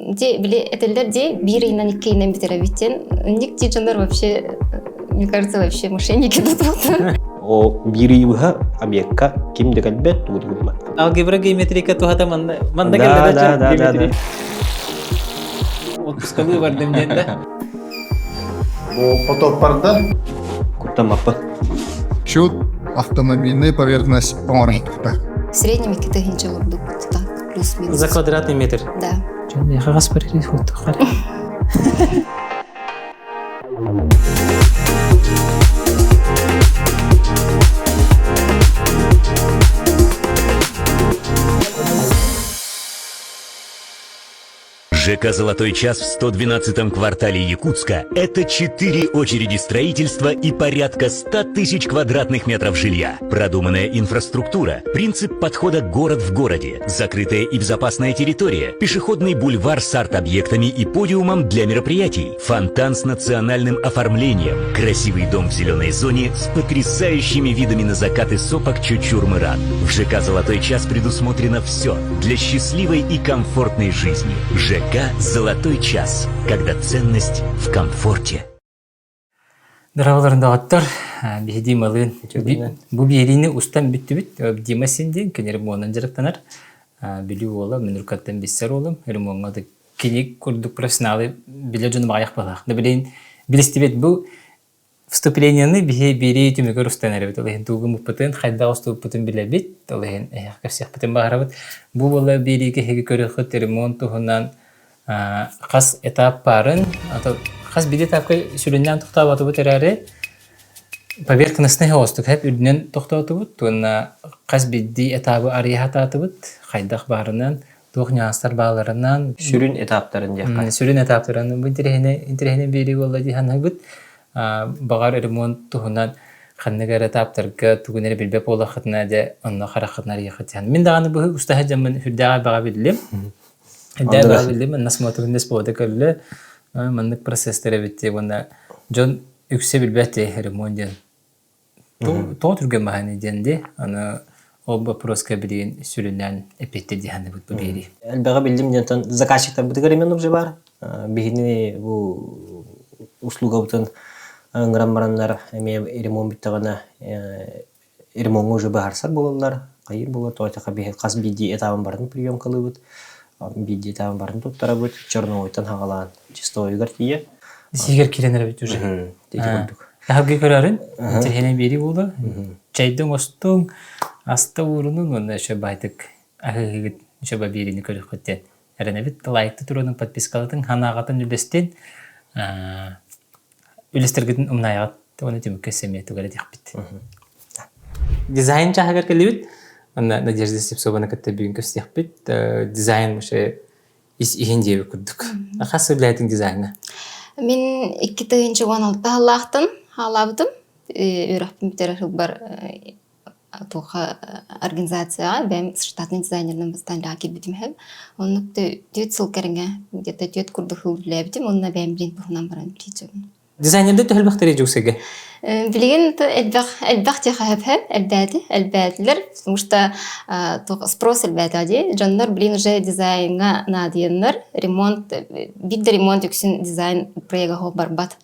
Ди били этэллэр ди биир ыйынан икки ыйынан бүтэрэбит диэн. Ник ти дьоннор вообще, мне кажется, вообще мошенники тут. О биир ый быһа объекка ким да кэлбэт, тугу да гыммат. Алгебра геометрика туһата манна манна Да, кэллэ да, да, да, да. Отпускалыы бардым диэн да. Бу потоппарда Куттаммаппын. Чут автомобильная поверхность оҥорон тутар. В среднем 2000 курдук так, плюс-минус. За квадратный метр. Да. Дьон миэхэ хас барыыр хуттухар. ЖК «Золотой час» в 112-м квартале Якутска – это четыре очереди строительства и порядка 100 тысяч квадратных метров жилья. Продуманная инфраструктура, принцип подхода «город в городе», закрытая и безопасная территория, пешеходный бульвар с арт-объектами и подиумом для мероприятий, фонтан с национальным оформлением, красивый дом в зеленой зоне с потрясающими видами на закаты сопок Чучур-Мыран. В ЖК «Золотой час» предусмотрено все для счастливой и комфортной жизни. ЖК «Золотой час», когда ценность в комфорте. Дорооболорун доҕоттор, биһи Дималыын бу биэриини устан бүттүбүт. Дима син диэн кини ремонунан дьарыктанар. Бүлүү уола, мин уруккаттан билсэр уолум. Ремоҥҥа да кини курдук профессионалы билэр дьону баҕайах быһалаах. Да билигин билистибит бу Вступлениены биһи биэрии түмүгэр устан эрэбит. Ол иһин тугу гыммыппытын, хайдах устубуппутун билэбит. Ол иһин эһиэхэ кэпсиэхпитин баҕарабыт. Бу буола биэриигэ эһиги көрүөххүт ремонт туһунан хас этап баарын, хас биир этапка сүрүннээн тохтооботубут эрээри, поверхностный оҕустук хэп үрдүнэн тохтоотубут уонна хас биирдии этабы арыйа сатаатыбыт, хайдах баарынан, туох ньуанстар бааларынан. Сүрүн этаптарын диэххэ. Сүрүн этаптарын. Бу интэриэһинэй интэриэһинэй биэрии буолла дии саныыбыт. Баҕар ремонт туһунан ханнык эрэ этаптарга тугун эрэ билбэт буоллаххытына дьэ онно хараххытын арыйыаххыт диэн. Мин даҕаны бу устаһа дьаммын сүрдээх элбэҕи биллим. Сүрдээх элбэҕи биллим. Насмотренный спорта көрүллэ. Маннык процесстар эбит дии уонна дьон үксэ билбэт дии ремонт диэн. Тоҕо түргэн баһаный диэн дии. Аны ол боппуруоска билигин сүрүннээн эппиэттэ дии саныыбыт бу биэрии. Элбэҕи биллим диэн заказчиктарбытыгар именно уже баар. Биһини бу услугабытын ыҥыран бараннар эмиэ ремонт бүттэҕинэ ремоҥҥа уже быһаарсар буолаллар. Хайыы буолар тоҕо эттэххэ биһи хас биирдии этабын барытын приемкалыыбыт. Биирдии этабын барытын туттарабыт. Черновойтан хаҕалаан чистовойугар тиийэ. Сиигэр киирэн эрэбит уже. Ити курдук. Таһырга көрөрүн, интэриэһинэй биэрии буолуо. Чэйдэ оҥостуҥ, аста уурунуҥ уонна өссө баайтык аһыыгыт өссө биэриини көрүөххүт диэн эрэнэбит. Лайкты туруорун, подпискалатын, ханаҕатын үллэстин. Үллэстэргитин умнаайаҕыт уонна түмүккэ сэмиэ тугу эрэ диэхпит. Дизайн чааһыгар кэллибит. Онно Надежда Слепцованы кытта бүгүн көрсүөхпүт. Дизайн вообще ис иһин диэбит курдук. Хас үлэһитиҥ дизайна? Мин 2016 сыллаахтан хаалаабытым. Үөрэхпин бүтэрэр сылбар туохха организацияҕа бэйэм штатный дизайнерынан бастаан үлэҕэ киирбитим үһү. Оннук түөрт сыл кэриҥэ где-то түөрт курдук сыл үлэлээбитим уонна бэйэм билин туһунан баран үлэлиир Дизайнерда төһөлбөхтөрүй дьуксайга? Билигин элбэх элбэх техаһэп элбээти элбээтилэр, потому что спрос элбээтэ дии. Дьоннор билин уже дизайнга наадыйаннар, ремонт биир да ремонт үксүн дизайн проега барбат.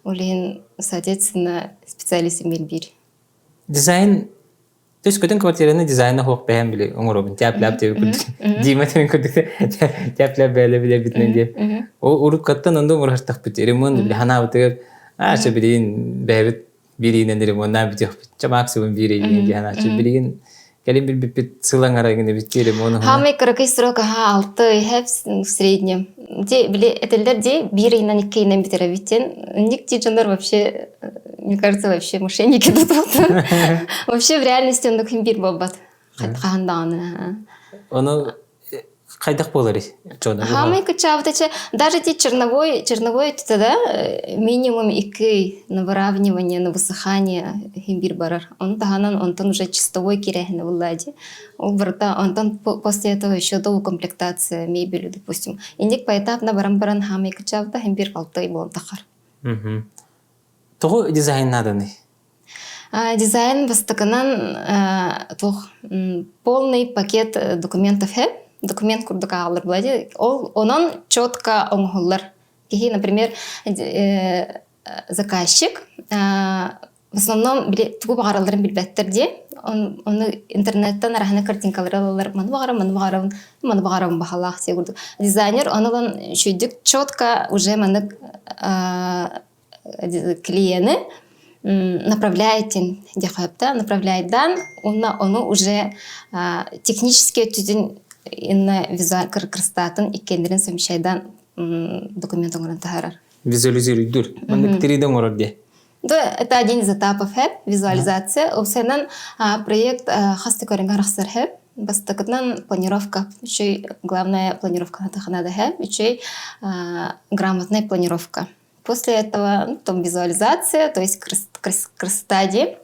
Ол иһин, соответственно, специалист биир. Дизайн То есть көтөн квартираны дизайна хуох бэһэн били оҥоробун тяп-ляп диэби курдук Дима тэн курдук тяп-ляп бээлэ билэбитинэн диэп ол уруккаттан онду оҥорохтохпут ремонт били ханаабытыгар аача билигин бэйэбит бириинэн ремоннаан бүтүөхпүт ча максимум биир ыйын диэн аача билигин кэлин билбиппит сыл аҥара гынабит ремонт Хамай кыракый срок аха алты ый в среднем. Де били этэллэр де биир ыйынан икки ыйынан бүтэрэбит диэн. Ник ти дьоннор вообще мне кажется, вообще мошенники тут. Вообще в реальности оннук биир буолбат. Хаһан даҕаны. Ону хайдах буоларый? Хаамай кыччаабыт даже ти черновой, черновой да минимум икки на выравнивание, на высыхание бир барар. Он таһанан онтон уже чистовой кирэһини булла ди. Ол барыта онтон после этого еще до укомплектация мебели, допустим. Инник поэтапно баран-баран хаамай кыччаабыта хим бир алтай буолан тахар. Тоҕо дизайн нааданый? Дизайн бастакынан туох полный пакет документов һэ. Документ курдук ааҕыллар буолла. Ол онон четко оҥоһуллар. Киһи, например, заказчик в основном тугу баҕаралларын билбэттэр диye. Ону интернеттен арахана картинкалары алалар. Маны баҕарам, маны баҕарабын, маны баҕарабын баһалаах диye курдук. Дизайнер ону ылан үчүйдүк четко уже маннык клиены направляет диэхэ направляет уонна ону уже технически өттүтүн инна визуал кырыстаатын иккиэннэрин совмещайдан документ оҥорон таһаарар. Визуализируйдур. Маннык 3D оҥорор диye. Да, это один из этапов хэп, визуализация. Опсайынан проект хас да көрүҥ арахсар хэп. Бастакытынан планировка. Үчүй главная планировка надо хэп. Үчүй грамотная планировка. После этого ну, там визуализация, то есть красота дии.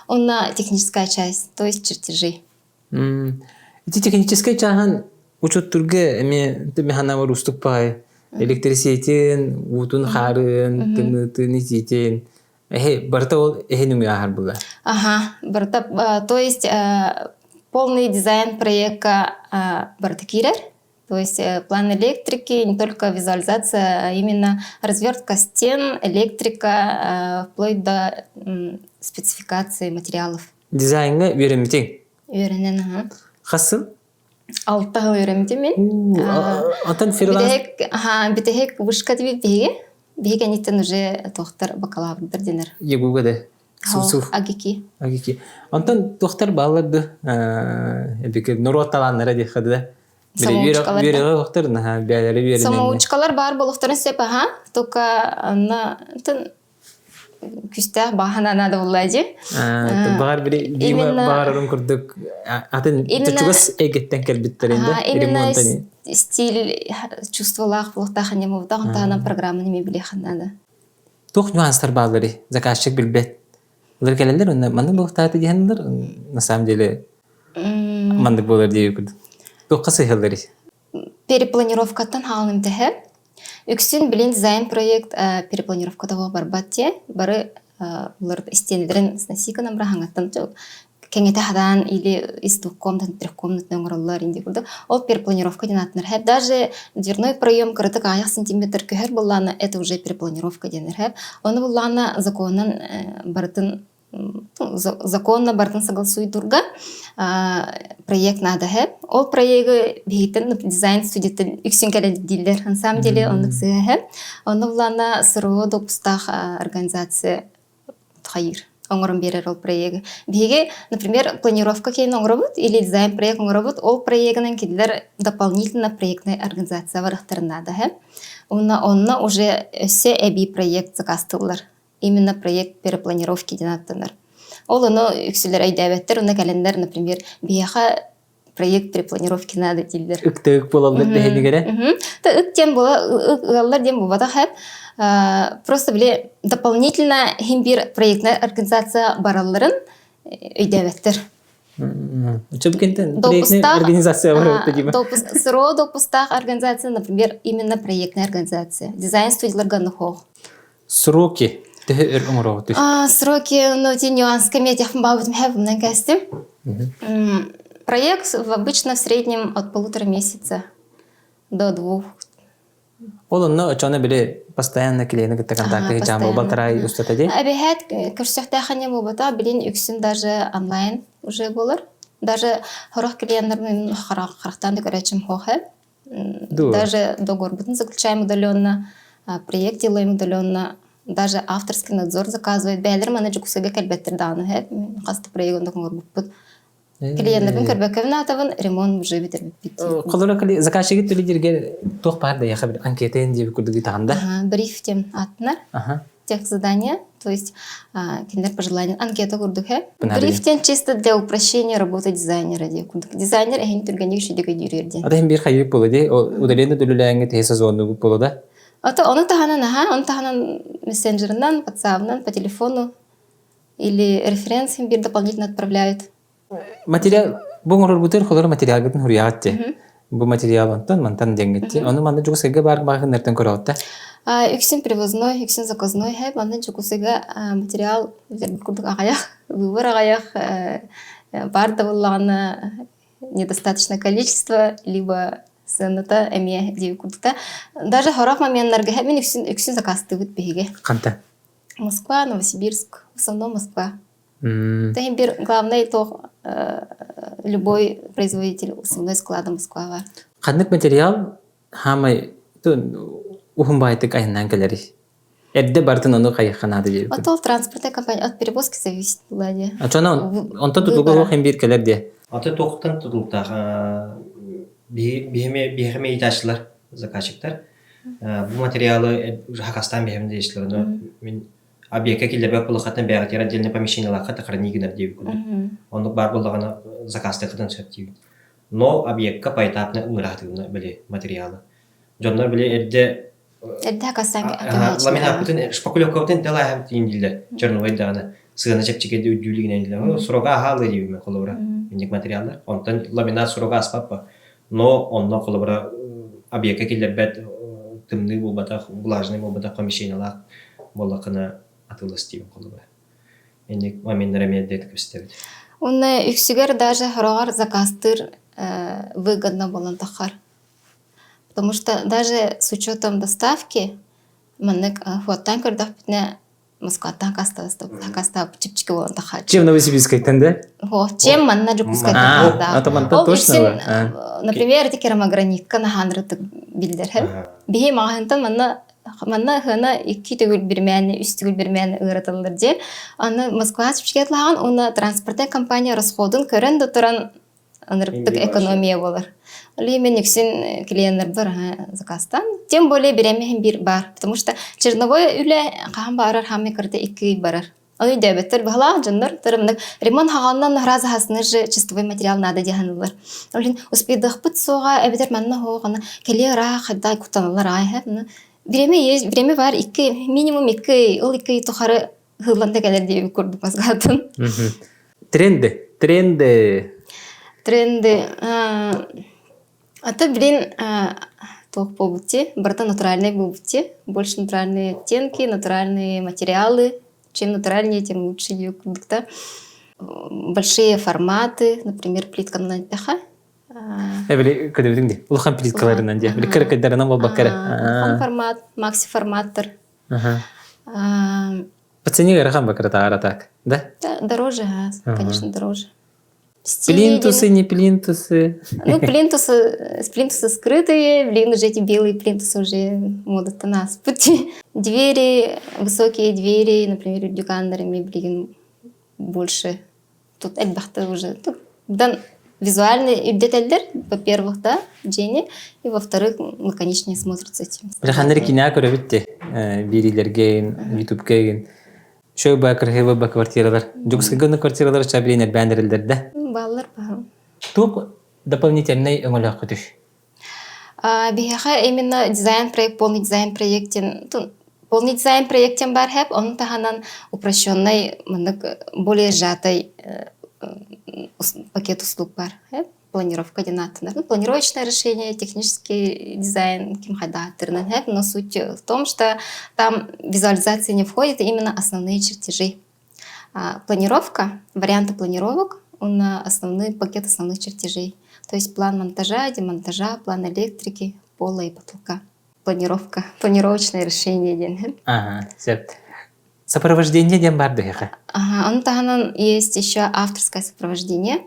Онно техническая часть, то есть чертежи. Ити техническэй чааһын учуттурга эмиэ механабар устук паай электриситин, уутун хаарын, тымныытын, итиитин эһи барыта ол эһин үҥү ааһар була. Ага, барыта, то есть полный дизайн проекта барыта киирэр. То есть план электрики, не только визуализация, а именно развертка стен, электрика, вплоть до спецификации материалов. Дизайнга үөрэммитиҥ? Үөрэнэн, аха. Хас сыл? Алта сыл үөрэммитим мин. Онтон фриланс? Бүтэһик вышка диэбит биһиги. Биһиги кэнниттэн уже туохтар бакалаврдар дэнэр. ЕГУга да? Суф. АГИКИ. АГИКИ. Онтон туохтар бааллар ду? Эбики норуот талааннара диэххэ да. Самоучкалар. Үөрэҕи охтор наһаа бээлэри үөрэнэннэр. Самоучкалар баар буолуохтарын сөп аха. Только анна күстээх баһана надо булла дии. Баҕар били Дима баҕарарын курдук атын чугас эйгэттэн кэлбиттэрин да именно стиль чувстволаах буолуохтаах ньымыбытах таһынан программаны ми билиэхин надо. Туох нюанстар бааллары заказчик билбэт. Улар кэлэллэр онно маннык буолуохтаата диһэннэр на самом деле маннык буолар диэби курдук. Туохха сыһаллар Перепланировкаттан хаалым тэһэ. Үксүн билин дизайн проект перепланировката барбат те. Бары улар истиэнэлэрин сносиканан быраһаҥаттан кэҥэтэ хадаан или из двухкомнатных трехкомнатный оҥороллор инди курдук. Ол перепланировка диэн ааттанар. Хэп даже дверной проем кыратык аҕыйах сантиметр көһөр буоллаҕына это уже перепланировка диэнэр хэп. Ону буоллаҕына законунан барытын законно барытын согласуйдурга проект надо хэп. Ол проегы биһиттэн дизайн студияттан үксүн кэлэн дииллэр. На самом деле оннук сыһа хэп. Онно буллаана СРО допустаах организация хайыр оҥорон биэрэр ол проегы. Биһиги, например, планировка киин оҥоробут или дизайн проект оҥоробут, ол проегынан кинилэр дополнительно проектная организация барыахтарын наада хэп. Онно онно уже өссө эбии проект заказтыыллар. Именно проект перепланировки диэн ааттанар. Ол ону үксүлэр өйдөөбөттөр, уонна кэлэннэр, например, биһиэхэ проект перепланировки надо дииллэр. Ык-тык буолаллар дэһинигэрэ? Та ык диэн буола ыаллар диэн буолбатах хэп. Просто били дополнительно хим бир проектная организация баралларын өйдөөбөттөр. Чөбүкентен проектная организация бар дима. СРО допустаах организация, например, именно проектная организация. Дизайн студияларга нохох. Сроки төһө өр оҥороҕутуй? Сроки, ну, те нюанс комедиях бабытым хэвымнан кэстим. Проект обычно в среднем от 1,5 месяца до 2. Ол онно очоно били постоянно клиени кытта контакты жаамы балтарай устата ди. Эбэһээт көрсөхтээхине буолбата, билин үксүн даже онлайн уже болар. Даже хорох клиеннерин харахтаан да көрөчүм хоохэ. Даже договорбытын заключаем удаленно, проект делаем удаленно, даже авторский надзор заказывает. Бээлер маны Дьокуускайга кэлбэттэр даҕаны һэ. Хас да проект онно оҥорбуппут. Клиеннэрбин көрбөккөбүн аатабын, ремонт уже бүтэрбиппит. Холоро заказчигит төлүдирге туох баар да яха бир анкетен диэби курдук итаҕанда. Бриф тем аттынар. Тех задания, то есть кинилэр пожелания анкета курдук һэ. Брифтен чисто для упрощения работы дизайнера диye курдук. Дизайнер эһин түргэнник үчүгэй өйдүүрүөр диэн. Ата хин бир хайык боло ди, удаленно төлүлээҥҥэ теһи сезонну боло да. Ата ону таһынан аха, ону таһынан мессенджерынан, WhatsApp'нан, по телефону или референс бир дополнительно отправляют. Материал бу оҥорорбутугар холоро материалгытын суруйаҕыт дии. Бу материал онтон мантан диэҥҥит дии. Ону манна Дьокуускайга баар маҕаһыыннартан көрөҕүт да? Үксүн привозной, үксүн заказной һэ. Манна Дьокуускайга материал курдук аҕыйах, выбор аҕыйах, баар да буоллаҕына. недостаточное количество, либо сыаната эмиэ диэби курдукта. Даже сорох моменнарга мин үксүн, үксүн заказтыыбыт биһиги. Ханта? Москва, Новосибирск, в основном Москва. Mm. бир главный то любой производитель основной склада Москва бар. Ханнык материал хаамай уһун баайтык айаннаан кэлэрий? Эрдэ бартын ону хайыхха наада диэбиккин. От ол транспортная компания от перевозки зависит была дии. А чона онтон тутулуга суох бир кэлэр диэ. Аты туохтан тутулуктаах биһиэхэ биһиэхэ ыйытааччылар заказчиктар бу материалы хакастаан биһиэхэ диэчилэр мин объекка киллэрбэт буоллаххытына бэйэҕитигэр отдельное помещениелаахха хранить гынар диэбит курдук. Оннук баар буоллаҕына заказтыаххытын сөп диибит. Но объекка поэтапно ыҥыраатыгына били материалы. Дьоннор били эрдэ Эрдэ хакастаан ламинаппытын шпаклевкабытын дэлээһэм тиин дииллэр черновой даҕаны сыана чэпчэки үрдүүлүгүнэн дииллэр срога аһаалыы диибин холобура инник материаллар онтон ламинат срога аспаппа но онно холобура объекка киллэрбэт тымныы буолбатах влажный буолбатах помещениелаах буоллаххына атыылас диибин холобура инник моменнар эмиэ эрдэ көстөбүт Уонна үксүгэр даже хороҕор заказтыыр выгодно буолан таххар. Потому что даже с учетом доставки маннык фоттаан көрдөхпүтүнэ Москваттан хакастаабыт чэпчэки буолан тахааччы. Чем Новосибирскайтан да? Чем манна Дьокуускайтан да. Ол үксүн, например, ити керамогранитка наһаанырытык биллэр. Биһи маҕаһыынтан манна манна ыһыана икки төгүл бирмээни, үс төгүл бирмээни ыараталлар дии. Аны Москва чэпчэки атлааҕын уонна транспортная компания расходун көрөн да туран ынырыктык экономия буолар. Ол иһин мин үксүн клиеннарбар заказтаан, тем более бириэмэһим биир баар, потому что черновой үлэ хаһан баарар хаамай кырата икки ый барар. Ону өйдөөбөттөр баһылаах дьоннор тырымнык ремонт хаҕаннан раз аһасыныр же чистовой материал надо диэханаллар. Ол иһин успейдыахпыт суоҕа эбэтэр манна хоҕана кэлиэ ыраах хайда куттаналлар аайа Время есть, время бар икки минимум икки ый, ол икки ый тухары Хыллан да кэлэр диэбит курдук мазгаатын. Тренды. Тренды. Тренды. А то, блин, туох буолбут барыта натуральный буолбут Больше натуральные оттенки, натуральные материалы. Чем натуральнее, тем лучше ее курдук да. Большие форматы, например, плитка на пеха. Эбили көдөбүтүҥ ди. Улахан плиткаларынан ди. Били кыракайдарынан буолбакка эрэ. Улахан формат, макси форматтар. По цене ыарахан бакыратааҕар так, да? Да, дороже, конечно, дороже. Плинтусы, не плинтусы. Ну, плинтусы, плинтусы скрытые, блин, уже эти белые плинтусы уже мода-то нас пути. Двери, высокие двери, например, дюкандарами, блин, больше. Тут элбэхтэ уже. Дан визуально үрдэтэллэр, во-первых, да, дьиэни, и во-вторых, лаконичнее смотрится этим. Билэханнар кинээ көрөбүт де биэриилэргэ, ютубка Шөй ба красивый ба квартиралар. Дьокуускайга квартиралар чабилин элбээн эрэллэр да. Бааллар баһым. Туох дополнительный өҥөлөөххүтүй? Биһиэхэ именно дизайн-проект, полный дизайн-проектин полный дизайн-проектин бар хэп, onun таһынан упрощенный маннык более сжатый пакет услуг бар. Планировка диэн ааттанар. Ну, планировочное решение, технический дизайн ким хайдааттырынан хэп, но суть в том, что там визуализация не входит, именно основные чертежи. Планировка, варианты планировок, он основной пакет основных чертежей. То есть план монтажа, демонтажа, план электрики, пола и потолка. Планировка, планировочное решение диэн. Ага, сөп. Сопровождение диэн бар дыһыха. Ага, ону таһынан есть еще авторское сопровождение.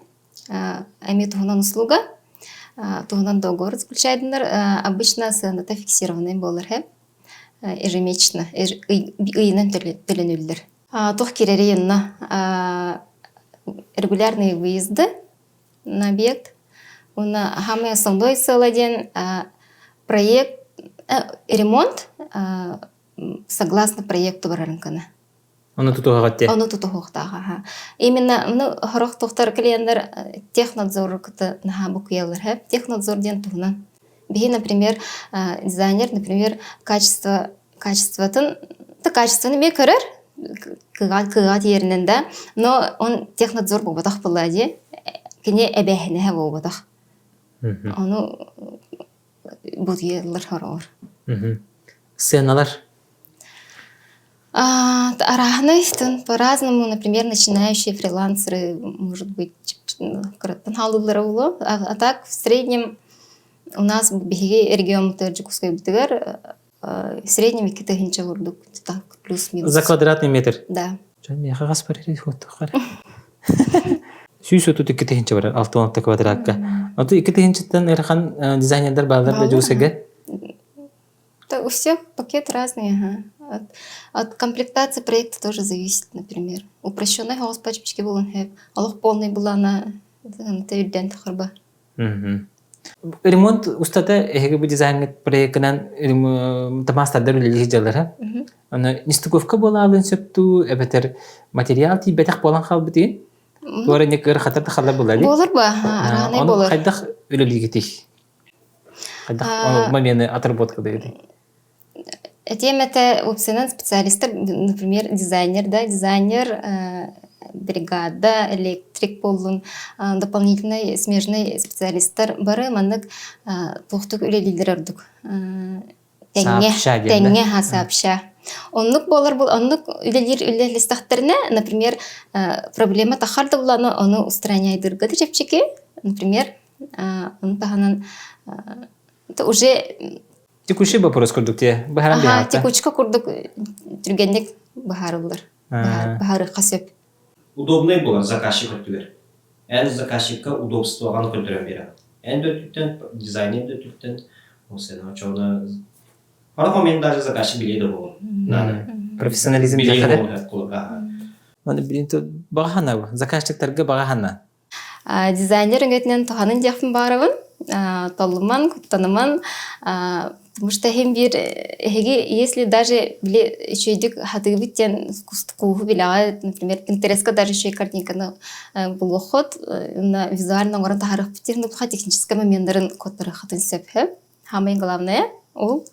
Эмиэ туһунан услуга, туһунан договор заключайдынар. Обычно сыаната фиксированный буолар ежемесячно, ыйынан төлөнүллэр. Туох кирэри онно регулярные выезды на объект. Уонна самый основной сыала диэн проект ремонт согласно проекту барарыҥканы. Ону тутуһаҕыт дии. Ону тутуһуохтаах. Именно ну сорох тохтор клиеннэр технадзору кытта наһаа букуйаллар. Технадзор диэн туһунан. Биһи, например, дизайнер, например, качество качествотын качествоны эмиэ көрөр кыга кыга тиэринэн да, но он технадзор буолбатах буолла дии. Кини эбээһинэһэ буолбатах. Ону бутуйаллар хороҕор. Сыаналар. Арааһынай по-разному, например, начинающие фрилансеры, может быть, кыраттан хаалыылара буолуо. А так в среднем у нас биһиги региоммутугар Дьокуускайбытыгар в среднем 2000 курдук, так плюс-минус. За квадратный метр? Да. Дьон миэхэ хас барар 132 тыһыынча барар 66 квадратка. Ото 2 тыһыынчаттан ыарахан дизайнердар бааллар да Дьокуускайга? Да, у всех пакет разный, ага. От, от комплектации проекта тоже зависит, например. Упрощенный голос пачечки был Олох полный была на үрдэн тахарба. Ремонт устата эһиги бу дизайнҥыт проекынан тамастардар үлэлии сылдьаллар. Аны нестыковка буолаалын сөптүү эбэтэр материал тиийбэтэх буолан хаалбытын туора не кыр хатар тахалар булали. Буолар ба, араанай болар. Хайдах үлэлиигитий? Хайдах моменты отработка дэгити? Этиэм этэ уопсайынан специалистар, например, дизайнер, да, дизайнер, бригада, электрик буоллун, дополнительный смежный специалисттар бары маннык туохтук үлэлииллэр ордук. Тэҥҥэ, тэҥҥэ сообща. Оннук буолар бу оннук үлэлиир үлэлэстэхтэринэ, например, проблема тахар да буланы ону устраняйдырга да чэпчэки, например, ону таһынан уже Текущий вопрос курдук те быһааран Аха, текучка курдук түргэнник быһаарыллар. Быһаарыахха сөп. Удобный буолар заказчик өттүгэр. Эн заказчикка удобствоҕын көрдөрөн биэрэҕин. Эн да өттүттэн, дизайнер да өттүттэн, ол сен очоҕуна Парах мен даже заказчик билиэ да буолуо. Надо. Профессионализм Билиэ буолуо. Маны билин баҕа заказчиктарга баҕа хана. Дизайнер өҥөтүнэн туһанын диэхпин баҕарабын. Толлуман, куттаныман, потому что иһин биир эһиги если даже били үчүгэйдик хатыыбыт диэн кууһу билэҕит, например, Pinterest-ка даже үчүгэй картинканы булуоххут, уонна визуально оҥорон таһаарыахпыт диэн техническэй моменнарын куоттарыаххытын сөп. Самое главное ол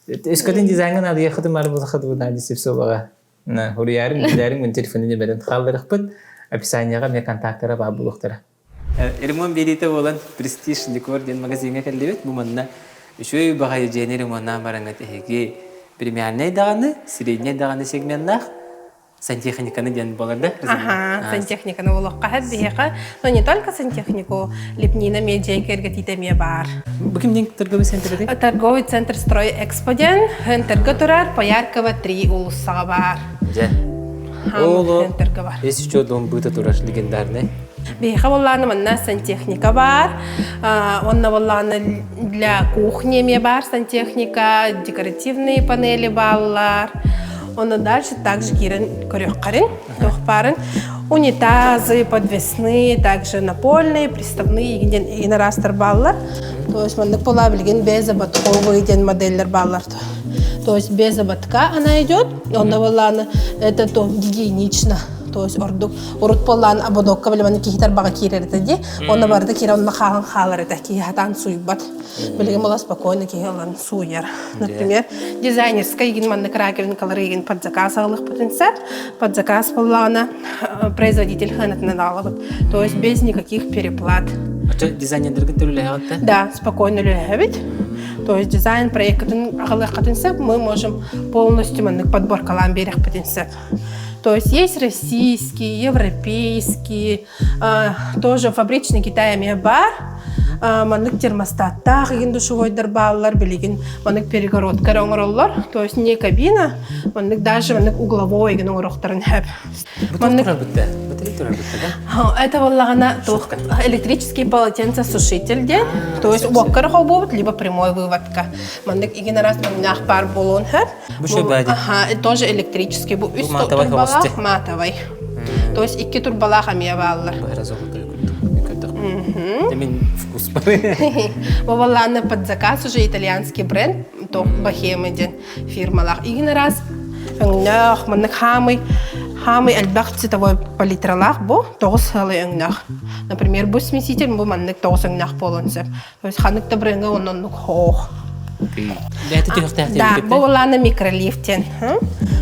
Өскөтүн дизайҥа наадыйаххытын баар буоллаххыт бу Надя Сивцоваҕа Хуруйаарыҥ, билээриҥ, мин телефонун нөмерин хаалларыахпыт. Описаниеҕа эмиэ контактара баар буолуохтара. Ремонт биэриитэ буолан Престиж Декор диэн магазиҥҥа кэллибит. Бу манна үчүгэй баҕайы дьиэни ремоннаан бараҥҥыт эһиги премиальнай даҕаны, средняй даҕаны сегменнаах сантехниканы диэн буолар да? Аха, сантехниканы олоххо хат биһиэхэ, но не только сантехнику, лепнина эмиэ дьиэ кэргэтиитэ эмиэ баар. Бу ким диэн торговый центр этэй? Торговый центр Строй Экспо диэн Хентергэ турар Пояркова 3 уулуссаҕа баар. Дьэ. Оло, есть еще дом быта турар легендарный. Биһиэхэ буоллаҕына манна сантехника баар. Онно буоллаҕына для кухни эмиэ баар сантехника, декоративные панели бааллар. Онно дальше также киирэн көрүөххэрин, туох баарын. Унитазы, подвесные, также напольные, приставные игин игин араастар бааллар. То есть маннык буолаа билигин без ободковый диэн модельлэр бааллар. То есть без ободка она идет, онно буоллаҕына это то гигиенично. То есть ордук урут буоллаан ободокка билиманы киһи тарбаҕа киирэр этэ дии. Онно барыта киирэ онно хаалан хаалар этэ. Киһи хатаан суйбат. Билигин була спокойно киһи ылан сууйар. Например, дизайнерскай игин маннык раковинкалары игин под заказ алыхпытын сөп. Под заказ буоллаҕына производитель ханатынан аҕалабыт. То есть без никаких переплат. Ача дизайнердерге төлөлөһөҕүт Да, спокойно үлэлэһэбит. То есть дизайн проектын аҕалыаххытын сөп, мы можем полностью маннык подборкалаан биэриэхпитин сөп. То есть есть российские, европейские, тоже фабричный Китай эмиэ баар. Маннык термостаттаах игин душевойдар бааллар, билигин маннык перегородка эрэ оҥороллор. То есть не кабина, маннык даже маннык угловой игин оҥоруохтарын сөп. Маннык Это буоллаҕына туох электрический полотенцесушитель диэн. То есть уокка холбуубут, либо прямой выводка. Маннык игин араас өҥнөөх баар буолуон сөп. Бу шөбәди. Ага, тоже электрический. Бу үс турбалаах матовай. То есть икки турбалаах эмиэ бааллар. Мин вкус Бу баллааны под заказ уже итальянский бренд, то Бохема диэн фирмалаах. Игин раз өҥнөөх, маннык хаамый хаамый элбэх цветовой палитралаах бу тоҕус сыалай өҥнөөх. Например, бу смеситель бу маннык тоҕус өҥнөөх буолуон сөп. То есть ханнык да бренга оннук хоох. Да, бу улаана микролифт диэн.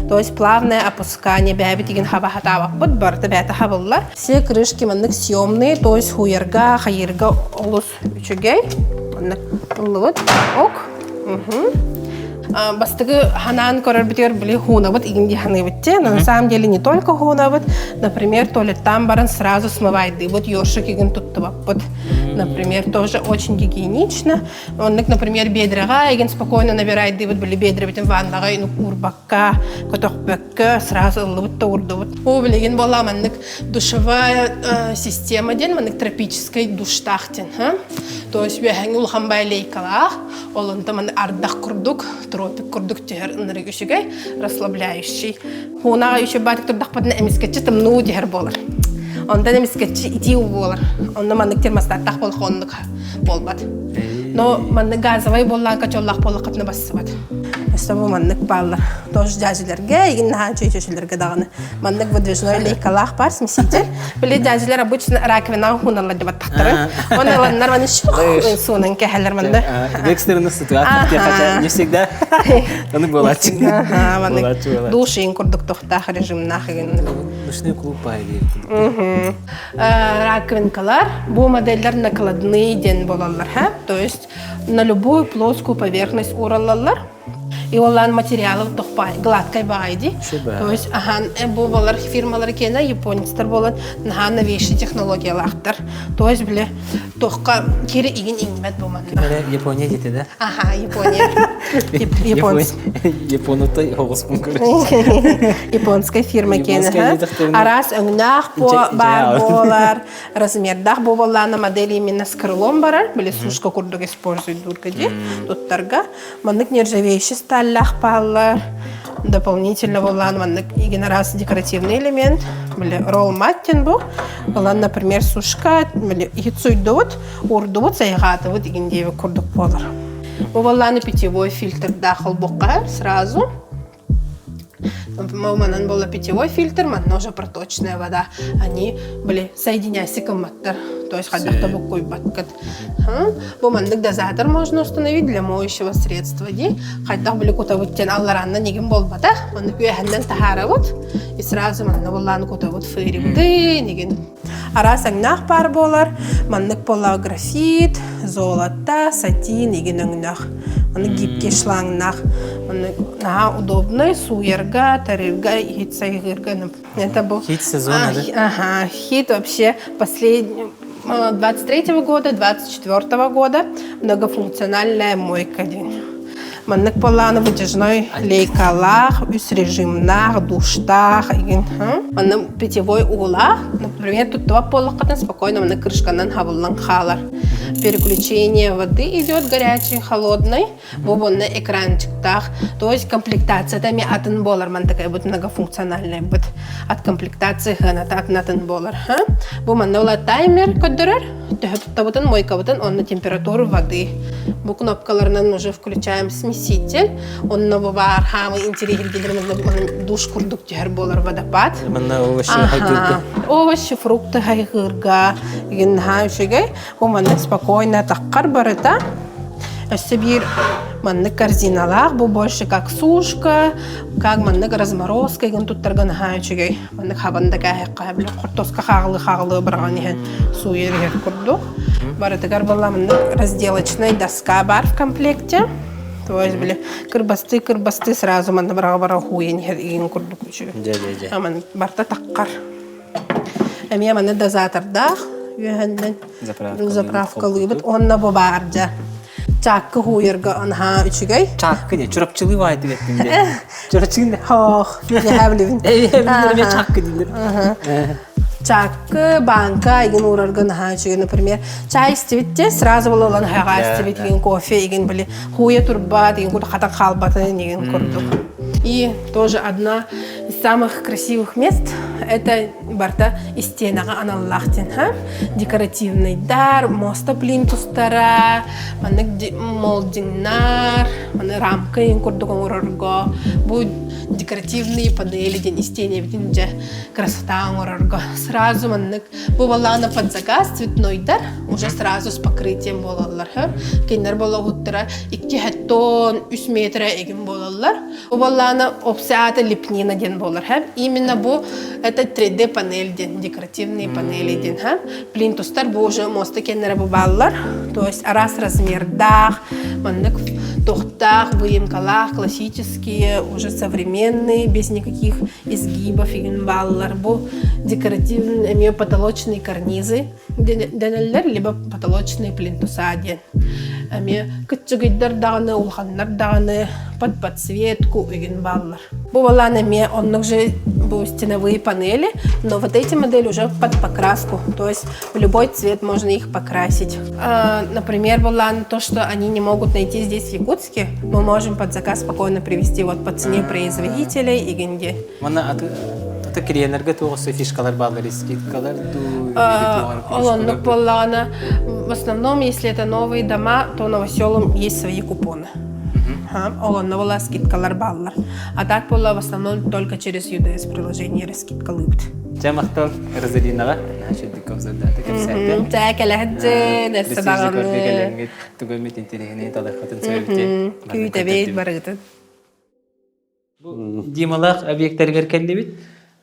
То есть плавное опускание бэйэбит игин хаба хатаабаппыт, барыта бэйэтэ хабыллар. Все крышки маннык съемные, то есть хуярга, хайырга олус үчүгэй. Маннык ыллыбыт. Ок. Бастакы ханаан көрөрбүтүгэр били хуунабыт игин дии саныыбыт те, но на самом деле не только хуунабыт, например, туалеттан баран сразу смывайдыыбыт, ёршик игин туттубаппыт. Например, тоже очень гигиенично. Оннук, например, бедрэҕэ игин спокойно набирайдыыбыт, били бедрэбитин ваннаҕа уурбакка, көтөхпөккө сразу ыллыбыт да уурдубут. Бу билигин буолла маннык душевая система диэн маннык тропическай душтаах диэн. То есть үөһэҥҥи улахан бай лейкалаах, ол онто маны ардах курдук, тропик курдук түһэр ынырык үчүгэй, расслабляющий. Хунаҕа үчүгэй баатык турдахпытына эмискэччи тымныы түһэр буолар. Онтон эмискэччи итии уу буолар. Онно маннык термостаттаах буолах оннук буолбат. Но маннык газовай буоллаан котеллаах буоллаххытына бассыбат. Өссө бу маннык бааллар. Тоже дьаадьыларга, игин наһаа чөйчөчүлэргэ даҕаны. Маннык выдвижной лейкалаах бар смеситель. Били дьаадьылар обычно раковинаҕа хуналлар деп аттахтарын. Оны ыланнар маны суунан кэһэлэр манна. Экстренный ситуация не всегда. Аны буолааччы. Маннык душ иин курдук тохтаах режимнаах игин. Ночной клуб баар диэн. Раковинкалар бу модельлэр накладные диэн буолаллар, то есть на любую плоскую поверхность уураллаллар. И олан материалы тохпай, гладкай баҕай ди. То есть ахан бу болар фирмалар кена японецтар болан наһаа новейший технологиялаахтар. То есть биле тохка кири игин иҥмэт бу манна. Япония дете да? Аха, Япония. Японс. Японутай оҕуспун Японская фирма кена. Арас өҥнөөх бар буолар, размердаах буоллаана модель именно с крылом барар, били сушка курдук используют ди туттарга. Маннык нержавеющий сталлаах бааллар. Дополнительно буоллаан маннык игин араас декоративный элемент. Били ролл маттин бу. Ылан, например, сушка, били иһит суйдубут, уурдубут, сайҕаатыбыт игин диэби курдук буолар. Бу буоллааны питьевой фильтрдаах холбукка сразу. Манан буолла питьевой фильтр, манна уже проточная вода. Они были соединяйся кымматтар, то есть хайдах да буккуйбаткыт. Бу маннык дозатор можно установить для моющего средства ди. Хайдах били кутабыт диэн алларанна нигин болбата. Маннык үөһэннэн таһаарабыт. И сразу манна буллааны кутабыт фырибыты нигин. Араас өҥнөөх паар буолар. Маннык буолла графит, золото, сатин игин өҥнөөх. Маннык гибкий шлангнаах. Маннык наһаа удобный сууйарга, тарыырга, иһит сайгыырга. Это был хит сезона, да? Ага, хит вообще последний 23 года, 24 года многофункциональная мойка день. Маннык буоллаҕына вытяжной лейкалаах, үс режимнаах, душтаах игин. Манна питьевой уулаах, например, туттубат буоллаххытына спокойно манна крышканан хабыллан хаалар. Переключение воды идет горячей, холодной. Бу буонна экранчиктаах. То есть комплектацията эми атын буолар ман такая бут многофункциональная бут. От комплектации хыаната атын атын буолар. Бу манна ула таймер көрдөрөр. Төһө туттабытын, мойкабытын, онно температуру воды. Бу кнопкаларынан уже включаем смеситель. Онно бу баар хаамы интеллигентилер душ курдук түһэр буолар водопад. Манна овощи хайгырга. Овощи, фрукты хайгырга. Игин наһаа үчүгэй. Бу маннык спокойно таххар барыта. Өссө биир маннык корзиналаах, бу больше как сушка, как маннык разморозка игин туттарга наһаа үчүгэй. Маннык хабан да кээһэххэ били хортуоска хааҕылыы-хааҕылыы быраҕан иһэн сууйар иһэр курдук. Барытыгар буолла маннык разделочная доска бар в комплекте. То есть били кырбастыы-кырбастыы сразу манна быраҕа-быраҕа хууйан иһэр игин курдук үчүгэй. Дьэ, дьэ, дьэ. Маннык барыта таххар. Эмиэ манна дозатордаах үөһэннэн заправкалыыбыт уонна бу баар дьэ чааккы хууйарга наһаа үчүгэй. Чааккы не чурапчылыы баайдык эттим де. Чурапчыгын Хоох, яһа билибин. Билерме чааккы дииллер. Чааккы банка игин уурарга наһаа үчүгэй. Например, чай истибитте сразу бололан хаға истибит игин кофе игин били хууя турбат игин курдук хатан хаалбатын игин курдук. И тоже одна из самых красивых мест это барта истиэнэҕэ аналлаах диэн ха декоративныйдар муоста плинтустара маннык молдиҥнар маны рамка иһин курдук оҥорорго бу декоративные панели диэн истиэнэбитин дьэ красота оҥорорго сразу маннык бу балаана под заказ цветнойдар уже сразу с покрытием буолаллар кинилэр болоһуттара икки хеттон үс метра эгин буолаллар Буоллаана опсиата лепнина диэн буолар һэ. Именно бу это 3D панель диэн, декоративные панели диэн һэ. Плинтустар бу уже муоста кэннэрэ бу бааллар. То есть араас размердаах, маннык. Тохтаах, выемкалаах, классические, уже современные, без никаких изгибов игин бааллар. Бу декоративные эмиэ потолочные карнизы дэнэллэр, либо потолочные плинтуса диэн. Эмиэ кыччыгыйдар даҕаны, улаханнар даҕаны под подсветку игин бааллар. Бу балаан эмиэ оннук же бу стеновые панели, но вот эти модели уже под покраску, то есть в любой цвет можно их покрасить. Например, балаан то, что они не могут найти здесь в Якутске, мы можем под заказ спокойно привезти вот по цене производителей и генде. Манна аты клиеннерге туоҕуса фишкалар бааллар, скидкалар дуу? Ол оннук буоллаҕына, в основном, если это новые дома, то новоселам есть свои купоны. Ол онно була скидкалар бааллар. А так була в основном только через UDS приложение скидкалыыбыт. Дьэ махтал Розалинаҕа наһаа обзордаата кэпсээтэ. Чэ кэлэһэджин эссе даҕаны. Тугу эмит интэриэһинэй талыаххытын сөбүтэ. Күүтэбит барыгытын. Бу Дималаах объектарыгар кэллибит.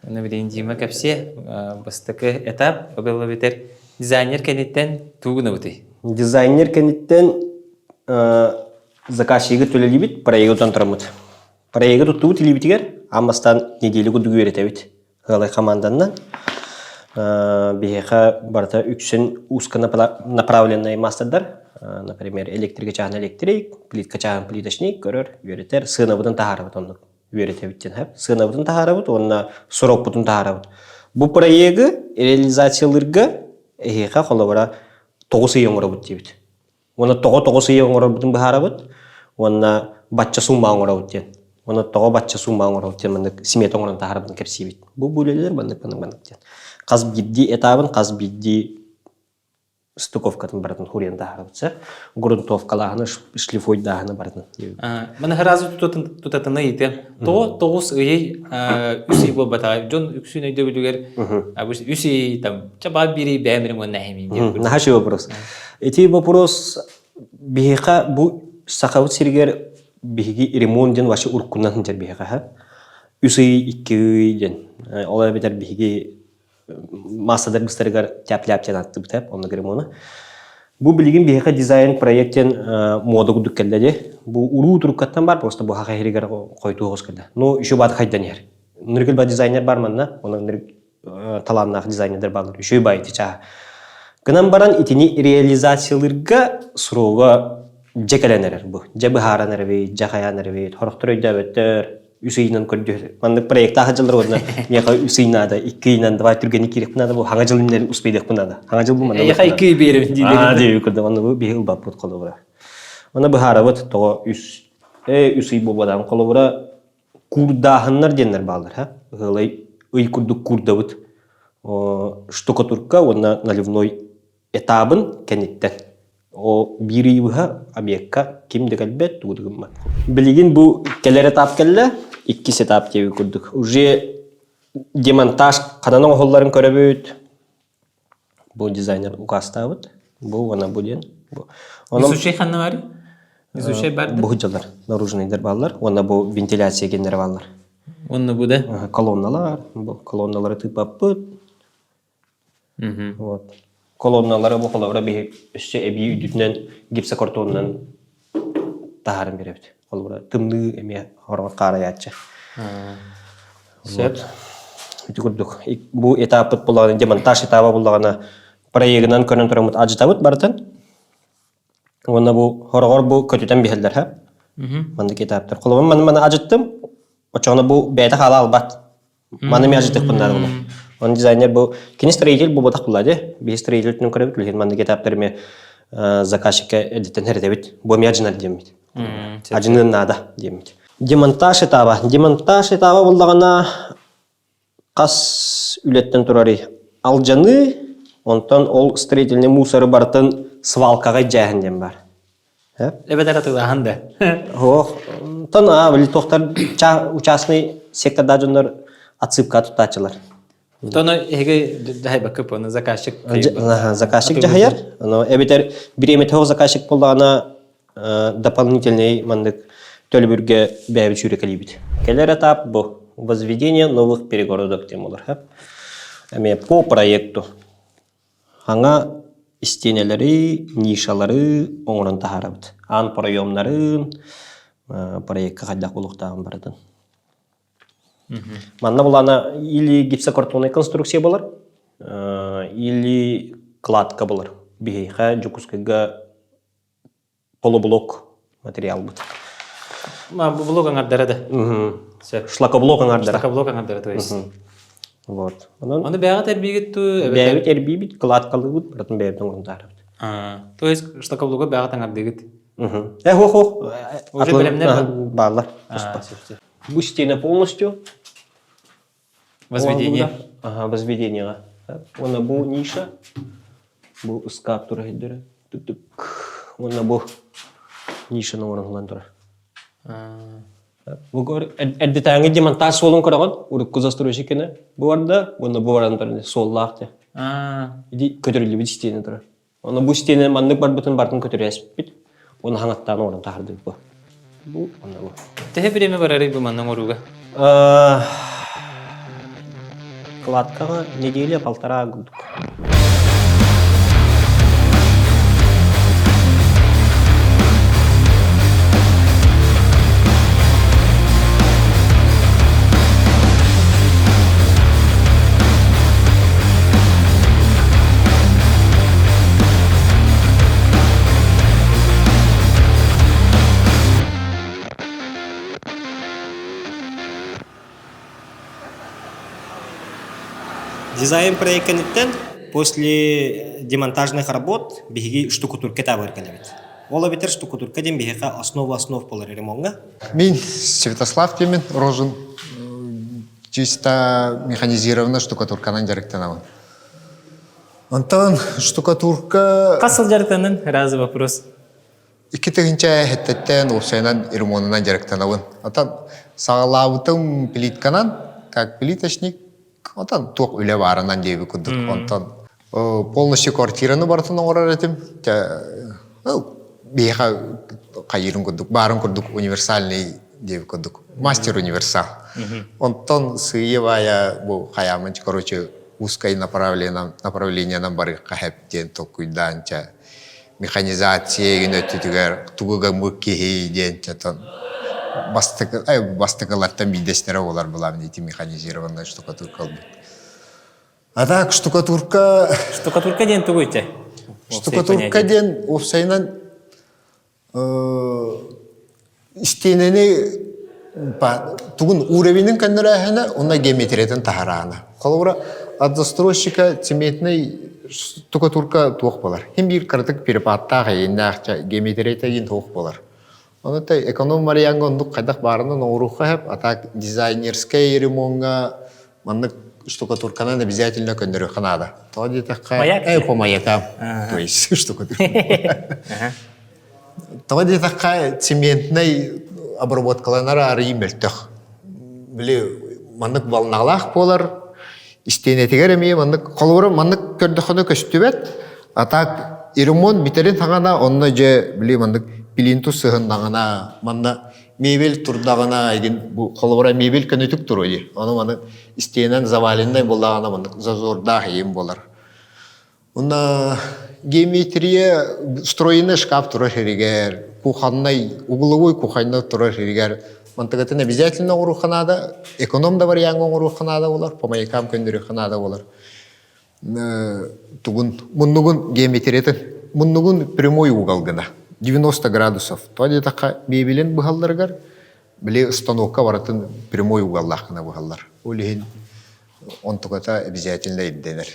Оны билигин Дима кэпсиэ бастакы этап обелла битэр дизайнер кэнниттэн тугу гынабытый? Дизайнер кэнниттэн заказчигы төлөлүүбүт, проегы тутан тураммыт. Проегы туттубут илиибитигэр аан бастаан неделю курдук үөрэтэбит. Ыалай хамаанданнан биһиэхэ барыта үксүн узконаправленный мастердар, например, электрика чааһын электрик, плитка чааһын плиточник көрөр, үөрэтэр, сыанабытын таһаарабыт оннук үөрэтэбит диэн сыанабытын таһаарабыт уонна срокпутун таһаарабыт. Бу проегы реализациялыырга эһиэхэ холобура 9 ый оҥоробут диэбит. Уонна тоҕо 9 ыйы оҥорорбутун быһаарабыт уонна бачча суумма оҥоробут диэн. Уонна тоҕо бачча суумма оҥоробут диэн маннык смета оҥорон таһаарабытын кэпсиибит. Бу бу үлэлэр маннык маннык маннык диэн. Хас биирдии этабын, хас биирдии стыковкатын барытын хуруйан таһаарабыт сэр. Грунтовкалааһыны, шлифуйдааһыны барытын. Маны сразу тутатына ыйытыам. Тоҕо 9 ыйый үс ый буолбатаҕа. Дьон үксүн өйдөбүлүгэр үс ый там чабаа биир ый бэйэм ремонт нэһимин диэн. Наһаа вопрос. Ити вопрос биһиэхэ бу Сахабыт сиригэр биһиги ремонт диэн вообще уруккунан сылдьар биһиэхэ үс ый, икки ый диэн. Ол эбэтэр биһиги массадар быстарыгар тяп-ляп диэн ааттыыбыт ээ оннук ремону. Бу билигин биһиэхэ дизайн проект диэн мода курдук кэллэ дии. Бу уруу туруккаттан бар, просто бу хаха иһигэр хойутуу оҕус кэллэ. Ну, еще баат хайдан иһэр. Ныргыл ба дизайнер бар манна, онон талааннаах дизайнердар бааллар. Үчүгэй баай ити чааһа. Гынан баран итини реализациялыырга срога дьэ кэлэн эрэр бу. Дьэ быһааран эрэбит, дьэ хайаан эрэбит. Сорохтор өйдөөбөттөр, үс ыйынан көрдүөр. Маннык проектаах дьыллар уонна миэхэ үс ый наада, икки ыйынан давай түргэнник киириэхпин наада, бу хаҥа дьыл иннинэ успейдыахпын наада. Хаҥа дьыл бу манна. Эйиэхэ икки ый биэрэбин дииллэр. Аа диэби курдук онно бу биһи ылбаппыт холобура. Онно быһаарабыт тоҕо үс үс ый буолбатаҕын холобура Куурдааһыннар диэннэр бааллар, һэ? Ыһыалай ый курдук куурдабыт штукатурка уонна наливной этабын кэнниттэн. О биир ый быһа объекка ким да кэлбэт, тугу да гыммат. Билигин бу кэлэр этап кэллэ, иккис этап диэби курдук. Уже демонтаж ханан оҥоһулларын көрөбүт. Бу дизайнер указтаабыт. Бу уонна бу диэн. Бу. Онон Изучай ханна барый? Изучай бар да? Бу дьаллар, наружныйдар бааллар. Уонна бу вентиляция геннere бааллар. Уонна бу да? Колонналар, бу колонналары тыыппаппыт. Вот. Колонналары бу холобура биһи өссө эбии үрдүтүнэн гипсокартонунан таһааран биэрэбит. Холобура тымныы эмиэ хороҕор хаарайааччы. Сөп. Ити курдук. Бу этаппыт буллаҕына, демонтаж этаба буллаҕына проегынан көрөн тураммыт ажытабыт барытын. Уонна бу хороҕор бу көтүтэн биһэллэр һэ. Маннык этаптар. Холобур маны маны ажыттым. Очоҕуна бу бэйэтэ хаала албат. Маны мен ажытыахпын наада буолар. Он дизайнер бу кини строитель буолбатах буолла дии. Биһи строитель түнүн көрөбүт, билигин маннык этаптар эмиэ заказчикка эрдэттэн хэрэтэбит. Бу эмиэ ажынар диэммит. Ажыныан наада диэммит. Демонтаж этаба. Демонтаж этаба буллаҕына хас үлэттэн турарый? Алдьаныы, онтон ол строительный мусоры барытын свалкаҕа дьээһин диэн бар. Эбэтэр атыылаһан да. Ох, тон а, били туохтар участный секторда дьоннор отсыпка туттааччылар. Тону эһиги дьаһайбакка поны заказчик заказчик дьаһайар. Ону эбэтэр бириэмэтэ заказчик буоллаҕына дополнительный маннык төлөбүргэ бэйэбит сүүрэкэлиибит. Кэлэр этап бу возведение новых перегородок диэн буолар. Эмиэ по проекту. Хаҥа. Истиэнэлэри, нишалары оҥорон таһаарабыт. Аан проемнарын, проекка хайдах буолуохтааҕын барытын. Манна булана или гипсокартонная конструкция болар, или кладка болар. Биһиэхэ Дьокуускайга полублок материалбыт. Бу блок аҥардара да. Сөп. Шлакоблок аҥардара. Шлакоблок аҥардара, то есть. Вот. Онон Ону бэйэҕит эрбиигит туу? Бэйэбит эрбиибит, кладкалыыбыт, барытын бэйэбит оҥорон таһаарабыт. То есть шлакоблогу бэйэҕит аҥардыыгыт? Э, хох, хох. Уже бэлэмнэр бааллар. Бу стена полностью. Возведение. Ага, возведениеҕа. Уонна бу ниша, бу ыскаап тура сылдьар. Уонна бу нишаны оҥорон ылан турар. Бу эрдэтээҥи демонтаж суолун көрөҕүн, урукку застройщик кэнэ бу барда, уонна бу баран турар суоллаах те. Иди көтөрүллүбүт истиэнэ турар. Онно бу истиэнэ маннык барбытын бартын көтөрөөспүт. Уонна хаҥаттаан оҥорон таһардыбыт бу. Бу уонна бу. Төһө бириэмэ барарый бу манна оҥорууга? Кладкаҕа неделя полтора курдук. Дизайн проеккэниттэн после демонтажных работ биһиги штукатурка табар кэлэбит. Ол эбэтэр штукатурка диэн биһиэхэ основа основ болар ремоҥҥа. Мин Святослав Тимин Рожин чисто механизированная штукатурканан дьарыктанабын. Онтон штукатурка... Хас сыл дьарыктанын? Разы вопрос. 2000 хэттеттен уопсайынан ремонунан дьарыктанабын. Отон саҕалаабытым плитканан, как плиточник, отон туох үлэ баарынан диэби курдук. Онтон полностью квартираны барытын оҥорор этим. Биһиэхэ хайыырын курдук, баарын курдук универсальный диэби курдук. Мастер универсал. Онтон сыыйа-баайа бу хайаамын, короче, узкай направлениенан барыахха хэп диэн толкуйдаан ча механизация игин өттүтүгэр тугу гыммыт киһи диэн чатан бастакы бастакылартан биирдэстэрэ буолар былаан ити механизированная штукатурка ылбыт. А так штукатурка... Штукатурка диэн тугуй те? Штукатурка диэн уопсайынан истиэнэни тугун уровенин көннөрөөһүнэ уонна геометриятын таһараана. Холобура, от застройщика цементный штукатурка туох болар. Хим биир кыратык перепадтаах эйиннээх геометрията иин туох болар. Ону та эконом варианга оннук хайдах баарынан оҥоруохха сөп, а так дизайнерскай ремоҥҥа маннык штукатурканан обязательно көннөрүөххэ наада. Тоҕо диэтэххэ, э, по маякам, то есть штукатурка. Тоҕо диэтэххэ, цементнэй обработкаланар арыый мөлтөх. Били маннык волналаах буолар, истиэнэтигэр эмиэ маннык, холобура маннык көрдөххүнэ көстүбэт, а так ремонт бүтэрин саҕана онно дьэ били маннык плинтус сыһыннаҕына манна мебель турдаҕына игин бу холобура мебель көнөтүк туруо дии ону маны истиэнэн заваленнай буоллаҕына маннык зазордаах иин буолар уонна геометрия встроенный шкаф турар сиригэр кухоннай угловой кухоннай турар сиригэр мантыгатын обязательно оҥоруохха наада эконом да вариаҥҥа оҥоруохха наада буолар по маякам көннөрүөххэ наада буолар тугун муннугун геометриятын муннугун прямой угол гына 90 градусов тоҕо диэтэххэ мебелин быһалларыгар били станокка барытын прямой уголлаах гына быһаллар ол иһин онтуката обязательно ирдэнэр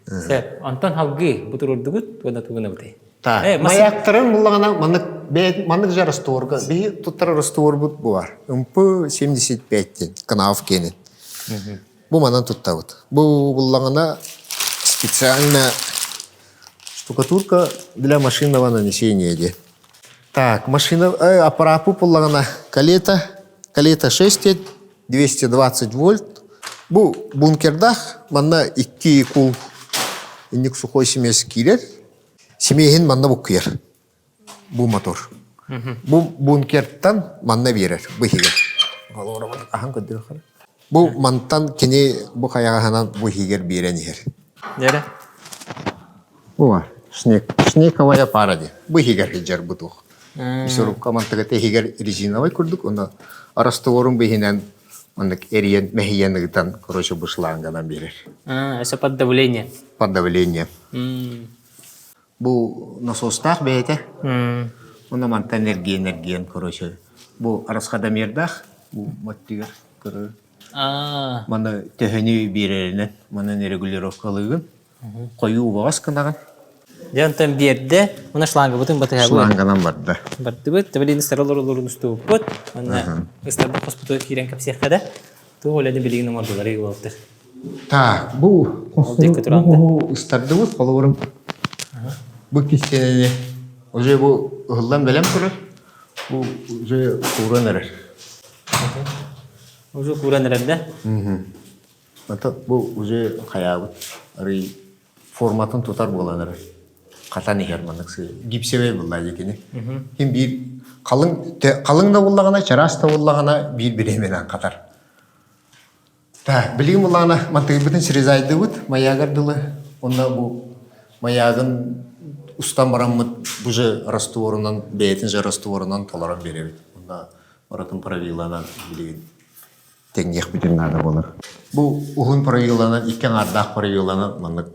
Сөп. Онтон халгыы бу туруордугут уонна тугун эбитий? Маяктарын буллаҕына маннык маннык же растворга биһи туттар растворбут бу бар. МП 75 диэн Кнаов киэнин. Бу манан туттабыт. Бу буллаҕына специально штукатурка для машинного нанесения диэн. Так, машина аппарааппыт буллаҕына калета, калета 6 диэн 220 вольт. Бу бункердаах манна икки кул инник сухой смесь киирэр. Смеһин манна буккуйар. Бу мотор. Бу бункертан манна биэрэр бу иһигэр. Аһан көрдөрөххө. Бу мантан кини бу хайаҕаһынан бу иһигэр биэрэн иһэр. Дьэрэ. О, шнек, шнековая пара диэн. Бу иһигэр сылдьар бу туох. Мясорубка мантыгата иһигэр резиновай курдук, онно растворун бу иһинэн маннык эрийэн, мэһийэн ыытан, короче, бу шланганан биэрэр. А, это под давление. Под давление. Бу насостаах бэйэтэ. Онно мантан эргийэн эргийэн, короче, бу расходомердаах, бу маттыгар көрөр. Маны төһөнү биэрэринэн, манан регулировкалыыгын. Хойуу убаҕас гынаҕын. Дьэ онтон биэрдэ, уна шлангабытын батыһабыт. Шланганан барда. Бардыбыт, табилин ыстара олоролорун устубуппут. Уонна ыстарбыт хоспутугар киирэн кэпсиэххэ да. Туох үлэни билигин оҥордулар уолаттар. Так, бу хостору ыстардыбыт, холобурум. Бу кистиэнэни уже бу ыһыллан бэлэм турар. Бу уже кууран эрэр. Уже кууран эрэр да? Ото бу уже хайаабыт арый форматын тутар буолан эрэр. Хатан иһэр маннык гипсевэй булла дии Ким биир халыҥ халыҥ да буллаҕына, чараас да буллаҕына биир бириэмэнэн хатар. Так, билигин буллаҕына мантыгырбытын срезайдыбыт маягар дылы. Онно бу маягын устан бараммыт бу же растворунан бэйэтин же растворунан толорон биэрэбит. Онно барытын правиланан билигин тэҥниэхпитин наада буолар. Бу уһун правиланан, икки аҥаардаах правиланан маннык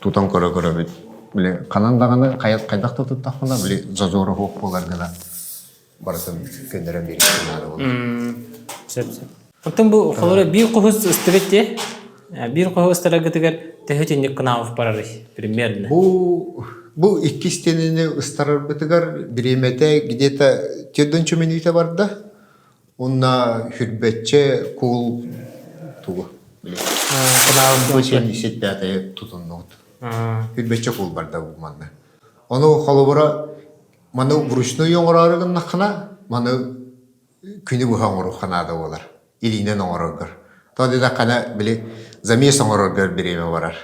тутан көрө-көрөбүт. Били ханан даҕаны хайдах да туттахпына, били зазора суох буолар гына барытын көннөрөн биэриэхпин наада буолар. Сөп сөп. Оттон бу холоро биир хоһус ыстыбыт дии. Биир хоһу ыстараргытыгар төһө түннүк кынаабыт барарый примерно? Бу бу икки стенаны ыстарарбытыгар бириэмэтэ где-то төрдүнчү мүнүүтэ барда. Уонна хүрбэччэ куул тугу били 75 тутуннубут. Хүрбэччэ куул барда бу манна. Ону холобура маны вручную оҥороору гыннаххына маны күнү быһа оҥоруохха наада буолар. Илиинэн оҥороргор. То диэтэххинэ били замес оҥороргор бириэмэ барар.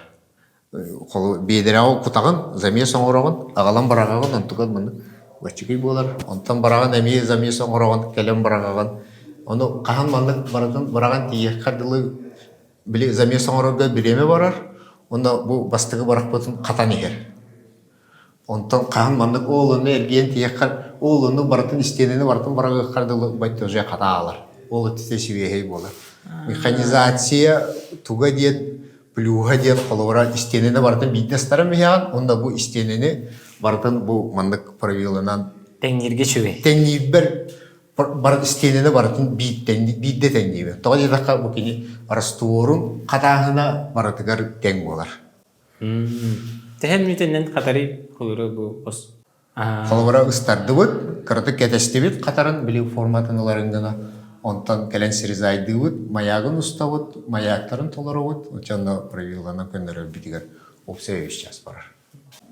Биэдэрэҕэ кутаҕын, замес оҥороҕун, аҕалан быраҕаҕын, онтукан маннык баччыкый буолар. Онтон быраҕан эмиэ замес оҥороҕун, кэлэн быраҕаҕын. Ону хаһан маннык барытын быраҕан тиийиэххэ дылы били замес оҥорорго бириэмэ барар, уонна бу бастакы бырахпытын хатан иһэр. Онтон хаһан маннык ол ону эргийэн тиийэххэр, ол ону барытын истиэнэни барытын быраҕыаххар дылы бать уже хатаалар. Ол өттүтэ сибиэһэй буолар. Механизация туга диэн плюһа диэн холобура истиэнэни барытын биирдэ ыстаран биһиэҕин уонна бу истиэнэни барытын бу маннык правиланан Тэҥнииргэ үчүгэй. Тэҥниирбэр бар истиэнэни барытын биирдэ тэҥниибин. Тоҕо диэтэххэ бу кини растворун хатааһына барытыгар тэҥ буолар. Төһө мүнүүтэннэн хатарый холоро бу хос? Холобура ыстардыбыт, кыратык кэтэстибит хатарын били форматын ыларын гына. Онтон кэлэн срезайдыыбыт, маягын устабыт, маяктарын толоробут, оччоно правиланы көннөрөрбүтүгэр уопсай үс час барар.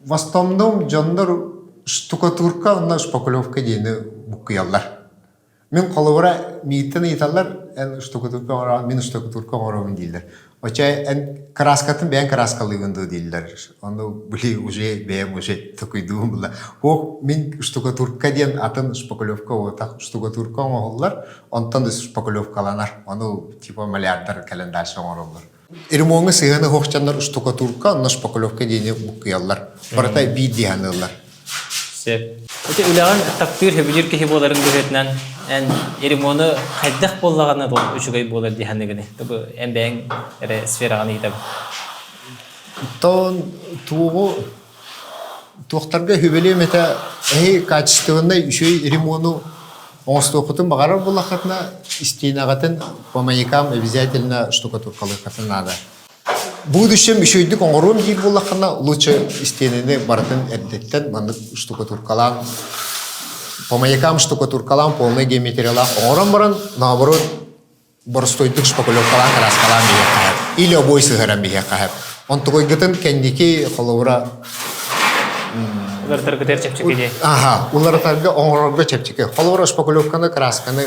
В основном дьоннор штукатурка уонна шпаклевка диэни буккуйаллар. Мин холобура мииттэн ыйыталлар, эн штукатурка оҥороҕун, мин штукатурка оҥоробун дииллэр. Оччо эн кырааскатын бэйэҥ кырааскалыыгын дуо дииллэр. Ону били уже бэйэм уже токуйдуум була. Ох, мин штукатурка диэн атын шпаклевка буотах штукатурка оҥоһуллар, онтон да шпаклевкаланар. Ону типа малярдар кэлэн дальше оҥороллор. Ремоҥҥа сыһыаны суох штукатурка, онно шпаклевка диэни буккуйаллар. Барыта биир дии саныыллар. Сөп. Ити үлэҕин таптыыр, сөбүлүүр киһи буоларын быһыытынан эн ремону хайдах буоллаҕына ол үчүгэй буолар дии саныыгыный? Бу эн бэйэҥ эрэ сфераҕын ыйытабын. Оттон туоҕу туохтарга үбэлиэм этэ эһи качественнай үчүгэй ремону оҥостуоххутун баҕарар буоллаххытына истиэнэҕитин по маякам обязательно штукатуркалыаххытын наада. Будущем үчүгэйдик оҥоруом диир буоллаххына лучше истиэнэни барытын эрдэттэн маннык штукатуркалаан по маякам штукатуркалаан полный геометриялаах оҥорон баран наоборот боростуойдук шпаклевкалаан кырааскалаан биһиэхэ сөп или обуой сыһаран биһиэхэ сөп онтугуйгытын кэнники холобура уларытаргытыгар чэпчэки дии аха уларытарга оҥорорго чэпчэки холобура шпаклевканы красканы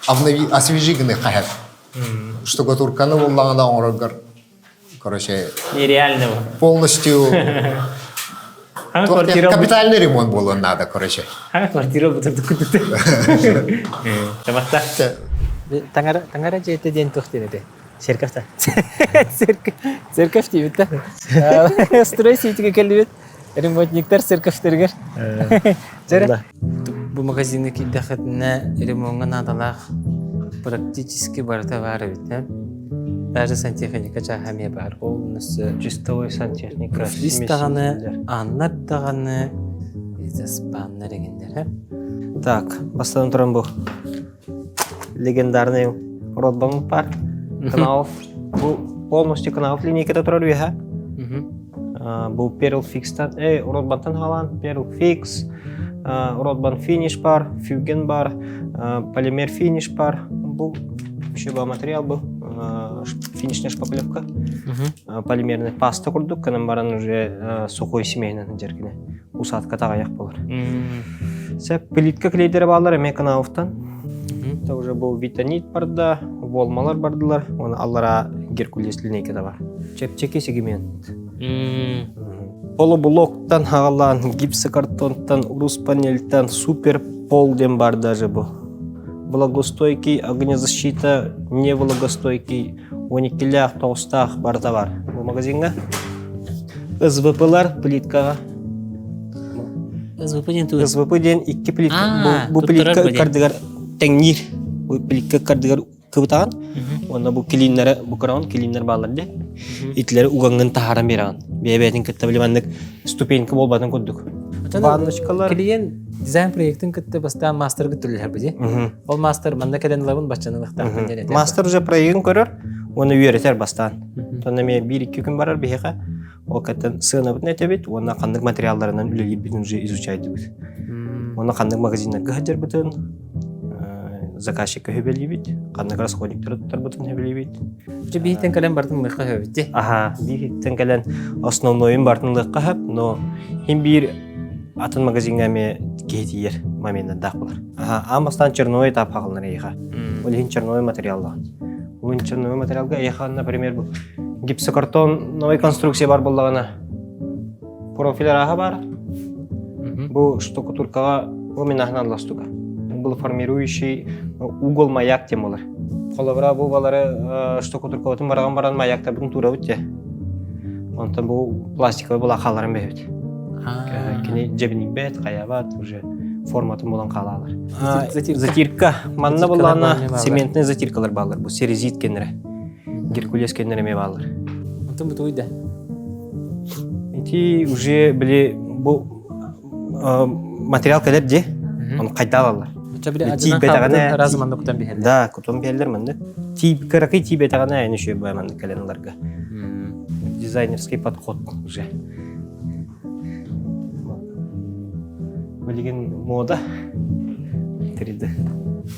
обнови освежи гыныахха сөп штукатурканы буллаҕына оҥороргор короче нереально полностью капитальный ремонт буолуон наада короче квартира бутурдук Тамахта таҥара таҥара дьиэтэ диэн туох диэн этэй? Церковь та. Церковь диибит да. Строй ситиге келлибит. Ремонтниктар церковьтергер. Жere. Бу магазины киирдэххитинэ ремоҥҥа наадалаах практически барыта баар эбит э. Даже сантехника чааһа эмиэ баар. Ол Чистовой сантехника. Профлист даҕаны, аннар даҕаны, спаннар эгиннэр э. Так, бастан туран бу легендарный Ротбан бар. Каналов. Бу полностью каналов линейкада турар үөһэ. Бу Perl Fixтан, э, Ротбантан халан, Perl Fix, Ротбан Finish бар, Fugen бар, Полимер Finish бар. Бу еще материал был. Финишная шпаклевка. Полимерный паста курдук, кынан баран уже сухой семейный жеркине. Усадка тағаяқ болар. Сәп плитка клейдері балар эме каналовтан. Это уже был витанит барда, волмалар бардылар, оны аллара Геркулес линейка да бар. Чепчеки сегмент. Полублоктан ағалан, гипсокартонтан, урус панельтан, супер пол дем бар даже бұл. Влагостойкий, огнезащита, не влагостойкий, 12-лях, тоғыстақ бар да бар. Бұл магазинға. СВПлар плиткаға. СВП диэн тугуй? СВП диэн икки плитка. Аа, Бу, бу плитка туттарар бу диэн. кардыгар тэҥниир. Бу плитка кардыгар кыбытаҕын. Уонна бу килииннэрэ бу кыраҕын килииннэр бааллар дии. Итилэри угаҥҥын таһааран биэрэҕин. Бэйэ-бэйэтин кытта били маннык ступенька буолбатын курдук. Ванночкалар. Клиент дизайн проектын кытта бастаан мастерга төлөһөр бу дии. Ол мастер манна кэлэн ылабын баччаны ылыахтаахпын диэн этэр. Мастер уже проегын көрөр, уонна үөрэтэр бастаан. Тонна эмиэ биир-икки күн барар биһиэхэ. Ол каттан сыанабытын этэбит уонна ханнык материалларынан үлэлиирбитин уже изучайдыбыт. Уонна ханнык магазиннарга сылдьарбытын, заказчикка хөбэлиибит, ханнык расходниктары туттарбытын хөбэлиибит. Дьэ биһиттэн кэлэн бартын лыхха хөбүт дии. Аха, биһиттэн кэлэн основнойун бартын лыхха хөп, но хин биир атын магазиҥҥа эмиэ киһи тиийэр моменттардаах буолар. Аха, аан бастаан черновой этап хаалынар эйиэхэ. Ол иһин черновой материаллаах. Бу черновой материалга эйиэхэ, например, бу гипсокартон новой конструкция бар буоллаҕына профиль арааһа баар. Бу штукатуркаҕа бу мин аһынан ластука. Был формирующий угол маяк тем болар. Холобура бу балары штукатуркабытын бараган баран маяктарбытын туурабыт те. Онтон бу пластиковый була хааларын бэһэбит. Кини дьэбинийбэт, хайабат, уже форматын булан хаалаалар. Затирка. Манна буллаана цементный затиркалар баалар. Бу серезит кеннере. Геркулес кеннере эме баалар. Онтон бу туйда. Ити уже били бу материал кэлэр ди. Оны хайда алалар. Тиийбэтэҕинэ раз манна кутан биһэллэр. Да, кутан биһэллэр манна. Тиип кыракый тиийбэтэҕинэ эн үчүгэй манна кэлэн ыларга. Дизайнерский подход уже. Билигин мода 3D.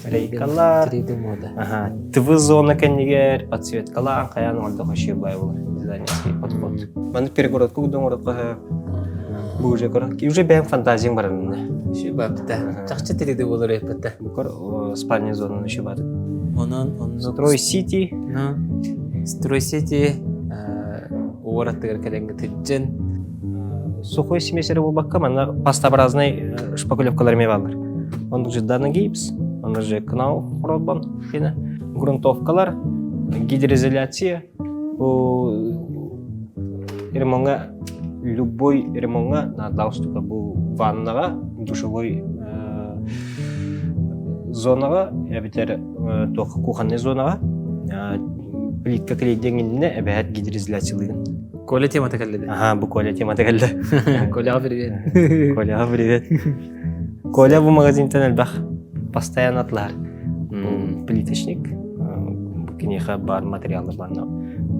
Рейкалар. 3D мода. Ага. ТВ-зона кэннигэр подсветкалаан хайаан оҥордохо үчүгэй буолар. Дизайнерский подход. Маны перегородка оҥордохо бу уже уже бэйэм фантазияң барар мында. Үчүгэй баапта. Чахчы 3D буолар эппэтэ. Букар спальня зонаны үчүгэй бааты. Онон оннук Строй Сити. Строй Сити уораттыгар кэлэҥҥэ тыджын. Сухой смесь эрэ буолбакка, манна пастообразный шпаклевкалар эмиэ бааллар. Оннук же Дана гипс, онно же Кнау Ротбан киэнэ, грунтовкалар, гидроизоляция. Бу ремонҥа любой ремонҥа наадалаах устука бу ваннаҕа, душевой зонаҕа эбэтэр туох кухонный зонаҕа плитка клейдиэҥ иннинэ эбэһээт гидроизоляциялыыгын. Коля темата кэллэ. Аха, бу Коля темата кэллэ. Коляҕа привет. Коляҕа привет. Коля бу магазинтан элбэх постоянно атлар. Бу плиточник. Бу киниэхэ бар материаллар манна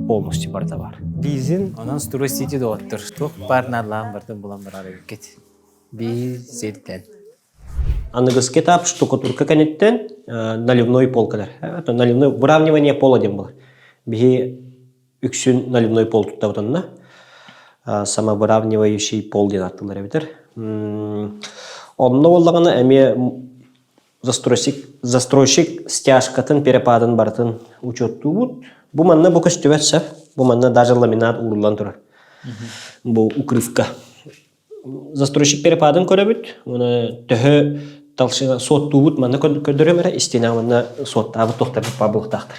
полностью барыта бар. Бизин Онон Строй Сити доҕоттор. Туох баар наадалаан бартын булан барар эбиккит. Биир сиртэн. Аныгыскы этап штукатурка кэнниттэн наливной пол кэлэр. Наливной выравнивание пола диэн буолар. Биһи үксүн наливной пол туттабытынна самовыравнивающий пол диэн ааттыылар эбитэр. Онно буоллаҕына эмиэ застройщик, застройщик стяжкатын, перепадын барытын учуоттуубут. Бу манна бу көстүбэт сөп. Бу манна даже ламинат ууруллан турар. Бу укрывка. Застройщик перепадын көрөбүт. Уна төһө талшына суоттуубут манна көрдөрөм эрэ истиэнэ манна суоттаабыт туохтарбыт баар буолуохтаахтар.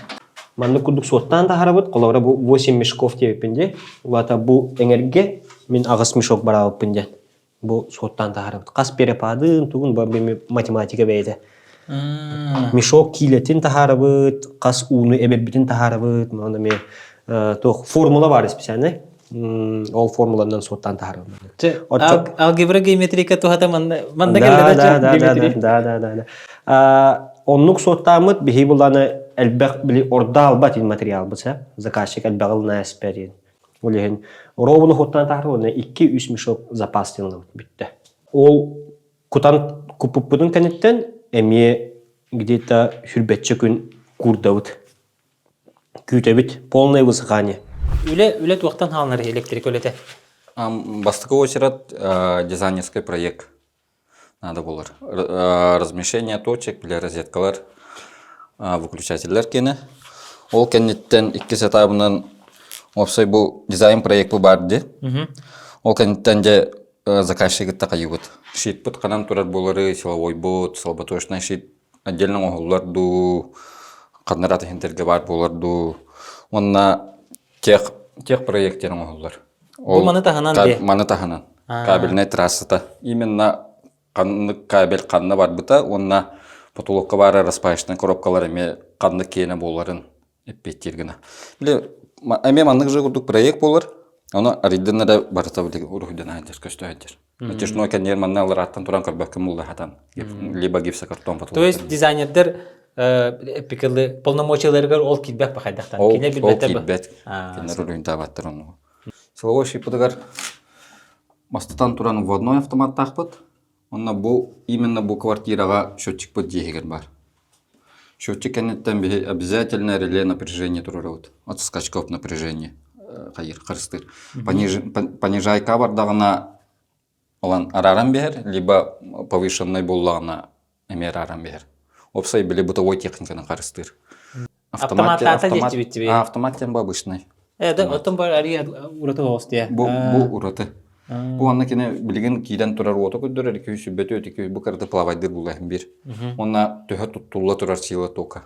Маннык курдук суоттаан таһаарабыт. Холобура бу 8 мешков диэбиппин дии. Улаата бу эҥэргэ мин аҕыс мешок бараабыппын диэн. Бу суоттаан таһаарабыт. Хас перепадын, тугун бу математика бэйэтэ. Мешок киилэтин таһаарабыт, хас ууну эбэрбитин таһаарабыт, манна эмиэ туох формула баар специальный. Ол формуланан суоттаан таһаарабыт. Алгебра геометрика туһата манна манна да, да, да, да, да, да, да. Оннук суоттааммыт биһи буланы элбэх били ордо албат ин материалбыт заказчик элбэҕи ылына эспэрин. Ол иһин ровно хуттан таһаар уонна 2-3 мешок запас тыллабыт бүттэ. Ол кутан куппуппутун кэнниттэн эмиэ где-то сүрбэччэ күн куурдабыт. Күүтэбит. Полное высыхание. Үлэ үлэ туохтан хаалынар электрика үлэтэ? Бастакы очерат дизайнерский проект надо булар. Размещение точек для розеткалар, выключателлэр киэнэ. Ол кэнниттэн иккис этабынан уопсай бу дизайн проект бу баар дии. Ол кэнниттэн дьэ заказчигы такайыбыт. Щитпыт ханан турар буолары, силовойбут, слаботочный щит отдельно оҥоһуллар дуу, ханна иһинтэргэ баар буолар дуу. Уонна тех, тех проект диэн оҥоһуллар. Бу маны таһынан дии. Маны таһынан. Кабельнай трассата. Именно ханнык кабель ханна барбыта уонна потолокка баар распаечный коробкалар эмиэ ханнык киэнэ буоларын эппиэттиир гына. Били эмиэ маннык же курдук проект буолар. Ону арыйдын эрэ барыта били уруһуйдан аһадьар, көстө аһадьар. Натяжной кэнниэр манна алларааттан туран көрбөккө муллаһатан либо гипсокартон потолок. То есть дизайнердер эпикалы полномочияларыгар ол киирбэт бахайдахтан. Кине билбэт. Ол киирбэт. Кинилэр уруһуйдаабаттар ону. Силовой щипытыгар бастатан туран вводной автоматтаахпыт. Онно бу именно бу квартираҕа счетчикпыт дьиэһигэр баар. Счетчик кэнниттэн биһи обязательно реле напряжение туруорабыт. От скачков напряжение хайыр харыстыыр. Понижайка бардаҕына Ылан арааран биһэр, либо повышенный буоллаҕына эмиэ арааран биһэр. Уопсай били бытовой техниканы харыстыыр. Автомат автомат автомат диэн бу обычный. Э, да, оттон бар ария ураты оҕус дии. Бу бу ураты. Бу онно кини билигин киирэн турар уоту көрдөрөр, 224 2 бу кырды плавайдыр булаһын бир. Онна төһө туттулла турар сила тока.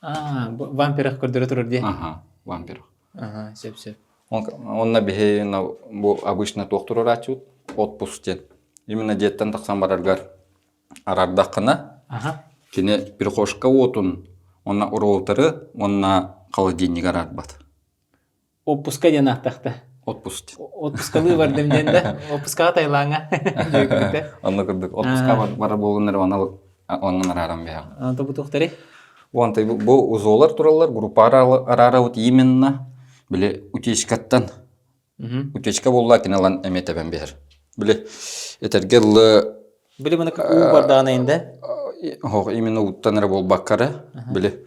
А, вампирах көрдөрө турар дии. Ага, вампирах. Ага, сөп сөп. Онно биһи бу обычно туох туруорааччыбыт отпуск диэн. Именно дьиэттэн тахсан бараргар арардаххына, кини прихожка уотун уонна роутеры уонна холодильник араарбат. Отпуска диэн ааттахта. Отпуск. Отпускалыы бардым диэн да. Отпускаҕа Таилаҥҥа. Онно курдук. Отпуска барар буолуннар онно оннун арааран биһэҕин. Тобутуохтары? Уонтай бу узолар тураллар, группа араарабыт именно били утечкаттан. Утечка буолла кини ылан эмиэ тэбэн биһэр. Били этэргэ дылы Били маны уу бардаҕына инде? Ох, именно ууттан эрэ буолбакка эрэ. Били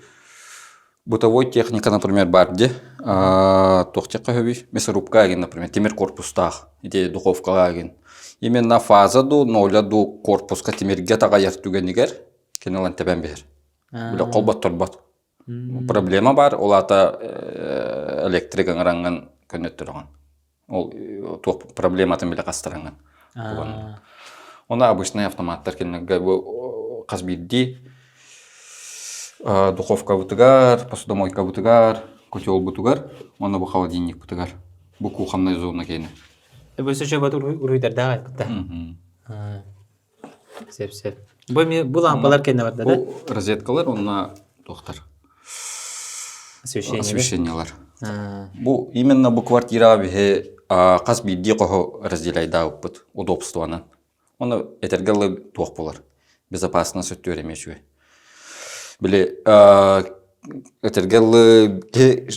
бытовой техника, например, бар ди. Туох диэххэ сөбүй? Мясорубка агин, например, тимир корпустаах, ити духовкаҕа агин. Именно фаза ду, ноля ду корпуска тимиргэ таҕайар түгэнигэр кини ылан тэбэн биһэр. Бile холботторбот. Проблема бар, ол аата электрик ыҥыраҥҥын көннөттөрөҕүн. Ол туох проблематын билэ хастараҥҥын. Оны обычный автоматтар кинилэргэ бу хас биирдии духовкабытыгар, посудомойкабытыгар, котелбутугар, уонна бу холодильникпытыгар, бу кухонная зона киэнэ. Өбөсө чөбөт уруйдардаах айтта. Сөп сөп. Бу эми бу лампалар кэннэ барда да? Бу розеткалар уонна туохтар? Освещение. Освещениелар. Бу именно бу квартираҕа биһи хас биирдии хоһу разделяйдаабыппыт удобствонан. Оны этэргэ дылы туох буолар? Безопасность өттүгэр эмиэ үчүгэй. Били этэргэ дылы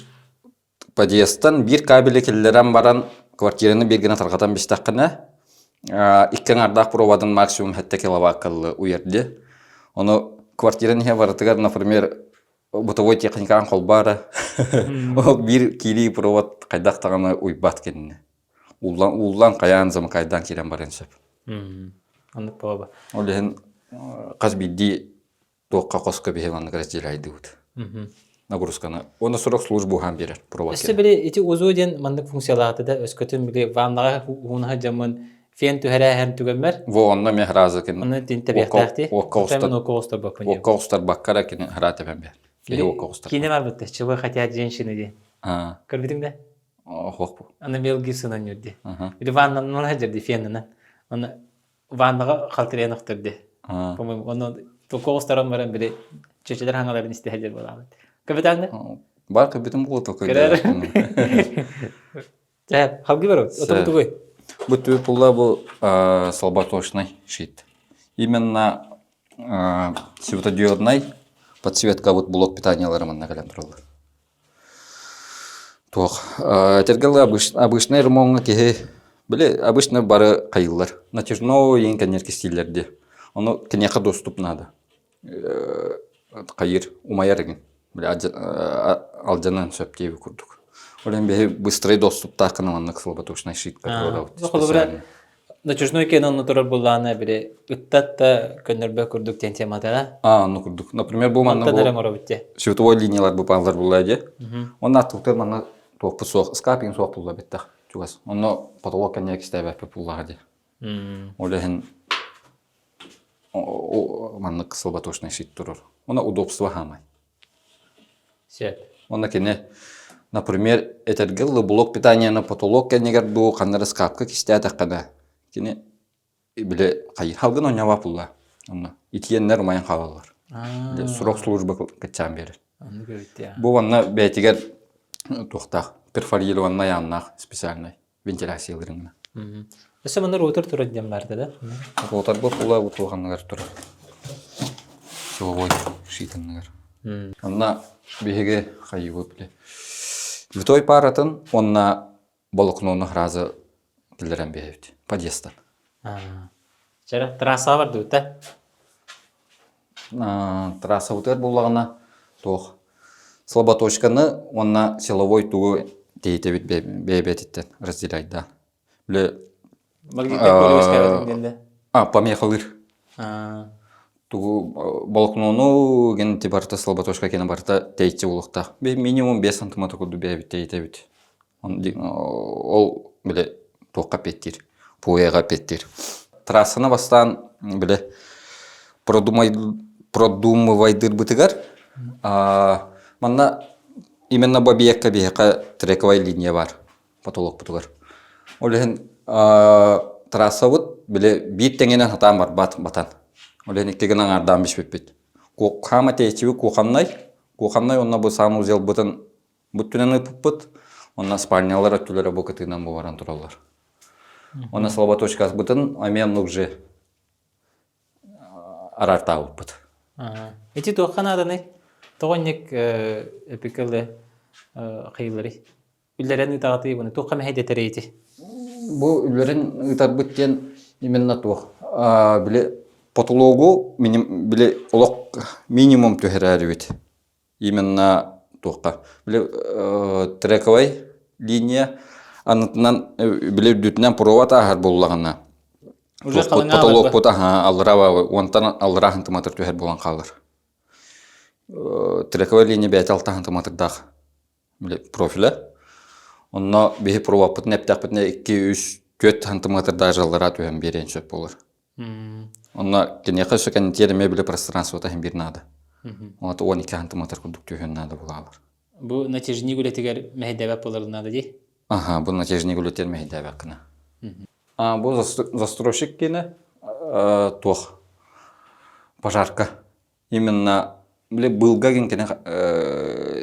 Подъезтан биир кабели киллэрэн баран квартираны биир гына тарҕатан бистэххинэ, икки аҥардаах проводын максимум 7 киловатт уйар дии. Ону квартираны иһэ барытыгар, например, бытовой техникаҕын холбоо ол биир киирии провод хайдах даҕаны уйбат кинини. Ууллан, ууллан хайаан замыкайдаан киирэн барыан сөп. Оннук буола. Ол иһин хас биирдии туохха хоско биһи маннык разделяйдыбыт. Нагрузканы. Уонна сорох служба уһаан биэрэр проводка. Өссө били ити УЗУ диэн маннык функциялаата да өскөтүн били ваннаҕа уунаһа дьаммын фен түһэрээһэн түгэммэр Во онно мен хразы кин онно тин тэбиэхтээх ти уокка устарбакка устарбакка эрэ кини хара тэбэн бэр. Киһи уокка оҕустар. Киинэ барбытта. Чего хотят женщины диэн. Көрбүтүҥ да? Охох бу. Аны Мел Гибсон ойнуур дии. Или ваннанан сылдьар дии, феннанан. Аны ваннаҕа халтырыйан охтор дии. По-моему, ону только оҕустаран баран били чөчөлөр хаҥаларын истэ сылдьар буолаабыт. Капитан да? Бар капитан буолуо только. Чэ, халгы барабыт. Оту тугуй? Бу түбү пулла бу слаботочный щит. Именно светодиодный подсветка вот блок питаниялары манна кэлэн тураллар. Туох этэргэ обычный ремоҥҥа киһи били обычно бары хайыыллар. Натяжной иин кэннир кистииллэр дии. Ону киниэхэ доступ надо. Хайыыр, умайар игин. Били алдьаныан сөп диэби курдук. Ол иһин биһи быстрый доступтаах гына маннык слаботочнай щитка туруорабыт. Холобура, Натяжной киэн онно турар буллаана били ыттат да көннөрбө курдук диэн темата. А, онно курдук. Например, бу манна Онтон эрэ оҥоробут дии. Световой линиялар бу паалар булла дии. Онно аттыбытыгар манна туохпут суох, скапин суох булла биттэх чугас. Онно потолок кэннигэр кистээбэппит буллаҕа дии. Ол иһин маннык слаботочный щит турар. Онно удобство хаамай. Сөп. Онно кини, например, этэргэ дылы блок питанияны потолок кэннигэр дуу, ханна эрэ скапка кистээтэххинэ, кини били хайыһалгын оонньообо булла. Онно итиэннэр умайан хаалаллар. Срок службы кыччаан биэрэр. Бу манна бэйэтигэр туохтаах перфорированнай ааннаах специальный вентиляциялыырыҥна. Өссө манна роутер турар диэн баарда да? Роутербут була бу туоханныгар турар. Силовой щитанныгар. Онно биһиги хайыбыт били. Витой паратын уонна волокнону сразу киллэрэн биэрэбит подъезтан. Чара трассаҕа бардыбыт да? Трассабытыгар буллаҕына туох слаботочканы уонна силовой тугу тэйитэбит бэйэ-бэйэтиттэн разделяйдаан. Бile Магнитный поле үөскээбэтин диэн да? А, помехалыыр. Тугу волокнону ген барыта слаботочка кene барыта тэйиччи буолуохтаах. Минимум 5 сантиметр курдук бэйэбит тэйитэбит. Ол бile туохха эппиэттиир, ПУЭ-ҕа эппиэттиир. Трассаны бастаан бile продумывайдыырбытыгар манна именно бу объекка биһиэхэ трековая линия бар потолокпутугар. Ол иһин трассабыт бile биир тэҥинэн сатаан барбат батан. Ол иһин икки гына аҥаардаан биспиппит. Хаама тэйиччибит кухоннай, кухоннай онно бу санузелбытын Бу өттүнэн ыыппыппыт. Онно спальнялар өттүлэрэ бу кытыынан бу баран тураллар. Онно слаботочкабытын эмиэ оннук же араартаабыппыт. Ити туохха нааданый? Тоҕо инник эпикэлэ хайыларый? Үллэрэн ыытаҕытый буну? Туохха мэһэйдэтэрий ити? Бу үллэрин ыытарбыт диэн именно туох. Били потологу били олох минимум түһэрээрибит. Именно туохха били трековай линия аннытынан били үрдүтүнэн провод ааһар буоллаҕына потолокпут аха аллара уонтан аллара сантиметр түһэр буолан хаалар. Трековай линия бэйэтэ алта сантиметрдаах били профиля. Онно биһи проводпутун эптэхпитинэ 2-3 4 сантиметрдаах жаллара түһэн биэриэн сөп буолар. Онно киниэхэ өссө кэннитиэр эмиэ били пространствота иһин биир наада. Онто 12 сантиметр курдук түһүөн наада булаалар. Бу натяжник үлэтигэр мэһэйдээбэт буоларын наада дии? Аха, бу натяжник үлэтигэр мэһэйдээбэт гына. А, бу застройщик киинэ туох пожарка. Именно били быылга кини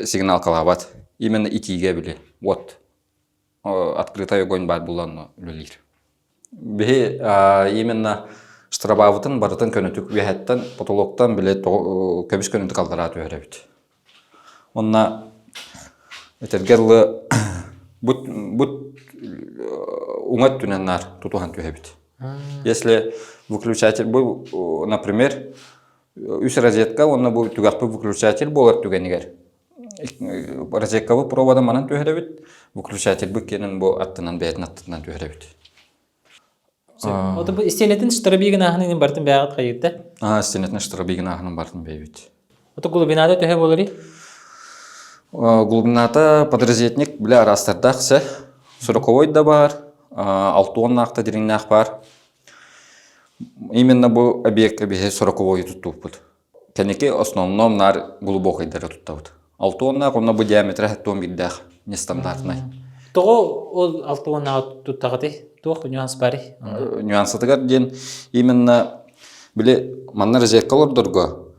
сигналкалаабат. Именно итиигэ били вот открытый огонь баар буолан үлэлиир. Биһи именно штрабаабытын барытын көнөтүк үөһэттэн потолоктан били көбүс көнөтүк аллараа түһэрэбит. Онно этэргэ дылы бут бут уҥа өттүнэн наар тутуһан түһэбит. Если выключатель бу, например, үс розетка уонна бу түгэхпит выключатель буолар түгэнигэр Розеткабыт провода манан түһэрэбит, выключательбыт киэнин бу аттынан бэйэтин аттынан түһэрэбит. Ото бу истиэнэтин штробигин ааһынын бартын бэйэҕит хайыытта? Аа, истиэнэтин штробигин ааһынын бартын бэйэбит. Ото глубината төһө буоларый? Глубината подрозетник бile араастардаах сэ. Сороковой да бар, алтуоннаах да дириҥнээх бар. Именно бу объекка биһи сороковойу туттууппут. кэнники основном наар глубокайдары туттабыт. Алтуоннаах онно бу диаметра хэттуон биирдээх нестандартнай. Тоҕо ол алтуоннаах туттаҕытый? Туох нюанс барый? Нюансатыгар диэн именно били манна розетка олордорго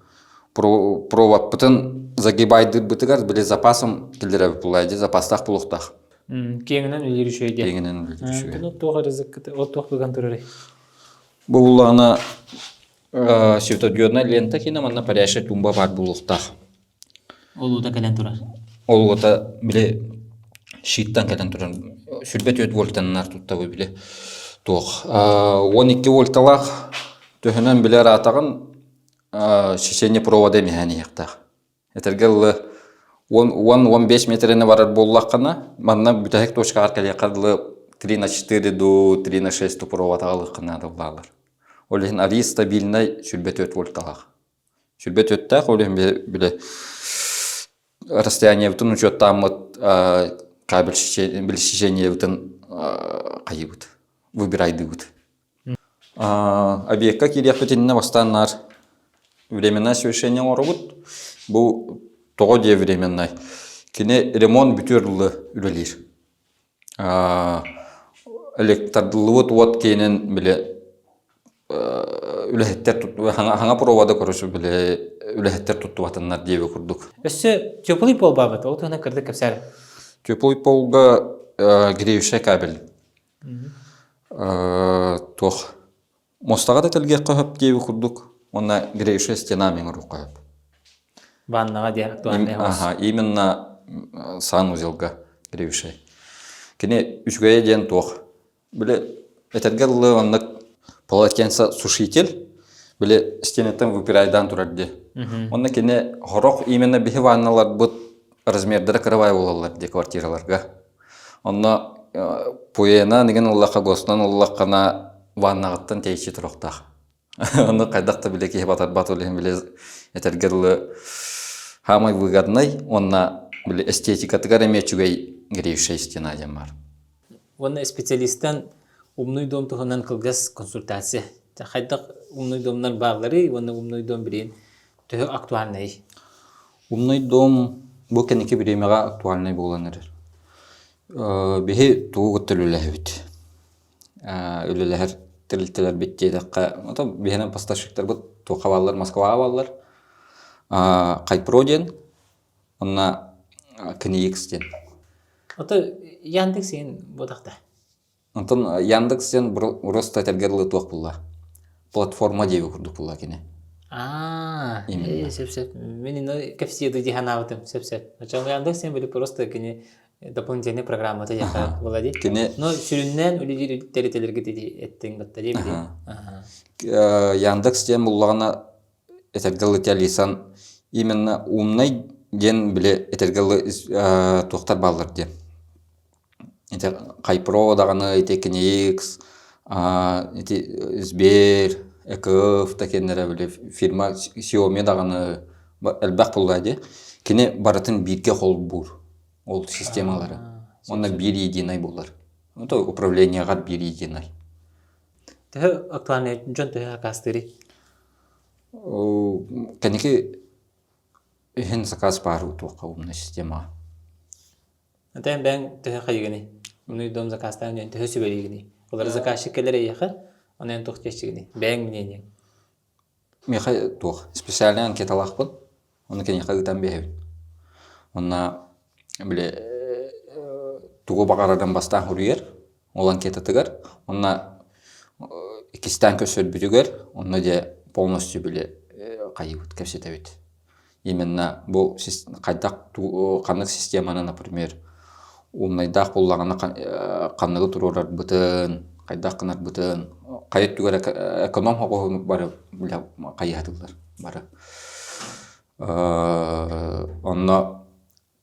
проводпытын загибайдырбытыгар били запасом киллэрэбит буллай запастаах булуохтаах. Киэҥинэн үлэлиир үчүгэй диэн. Киэҥинэн үлэлиир үчүгэй. Ну туох ризыккыт ол туох быган турарый? Бу буллаҕына светодиодная лента киинэ манна парящая тумба баар буолуохтаах. Ол уута кэлэн турар. Ол уута били щиттан кэлэн турар. Сүрбэ түөрт вольтаннар туттабы били туох. 12 вольталаах төһөнөн билэр аатаҕын сечение провода эмиһээн иһиэхтээх. Этэргэ дылы 10-15 метрэни барар буоллаххына, манна бүтэһик точкаҕар кэлиэххэ дылы 3 на 4 ду 3 на 6 провод аҕалыахха наада булаалар. Ол иһин арыый стабильнай 24 вольталаах. 24-тээх ол иһин бile расстояниебытын учуоттааммыт кабель сечениебытын хайыбыт, выбирайдыыбыт. Объекка киириэхпит иннинэ бастаан наар временное освещение оҥоробут. Бу тоҕо диэ временнай? Кини ремонт бүтүөр дылы үлэлиир. Электардыллыбыт уот киэнин били үлэһиттэр хаҥа провода короче били үлэһиттэр туттубатыннар диэби курдук. Өссө теплый пол баабыт, ол туһунан кырдык кэпсээр. Теплый полга греющий кабель Туох муостаҕа да тэлгиэххэ сөп диэби курдук уонна греющая стена миҥ оруохха сөп. Ваннаҕа диэн актуальный Ага, именно санузелга греющая. Кини үчүгэйэ диэн туох. Били этэргэ дылы оннук полотенце сушитель били стенаттан выпирайдаан турар дии. Онно кини хорох именно биһи ванналарбыт размердара кырабай буолаллар дии квартираларга. Онно пуена деген ыллахха госнан ыллаххына ваннаҕыттан тэйиччи туруохтаах. Ону хайдах да билэ киһи батарбат ол иһин били этэргэ дылы хаамай выгоднай уонна били эстетикатыгар эмиэ үчүгэй греющая стена диэн баар. Уонна специалистан умный дом туһунан кылгас консультация. Хайдах умный домнар баалларый уонна умный дом билигин төһө актуальнай? Умный дом бу кэнники бириэмэҕэ актуальнай буолан эрэр. Биһи тугу кытта үлэлэһэбит? Үлэлэһэр тэрилтэлэрбит диэтэххэ, ото биһиэнэ поставщиктарбыт туохха бааллар, Москваҕа бааллар. Хайпро диэн, онно КНИХ диэн. Ото Яндекс иһин буотахта. Онтон Яндекс диэн просто этэргэ дылы туох булла? Платформа диэби курдук булла кини. Аа, сөп сөп. Мин инно кэпсиэду дии санаабытым. Сөп сөп. Очон Яндекс диэн били просто кини дополнительный программата диэхэ була дии. Кини Но сүрүннээн үлэлиир тэрилтэлэргэ дии эттиҥ батта дии били. Яндекс диэн буллаҕына этэргэ дылы Алисан именно умный диэн били этэргэ дылы туохтар бааллар диэн. Ити Хайпро даҕаны, ити Киникс, ити Сбер, ЭКФ такиэннэрэ били фирма Xiaomi даҕаны элбэх буолла дии. Кини барытын бииргэ холбуур ол системалары. Уонна биир единый буолар. Это управлениеҕа биир единый. Төһө актуальный дьон төһө акаастыырый? Кэнники иһин заказ баар туохха умная система. Атын бэйэҥ төһө хайыгыный? Умный дом заказтаан диэн төһө сүбэлиигиний? Олары заказчик кэлэр эйиэхэ, ону эн туох диэччигиний? Бэйэҥ мнениеҥ. Миэхэ туох специальный анкеталаахпын, ону киниэхэ ыытан биэрэбин. Онно били тугу баҕарарын бастаан суруйар, ол анкетатыгар. Онно иккистээн көрсөрбүтүгэр, онно дьэ полностью били хайыыбыт, кэпсэтэбит. Именно бу хайдах ханнык системаны, например, умнайдаах буоллаҕына ханныгы туруорарбытын, хайдах гынарбытын, хайа өттүгэр эконом оҕоһун бары хайыһатыллар бары. Онно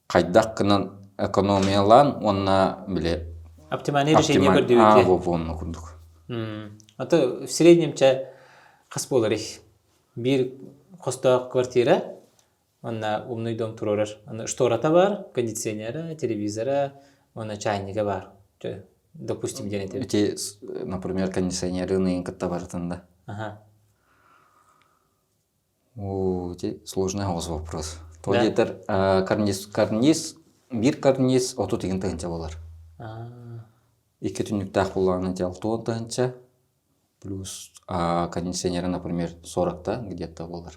хайдах гынан экономиялаан уонна били Оптимальное решение көрдүүбүт. Аа, онно курдук. А то в среднем чэ хас буоларый? Биир хостоох квартира, уонна умный дом туруорар. Аны штората бар, кондиционера, телевизора, уонна чайнига бар. Допустим, диэн этим. Ити, например, кондиционеры ныйын кытта барытын да. Ага. Оо, ити сложный оҕус вопрос. То диэтэр карниз, карниз, биир карниз 30 тыһыынча буолар. Икки түннүктээх буоллаҕына ити 60 тыһыынча, плюс кондиционера, например, 40-та где-то буолар.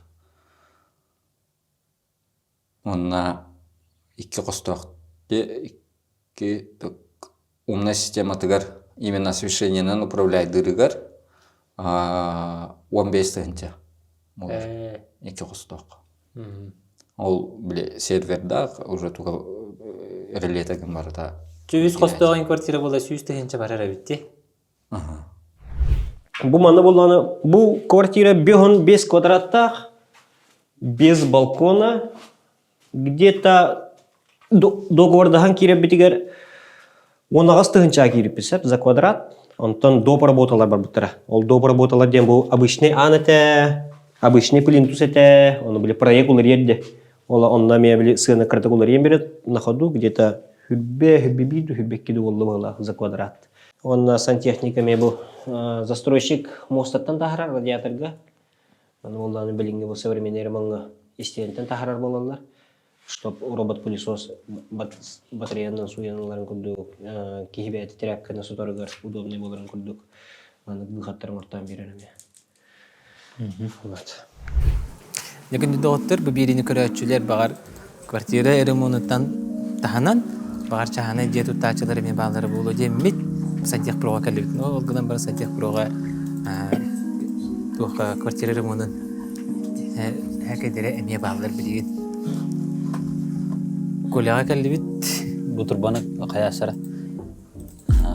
Уонна икки хостоох икки умная систематыгар именно освещениенан управляйдыырыгар 15 тыһыынча буолар икки хостоох. Ол били сервердаах уже туга реле гын барыта. Үс хостоох квартира буола 100 тыһыынча барар эбит дии. Бу манна буоллаҕына, бу квартира 5 квадраттаах, без балкона, где-то договордаһан киирэрбитигэр 18 тыһыынчаҕа киириппит сөп за квадрат. Онтон доп работалар барбыттара. Ол доп работалар диэн бу обычный аан этэ, обычный плинтус этэ, ону били проект уларыйар дии. Ол онно эмиэ били сыана кыратык уларыйан берет на ходу где-то хүрбэ, хүрбэ биир ду хүрбэ икки ду буолла быһыылаах за квадрат. Уонна сантехника эмиэ бу застройщик муостаттан таһаарар радиаторга. Аны буоллаҕына билиҥҥи бу современный ремоҥҥа истиэнтэн таһаарар буолаллар. Чтоб робот-пылесос батареянан сууйан ыларын курдук, киһи бэйэтэ тряпканы соторугар удобный буоларын курдук маннык быыхаттарын ортоон биэрэр эмиэ. Вот. Дьэ күндү доҕоттор, бу биэриини көрөөччүлэр баҕар квартира ремонуттан таһынан баҕар чааһынай дьиэ туттааччылар эмиэ бааллара буолуо диэммит сантехпрога кэллибит. Но ол гынан баран сантехпрога туох квартира ремонун эһэкэйдэрэ эмиэ бааллар билигин. Коляҕа кэллибит. Бу турбаны хайаасара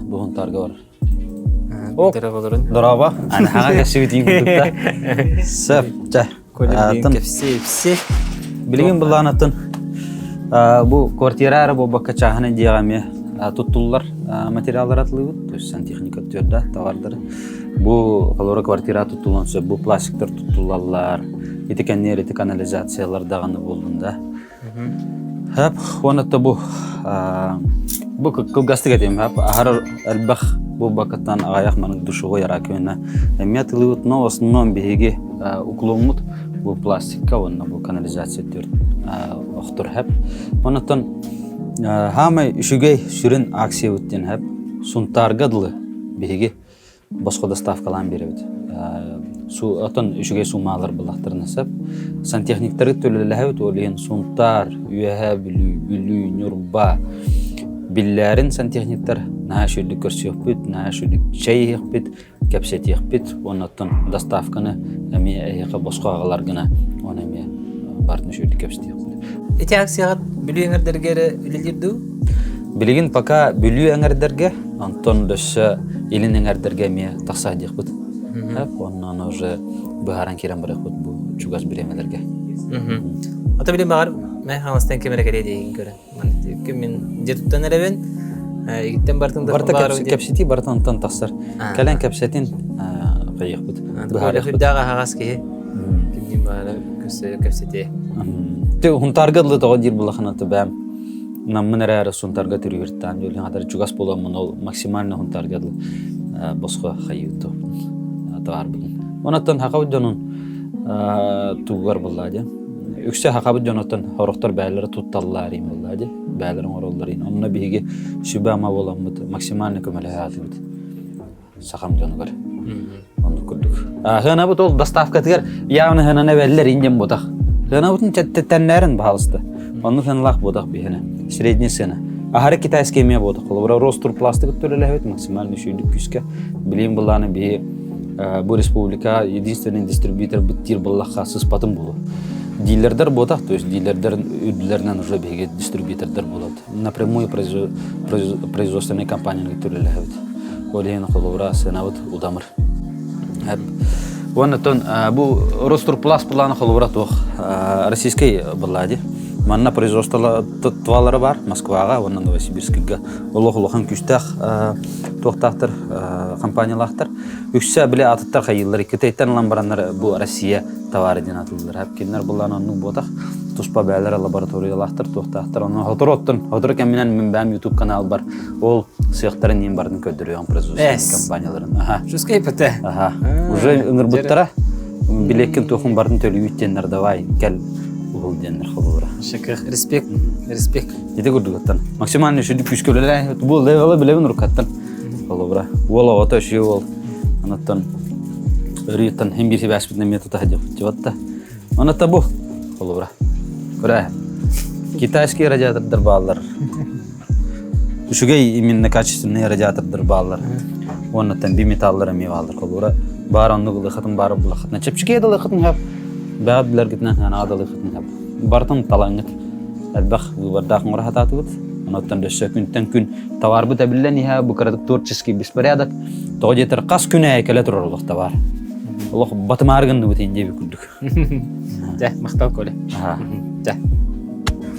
Бу Һунтаарга бар. Дорооболорун. Дорообо. Анаһаҕа кэпсибит курдукта. Сөп, чэ. Билигин кэпси-ипси. Билигин былаанатын бу квартира эрэ буолбакка чааһынай дьиэҕэ эмиэ туттуллар материаллар атылыыбыт, то есть сантехника түөрдэ товардары. Бу холоро квартира туттуллан сөп, бу пластиктар туттуллаллар, ити кэнниэр ити канализациялар даҕаны буоллун да. Хөп, уонна бу бу кылгастык этим, хөп, аһар элбэх буолбаккаттан аҕайах маннык душевой раковина эмиэ тылыбыт, но в основном биһиги укломмут бу пластикка уонна бу канализация төрт охтор хөп. Оннуттан хаамай үчүгэй сүрүн акциябыт диэн хөп, Сунтаарга дылы биһиги босхо доставкалаан биэрэбит. Су отон үчүгэй суумаалар буллахтарына сөп. Сантехниктары төлөлөһөбүт ол иһин Сунтаар, Үөһээ Бүлүү, Бүлүү, Ньурба биллээрин сантехниктар наһаа үчүгүйдүк көрсүөхпүт, наһаа үчүгүйдүк чэй иһиэхпит, кэпсэтиэхпит уонна оттон доставканы эмиэ эһиэхэ босхо аҕалар гына оны эмиэ бартын үчүгүйдүк кэпсэтиэхпит. Ити акцияҕа Бүлүү эҥэрдэргэ эрэ үлэлиир дуу? Билигин пока Бүлүү эҥэрдэргэ, онтон өссө илин эҥэрдэргэ эмиэ тахса диэхпит. Онон уже быһааран киирэн барыахпыт бу чугас бириэмэлэргэ. Ата билин баҕар мен хаҥастан ким эрэ кэлиэ диэһин көрөн. Маннык мин дьэ туттан эрэбин. Игиттен бартын Барта кэпсэтии барытын онтон тахсар. Кэлэн кэпсэтин кыйыахпыт. Быһаарыахпыт. Үрдээх аһаҕас киһи. Кимдиин баара кэпсэтиэ. Ты хунтаарга дылы тоҕо диир булахана бэм наммын эрээри Сунтарга түрүһүртаан өлүн хатар чугас буоламмын ол максимально Хунтарга дылы босхо хайыыту товарбын. Онон хахабыт дьонун тугугар буллаа диэн. Үксэ хахабыт дьонуттан хорохтор бээлэрэ тутталлар иин буллаа ди. Бээлэрин оҥороллор иин. Онно биһиги сүбэ-ама буоламмыт максимально көмөлөһө аатыбыт. сахам дьонугар. Оннук курдук. Хыанабыт ол доставкатыгар явно хыанана эбэллэр индем ботах. Хыанабытын тэннээрин баһалыста. Оннук хыаналаах ботах биһиэнэ. Средний сыана. Аһары китайский эмиэ ботах. Холобура Ростурпластык төлөлөһөбүт максимально сүйдүк күүскэ. Билим былааны биһи бу республика единственный дистрибьютор быттир буллахха сыспатын болу. Дилердер ботах, то есть дилердер үрдүлэринэн уже биһиги дистрибьютордар болот. Напрямую производственной компанияны төлөлөһөбүт. Ол иһин холобура сыанабыт удамыр. Уонна оттон бу Ростурпласт былаана холобура туох российскай былаа дии. Манна производстволары бар Москваҕа уонна Новосибирскайга олох улахан күүстээх туохтаахтар компаниялаахтар. Үксэ били атыттар хайыыллар Китайтан ылан бараннар бу Россия товары диэн атыллар. Кинилэр былаан оннук буотах туспа бээлэр лабораториялаахтар туохтаахтар. Онон сотору оттон сотору кэминэн мин бэйэм YouTube канал бар. Ол сыахтарын иин барын көрдөрүөҕүм производственный компанияларын. Аха. Шускай ПТ. Аха. Уже ыҥырбыттара. Билеккин туохун барын төлүүт диэннэр давай кэл уһул диэннэр холобура. Шакыр, респект, респект. Ити курдугуттан. Максимально сүдү күүскэ үлэлээ. Бу левела билэбин уруккаттан. Холобура. Уол оҕото үчүгэй уол. Онуттан өрүүттэн хим биир сибээспитин эмиэ тута сылдьыбатта. Онута бу холобура. Көрө. Китайские радиатордар бааллар. Үчүгэй именно качественный радиатордар бааллар. Уоннаттан биметаллар эмиэ бааллар. Холобура баар оннук ылыхатын баар булахатына чэпчэки да ылыхатын хап. Бэҕэ билэргитинэн анаҕа да ылыхатын хап. Барытын талаҥҥыт элбэх выбордаах оҥоро сатаатыбыт. Онуттан өссө күнтэн күн товарбыт эбиллэн иһэ бу кыратык творческий беспорядок. Тоҕо диэтэр хас күн аайы кэлэ турар олох товар. Олох батымаары гынныбыт ин диэби курдук. Дьэ, махтал Коля. Дьэ.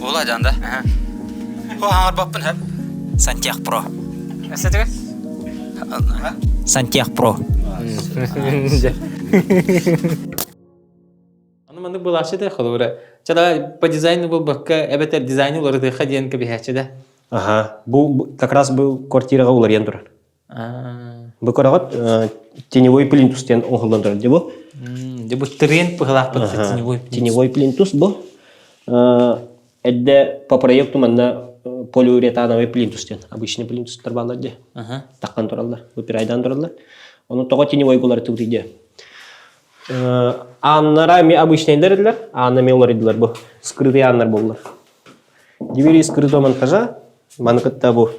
Ола жанда. Хо хаҥарбаппын хэп. Сантех Про. Эсэтигэр? Сантех Про. Дьэ. Аны маннык буолааччы да холобура. Чада по дизайну буолбакка эбэтэр дизайны уларытыахха диэн кэбиһээччи да. Аха. Бу как раз бу квартираҕа уларыйан турар. Бу көрөҕүт теневой плинтус диэн оҥоһуллан турар дии бу. Дьэ бу тренд быһылаахпыт теневой плинтус. Теневой плинтус бу. Эрдэ по проекту манна полиуретановый плинтус диэн обычный плинтустар бааллар дии. Таххан тураллар, выпирайдаан тураллар. Ону тоҕо теневой уларытыбытый диye. Ааннара эмиэ обычныйдар этилэр, аанна эмиэ уларыйдылар бу. Скрытый ааннар буоллар. Двери скрытого монтажа, маны кытта бу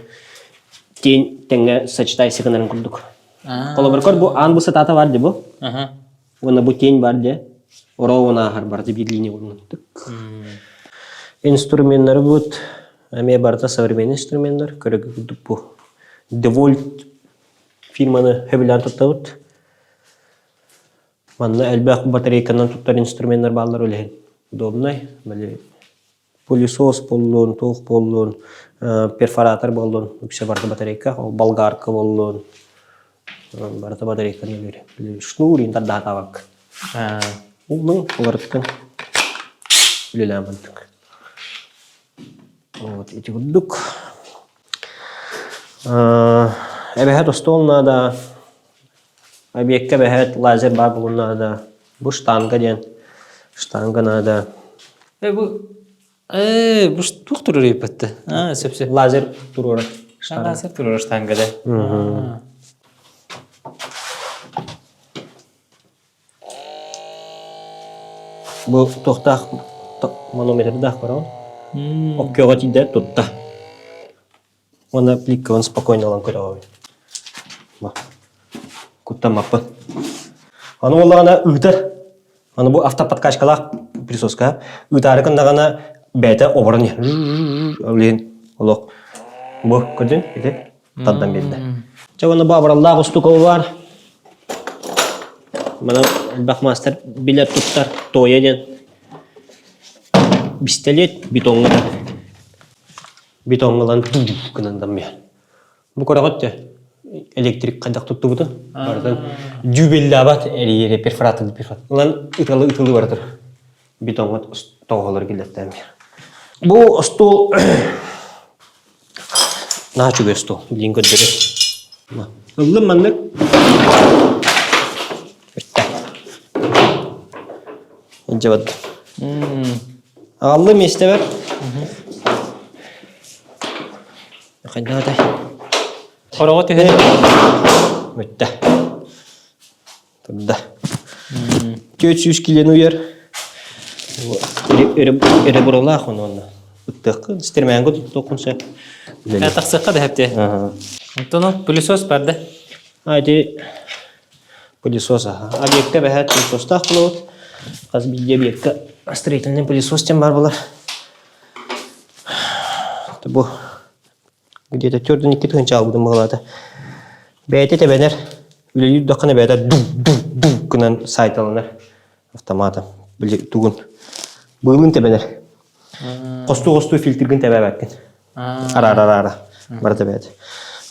тень тэҥҥэ сочетайся гынарын курдук. Холобур көр бу аан бу сатаата бар ди бу. Уонна бу тень бар ди. Ороо ааһар барыта биир линия уурунаттык. Инструменнары бут эмиэ барыта современный инструменнар көрөгө курдук бу. Девольт фирманы сөбүлээн туттабыт. Манна элбэх батарейканан туттар инструменнар бааллар үлэһин. Удобнай, били пылесос буоллун, туох буоллун, перфоратор буоллун, үксэ барыта батарейка, ол болгарка буоллун, барыта батарейканы өлөр. Били шнур иин тардаатаабакка. Уллун уларыттын үлэлээн бардык. Вот ити курдук. Эбэһэт остуол наада, Объекка бэһэт лазер баар буолуон наада. Бу штанга диэн. Штанга наада. Э бу э бу туох турар ыйыппатты? А сөп сөп. Лазер туруора. Лазер туруора штанга да. Бу туохтаах манометрдаах бараҕын. Оккөҕө тиийдэ тутта. Уонна плиткабын спокойно ылан көрөҕүн. Куттаммаппын. Аны буоллаҕына ыытар. Аны бу автоподкачкалаах присоска ыытаары гыннаҕына бэйэтэ оборон иһэр. Билигин олох бу көрдүн ити тардан биэрдэ. Чэ уонна бу абыраллаах устука бар. Мана элбэх маастар билэр туттар Тоя диэн бистэлиэт бетоҥҥа бетоҥҥа ылан гынан даммыйар. Бу көрөҕүт дьэ электрик хайдах туттубутун барытын дюбеллаабат эрийэри перфоратор перфоратор ылан ыталы ытылы барытыр бетоҥҥа тоҕолор киллэртээн Бу остуол наһаа үчүгэй остуол билигин көрдөрөр. Ыллым маннык бүттэ. Дьэ Аҕаллы миэстэбэр. Хайдах этэй? Хороҕо түһэн. Бүттэ. Турда. 400 килоны уйар. Ребролаах онно. Ыттыаххын, стермээнгэ туттуоххун сөп. Тахсыахха да хэпте. Онтон пылесос бар да? А ити Пылесос аха. Объекка бэһэт пылесостаах буолабыт. Хас биирдии объекка строительный пылесос диэн баар буолар. Бу где-то төрдүн икки тыһыынча аалбытым быһыылаата. Бэйэтэ тэбэнэр, үлэлиир даххына бэйэтэ ду-ду-ду гынан сайталанар автоматом. Били тугун быылын тэбэнэр. Хостуу-хостуу фильтргин тэбээбэккин. Араара-араара. Барыта бэйэтэ.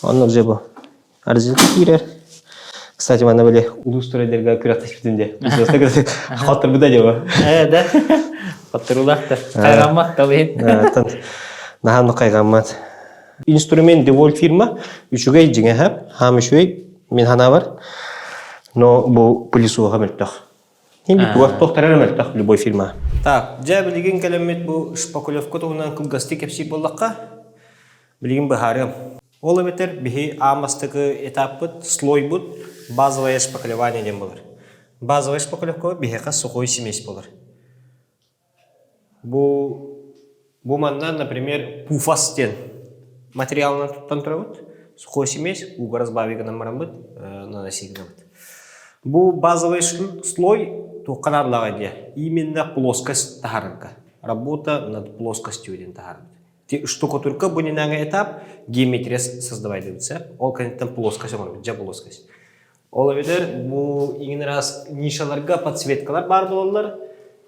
Онно уже бу Арзилка киирэр. Кстати, манна били улуус турайдарга күрэхтэспитим де. Хотторбута дьэ бу. Э, да. Хотторуулаах да. Хайҕаммат да иһин. Наһаа хайҕаммат. Инструмент Деволь фирма үчүгэй дьиҥэһэ, хаам үчүгэй мин ханаабар. Но бу пылесоһа мөлтөх. Хин туох туохтара мөлтөх любой фирма. Так, дьэ билигин кэлэммит бу шпаклевка туһунан кылгастык кэпсиир буоллахха, билигин быһаарыам. Ол эбэтэр биһи аан бастакы этаппыт, слойбут базовое шпаклевание диэн буолар. Базовая шпаклевка биһиэхэ сухой смесь буолар. Бу бу манна, например, пуфас диэн материалынан туттан турабыт. Сухой смесь ууга разбавить гынан бараммыт, наносить гынабыт. Бу базовый слой туохха наадалааҕый диэ? Именно плоскость таһаарарга. Работа над плоскостью диэн таһаарабыт. Штукатурка бу нинааҥы этап геометрия создавай диэбит Ол кэнниттэн плоскость оҥоробут, дьэ плоскость. Ол эбэтэр бу иҥин араас нишаларга подсветкалар баар буолаллар,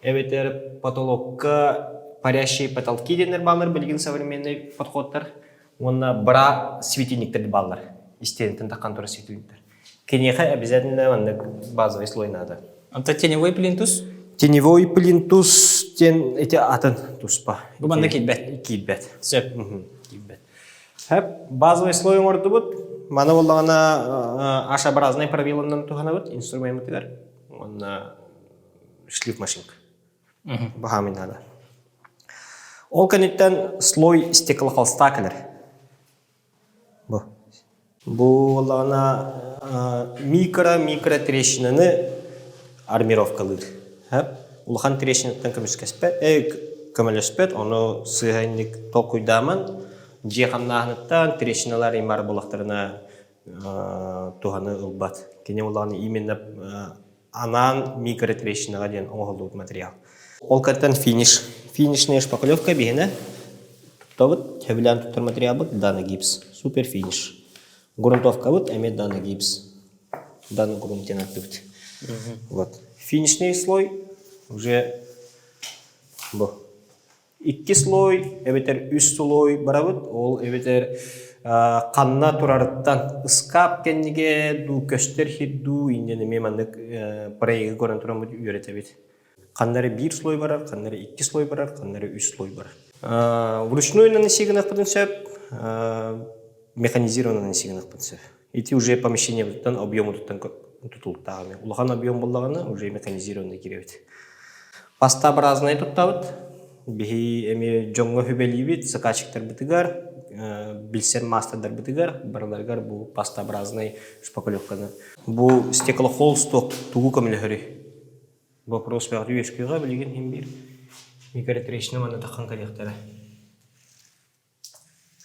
эбэтэр потолокка парящие потолки диэннэр бааллар билигин современный подходтар уонна бра светильниктэр бааллар истиэнэтин таххан турар светильниктэр. Киниэхэ обязательно маннык базовый слой надо. Онто теневой плинтус? Теневой плинтус диэн ити атын туспа. Бу манна киирбэт. Киирбэт. Сөп. Киирбэт. Хэп, базовый слой оҥордубут. Маны буоллаҕына H-образный правиланан туһанабыт инструмеммытыгар. Уонна шлиф машинка. Баһаамый надо. Ол кэнниттэн слой стеклохолста кэлэр. Бу. Бу буоллаҕына микро-микро трещинаны армировкалыыр. Улахан трещинаттан көмүскэспэт, көмөлөспөт, ону сыыһа инник толкуйдааман дьиэ хамнааһыныттан трещиналар имар буоллахтарына туһаны ылбат. Кини улахан именно анаан микротрещинаҕа диэн оҥоһуллубут материал. Ол кэнниттэн финиш. Финишная шпаклевка биһинэ туттабыт, сөбүлээн туттар материалбыт Дана гипс. Супер финиш. Грунтовкабыт эмиэ Дана гипс. Дана грунт диэн аттыбыт. Вот. Финишный слой уже бу. Икки слой эбэтэр үс слой барабыт. Ол эбэтэр ханна турарыттан ыскаап кэннигэ дуу көстөр хир дуу иннин эмиэ маннык проегы көрөн тураммыт үөрэтэбит. Ханна эрэ биир слой барар, ханна эрэ икки слой барар, ханна эрэ үс слой барар. Вручную нанеси гынахпытын сөп, механизированно нанеси гынахпытын сөп. Ити уже помещениебытыттан объемутуттан тутулуктааҕа. Улахан объем буоллаҕына уже механизированный киирэбит. Пастообразнай туттабыт. Биһи эмиэ дьоҥҥо сүбэлиибит, заказчиктарбытыгар, билсэр маастардарбытыгар барыларыгар бу пастообразнай шпаклевканы. Бу стеклохолст тугу көмөлөһөрүй? Вопрос бөҕөтө үөскүөҕэ билигин иһин биир микротрещина манна таххан кэлиэхтэрэ.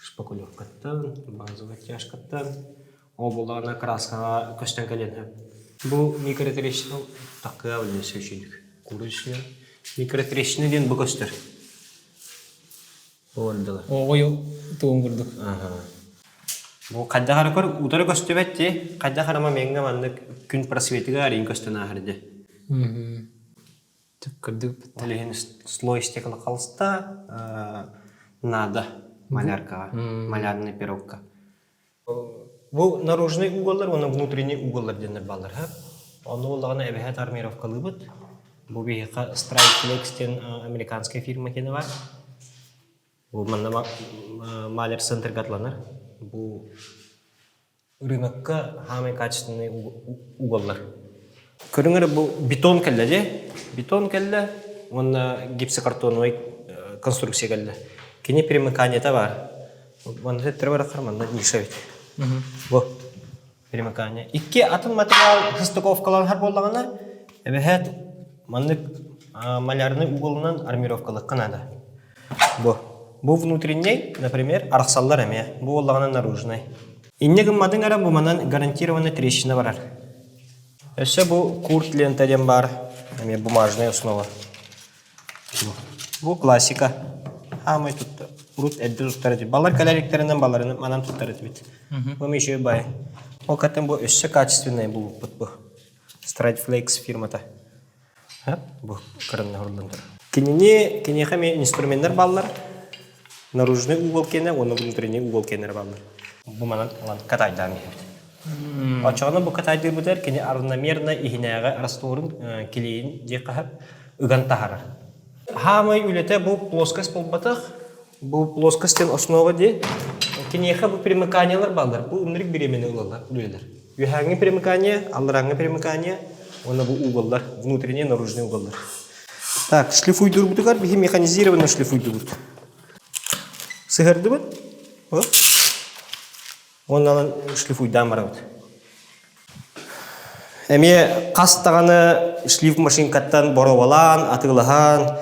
Шпаклевкаттан, базовай тяжкаттан, ол буоллаҕына краскаҕа көстөн кэлиэн сөп. Бу микротрещина таккыа билин сөчүйдүк. Курусня. Микротрещина диэн бу көстөр. Бу ордуга. Оҕойу тугун курдук. Бу хайдах эрэ көр утары көстүбэт дии. Хайдах эрэ мэмиэҥҥэ маннык күн просветыгар арыйын көстөн ааһар дии. Кырдык Ол иһин слой стеклохолста надо маляркаҕа, малярный пирогка. Бу наружный уголлар уонна внутренний уголлар диэннэр бааллар. Онно буоллаҕына эбэһээт армировкалыыбыт. Бу биһиэхэ Strike диэн американскай фирма киэнэ баар. Бу манна маляр центрга атланар. Бу рынокка хаамай качественный уголлар. Көрүҥ эрэ бу бетон кэллэ дьэ. Бетон кэллэ уонна гипсокартоновай конструкция кэллэ. Кини примыканиета баар. Манна төттөрү бараххар манна ниша эбит. Бу примыкание. Икки атын материал состыковкаланар буоллаҕына, эбэһээт маннык малярный уголунан армировкалыахха наада. Бу. Бу внутренний, например, арахсаллар эмиэ. Бу буоллаҕына наружный. Инньэ гымматыҥ эрэ бу манан гарантированно трещина барар. Өссө бу курт лента диэн баар, эмиэ бумажная основа. Бу классика. Хаамай тутта. Урут эрдэ туттар этибит. Балар кэлэриктеринэн баларын манан туттар этибит. Бу еще бай. Ол каттан бу өссө качественный булбуппут бу. Stratflex фирмата. Бу кырынна хуруллан турар. Кинини киниэхэ эмиэ инструменнар бааллар. Наружный угол киэнэ уонна внутренний угол киэннэр бааллар. Бу манан ылан катайдаан иһэбит. Оччоҕуна бу катайдыырбытыгар кини равномерно иһинээҕи растворун килиэйин дии хаһар ыган таһарар. Хаамай үлэтэ бу плоскость буолбатах. Бу плоскость диэн основа дии. Киниэхэ бу примыканиелар бааллар. Бу ынырык бириэмэни ылаллар үлэлэр. Үөһээҥҥи примыкание, алларааҥҥы примыкание. Уонна бу уголлар, внутренний наружный уголлар. Так, шлифуйдуурбутугар биһи механизированно шлифуйдубут. Сыһырдыбыт. Уонна шлифуйдаан барабыт. Эмиэ хас даҕаны шлиф машинкаттан боруобалаан, атыылаһан,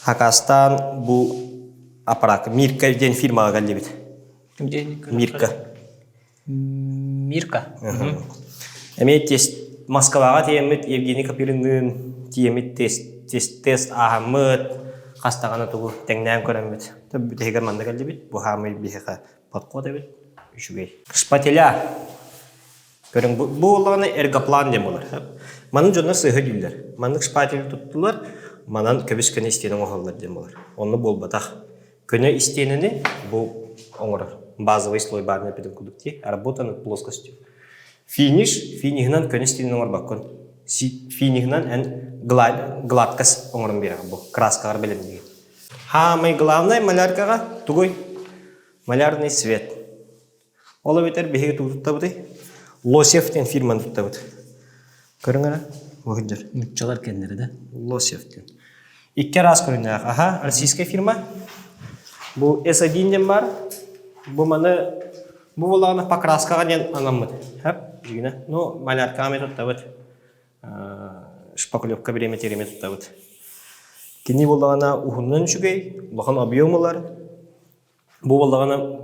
хакастаан бу аппараакка Мирка диэн фирмаҕа кэллибит. Мирка. Мирка. Эмиэ тест Москваҕа тиийэммит Евгений Копыринныын тиийэммит тест, тест, тест ааһаммыт, хас даҕаны тугу тэҥнээн көрөммүт. Бүтэһигэр манна кэллибит. Бу хаамый биһиэхэ подход эбит. Үчүгэй. Шпателя. Көрүҥ, бу, бу буоллаҕына эргоплан диэн буолар. Маннык дьоннор сыыһа дииллэр. Маннык шпатель туттулар, манан көбүс-көнө истиэнэ оҥоһуллар диэн буолар. Онно буолбатах. Көнө истиэнэни бу оҥорор. Базовый слой баарына эппитим курдук дии. Работа над плоскостью. Финиш, финишынан көнө истиэнэни оҥорбоккун. Финишынан эн гладкость оҥорон биэрэҕин бу краскаҕар бэлэмниигин. Хаамай главное маляркаҕа тугуй? Малярный свет. Ол эбэтэр биһиги тугу туттабытый? Лосев диэн фирманы туттабыт. Көрүҥ эрэ, бу сылдьар. Нуччалар кэннэрэ да? Лосев диэн. Икки араас көрүҥнээх. Аха, российская фирма. Бу S1 диэн баар. Бу маны бу буоллаҕына покраскаҕа диэн анаммыт. Хөп, дьигинэ. Ну, маляркаҕа эмиэ туттабыт. Шпаклевка бириэмэ тиэримэ туттабыт. Кини буоллаҕына уһуннан үчүгэй, улахан объем ылар. Бу буоллаҕына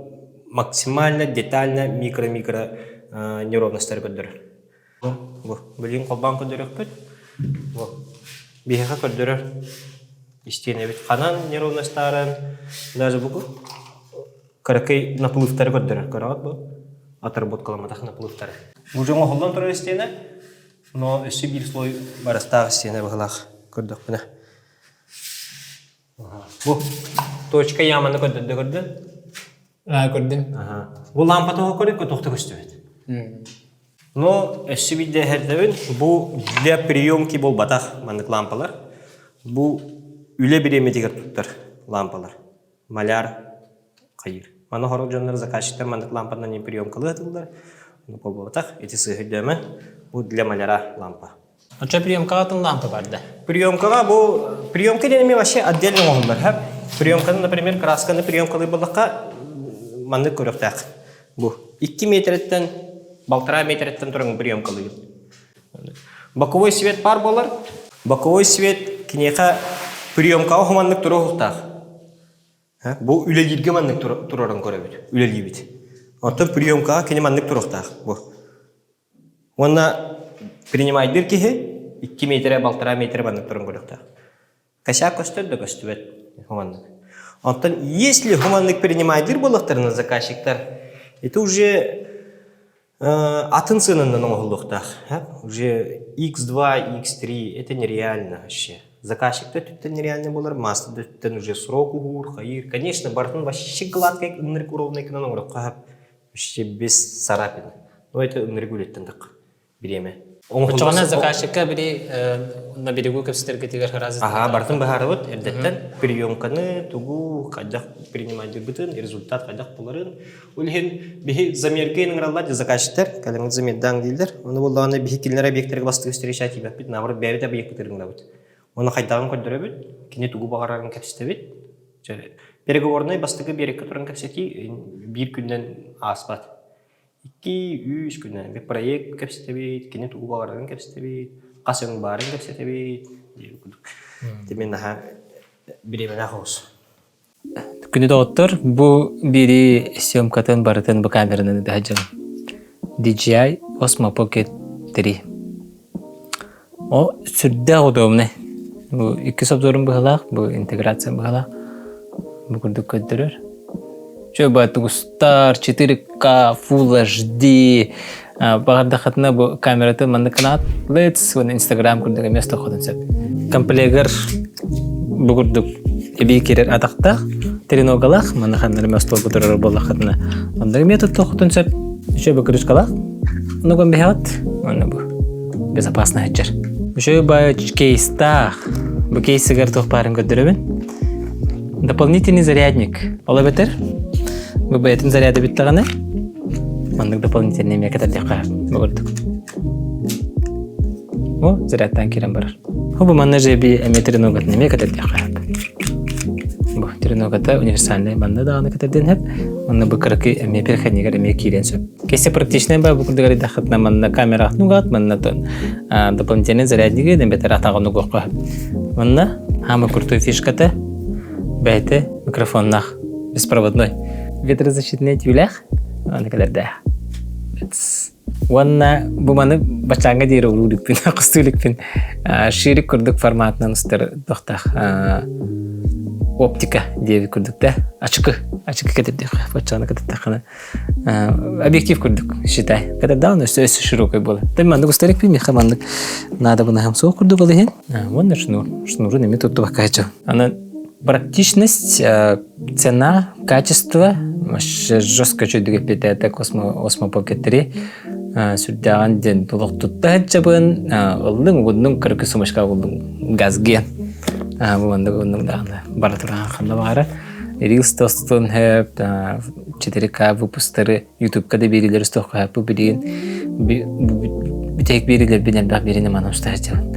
максимально детально микро-микро неровностары көрдөрөр. Бу билигин холбоон көрдөрүөхпүт. Бу биһиэхэ көрдөрөр истиэнэбит ханан неровностаарын даже бу кыракый наплывтары көрдөрөр. Көрөҕүт бу отработкаламматах наплывтары. Бу дьоҥ оһоллон турар истиэнэ, но өссө биир слой барыстаах истиэнэ быһылаах көрдөхпүнэ. Бу точка яманы көрдөрдө көрдүн? Аа, көрдүм. Бу лампа тоҕо көрүк туохта көстүбэт. Но өссө биирдэ эһэрдэбин, бу для приемки буолбатах маннык лампалар. Бу үлэ бириэмэтигэр туттар лампалар. Маляр хайыр. Маны хорох дьоннор заказчиктар маннык лампанан не приемкалыы атыллар. Буолбатах, ити сыыһа өйдөөмө. Бу для маляра лампа. Оччо приемкаҕа атын лампа бар да? Приемкаҕа бу приемка диэн эмиэ вообще отдельно оҥоһуллар һэ. Приемканы, например, красканы приемкалыы буоллахха маннык көрүөхтээх. Бу 2 метреттен полтора метреттен туран приемкалыыр. Боковой свет пар болар. Боковой свет киниэхэ приемкаҕа хуманнык туруохтаах. Бу үлэлииргэ маннык турарын көрөбүт, үлэлиибит. Оттон приемкаҕа кини маннык туруохтаах. Бу Уонна принимайдыыр киһи 2 метрэ, 1,5 метрэ маннык туран көрүөхтээх. Косяк көстөр да көстүбэт хуманнык. Онтон если хуманнык принимайдыыр буоллахтарына заказчиктар, это уже атын сыананан оҥоһуллуохтаах. Уже X2, X3 это нереально вообще. Заказчик да өттүттэн нереально буолар, мастер да өттүттэн уже срок уһуур, хайыыр. Конечно, барытын вообще гладкай ынырык ровный гынан оҥоруохха Вообще без царапин. Ну, это ынырык үлэттэн так бириэмэ. Оччоҕуна заказчикка били на берегу кэпсэтэргитигэр ыраас Аха, барытын быһаарабыт эрдэттэн приемканы, тугу, хайдах принимайдырбытын, результат хайдах буларын. Ол иһин биһи замерга ыҥыраллар заказчиктар, кэлэҥҥит замердаан дииллэр. Ону буоллаҕына биһи кинилэр объектарга бастакы встреча тиийбэппит, наоборот бэйэбит объекпытын ыҥырабыт. Ону хайдаҕын көрдөрөбүт, кини тугу баҕарарын кэпсэтэбит. Переговорнай бастакы биэрэккэ туран кэпсэтии биир күнүнэн ааспат. Икки, үс күнүнэн bir проект кэпсэтэбит, кини тугу баҕарарын кэпсэтэбит, хас өҥ баарын кэпсэтэбит диэн курдук. Ити мин наһаа бириэмэлээх оҕус. Күнү доҕоттор, бу бири съемкатын барытын бу камеранан ыта сылдьабын. DJI Osmo Pocket 3. О сүрдээх удобный. Бу иккис обзорум быһалаах, бу интеграция быһалаах. Бу курдук көрдөрөр. Чө баттугустар 4К Full HD баҕардаххытына бу камератын маннык гынаат Let's уонна Instagram курдук эмиэ стоходун сөп. Комплегар бу курдук эбии кирер атахтаах, треногалаах, манна ханнары эмэ остуолга турар буоллаххытына онно эмиэ туттуоххутун сөп. Үчүгэй бу крышкалаах. Онугун биһэҕит уонна бу безопасно сылдьар. Үчүгэй баайы кейстаах. Бу кейсигэр туох баарын көрдөрөбүн. Дополнительный зарядник. Ол эбэтэр бу бэйэтин заряда бүттэҕинэ Маннык дополнительный эмиэ кэтэрдиэххэ бу курдук. Бу зарядтаан киирэн барар. Бу манна же би эмиэ треногатын эмиэ кэтэрдиэххэ сөп. Бу треногата универсальный манна даҕаны кэтэрдиэн сөп. Манна бу кыракый эмиэ переходнигар эмиэ киириэн сөп. Кэссе практичный ба бу курдук арыйдаххытына манна камераҕа нугаат манна тон дополнительный зарядниги бэтэр атаҕын угуохха сөп. Манна хаама крутой фишката бэйэтэ микрофоннаах беспроводной ветрозащитный түүлээх аны кэлэрдээх. Уонна бу маны бачааҥҥа диэри улуу иликпин, хостуу иликпин ширик курдук форматынан устар тохтах оптика диэбит курдук да ачыкы ачыкы кэтэрдиэх баччааны кэтэрдэххинэ объектив курдук считай кэтэрдэҕин өссө өссө широкой буолар да маннык устар иликпин миэхэ маннык наада бынаһым суох курдук ол иһин уонна шнур шнурун эмиэ туттубакка аны практичность Цена, качество, вообще жестко чөйдүк эппиэтээтэ Космо Осмо Pocket 3 сүрдээҕин диэн олох тутта сылдьабын ыллыҥ угуннуҥ кыракый сумочка угуннуҥ газген бу маннык угуннуҥ даҕаны бара туран ханна баҕара Reels тостун хөп 4К выпустары Ютубка да биэриилэр устуохха бу билигин бүтэһик биэриилэрбин элбэх биэриини манан уста сылдьабын.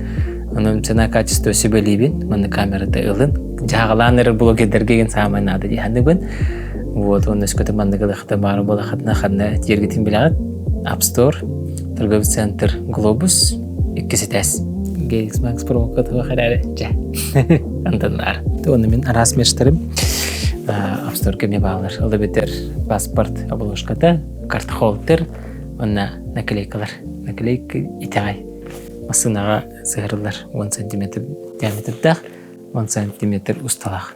Онон цена качество сүбэлиибин, манна камерата ылын. Дьаһаҕалаан эрэр блогердарга игин саамай наада дии саныыбын. Вот, уонна өскөтө маннык ылыахта баар буолахатына ханна тиэргитин билэҕит. App Store, торговый центр Глобус, иккис этээс. GX Max промокод туох эрээри, дьэ, антыннаар. Уонна мин араас мерчтарым App Store кэмэ баалар. Ол эбэтэр паспорт обложката, картхолдер уонна наклейкалар. Наклейка итэҕэй. Массыынаҕа сыһарыллар 10 сантиметр диаметрдаах, 10 сантиметр усталаах.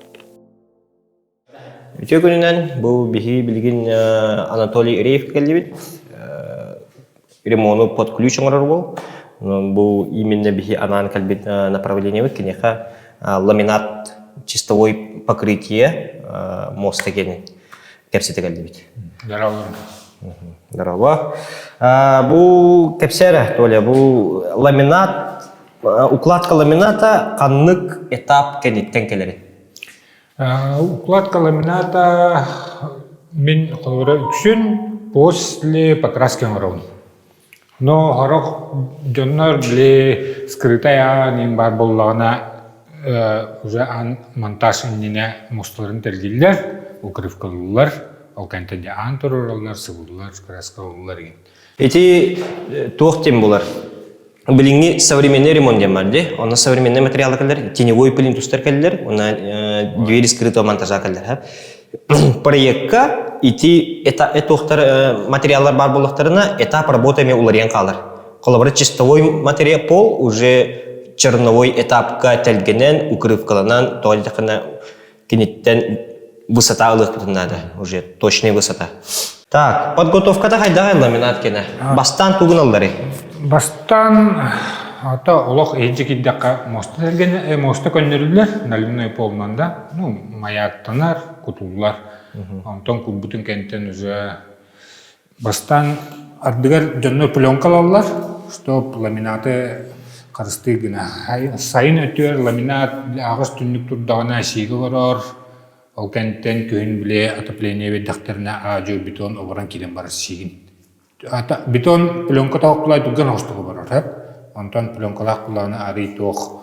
Үтүө күнүнэн бу биһи билигин Анатолий Реев кэллибит. Ремону под ключ оҥорор уол. Бу именно биһи анаан кэлбит направлениебит киниэхэ ламинат чистовой покрытие моста диэн кэпсэтэ кэллибит. Здорово. Здорово. Бу кэпсээрэ, Толя, бу ламинат, укладка ламината ханнык этап кэнниттэн кэлэрий? Укладка ламината мин холобура үксүн после покраски оҥоробун. Но сорох дьоннор били скрытай аан иин баар буоллаҕына уже аан монтаж иннинэ мусталарын тэлгииллэр, укрывкалыыллар, ол кэнтэн дьэ аан туруораллар, сыбыллар, краскалыыллар игин. Ити туох диэн булар? Билиҥҥи современный ремонт диэн бар дии. Онно современный материалы кэлэр, теневой плинтустар кэллэр, уонна двери скрытого монтажа кэллэр. Проекка ити этуохтар материаллар баар буоллахтарына, этап работы эмиэ уларыйан хаалар. Холобура, чистовой материал пол уже черновой этапка тэлгэнэн, укрывкаланан, тоҕо диэтэххинэ киниттэн высота ылыахпытын наада, уже точная высота. Так, подготовката хайдах ламинат кенэ? Бастаан тугун аллары? Бастаан ата олох иһирдьэ киирдэххэ муоста тэлгэнэ муоста көннөрүллэр наливной полунан да ну маяктанар кутуллар онтон курбутун кэнтэн уже бастаан ардыгар дьоннор пленка ылаллар чтоб ламинаты харыстыыр гына сайын өттүгэр ламинат аҕыс түннүк турдаҕына сиигэ олорор ол кэнтэн күһүн били отопление биэрдэхтэринэ аа-дьуо бетон оборон киирэн барар сиигин Ата бетон пленка тоһуктулай түргэн оҕустуга барар сөп. Онтон пленкалаах кулааны арый туох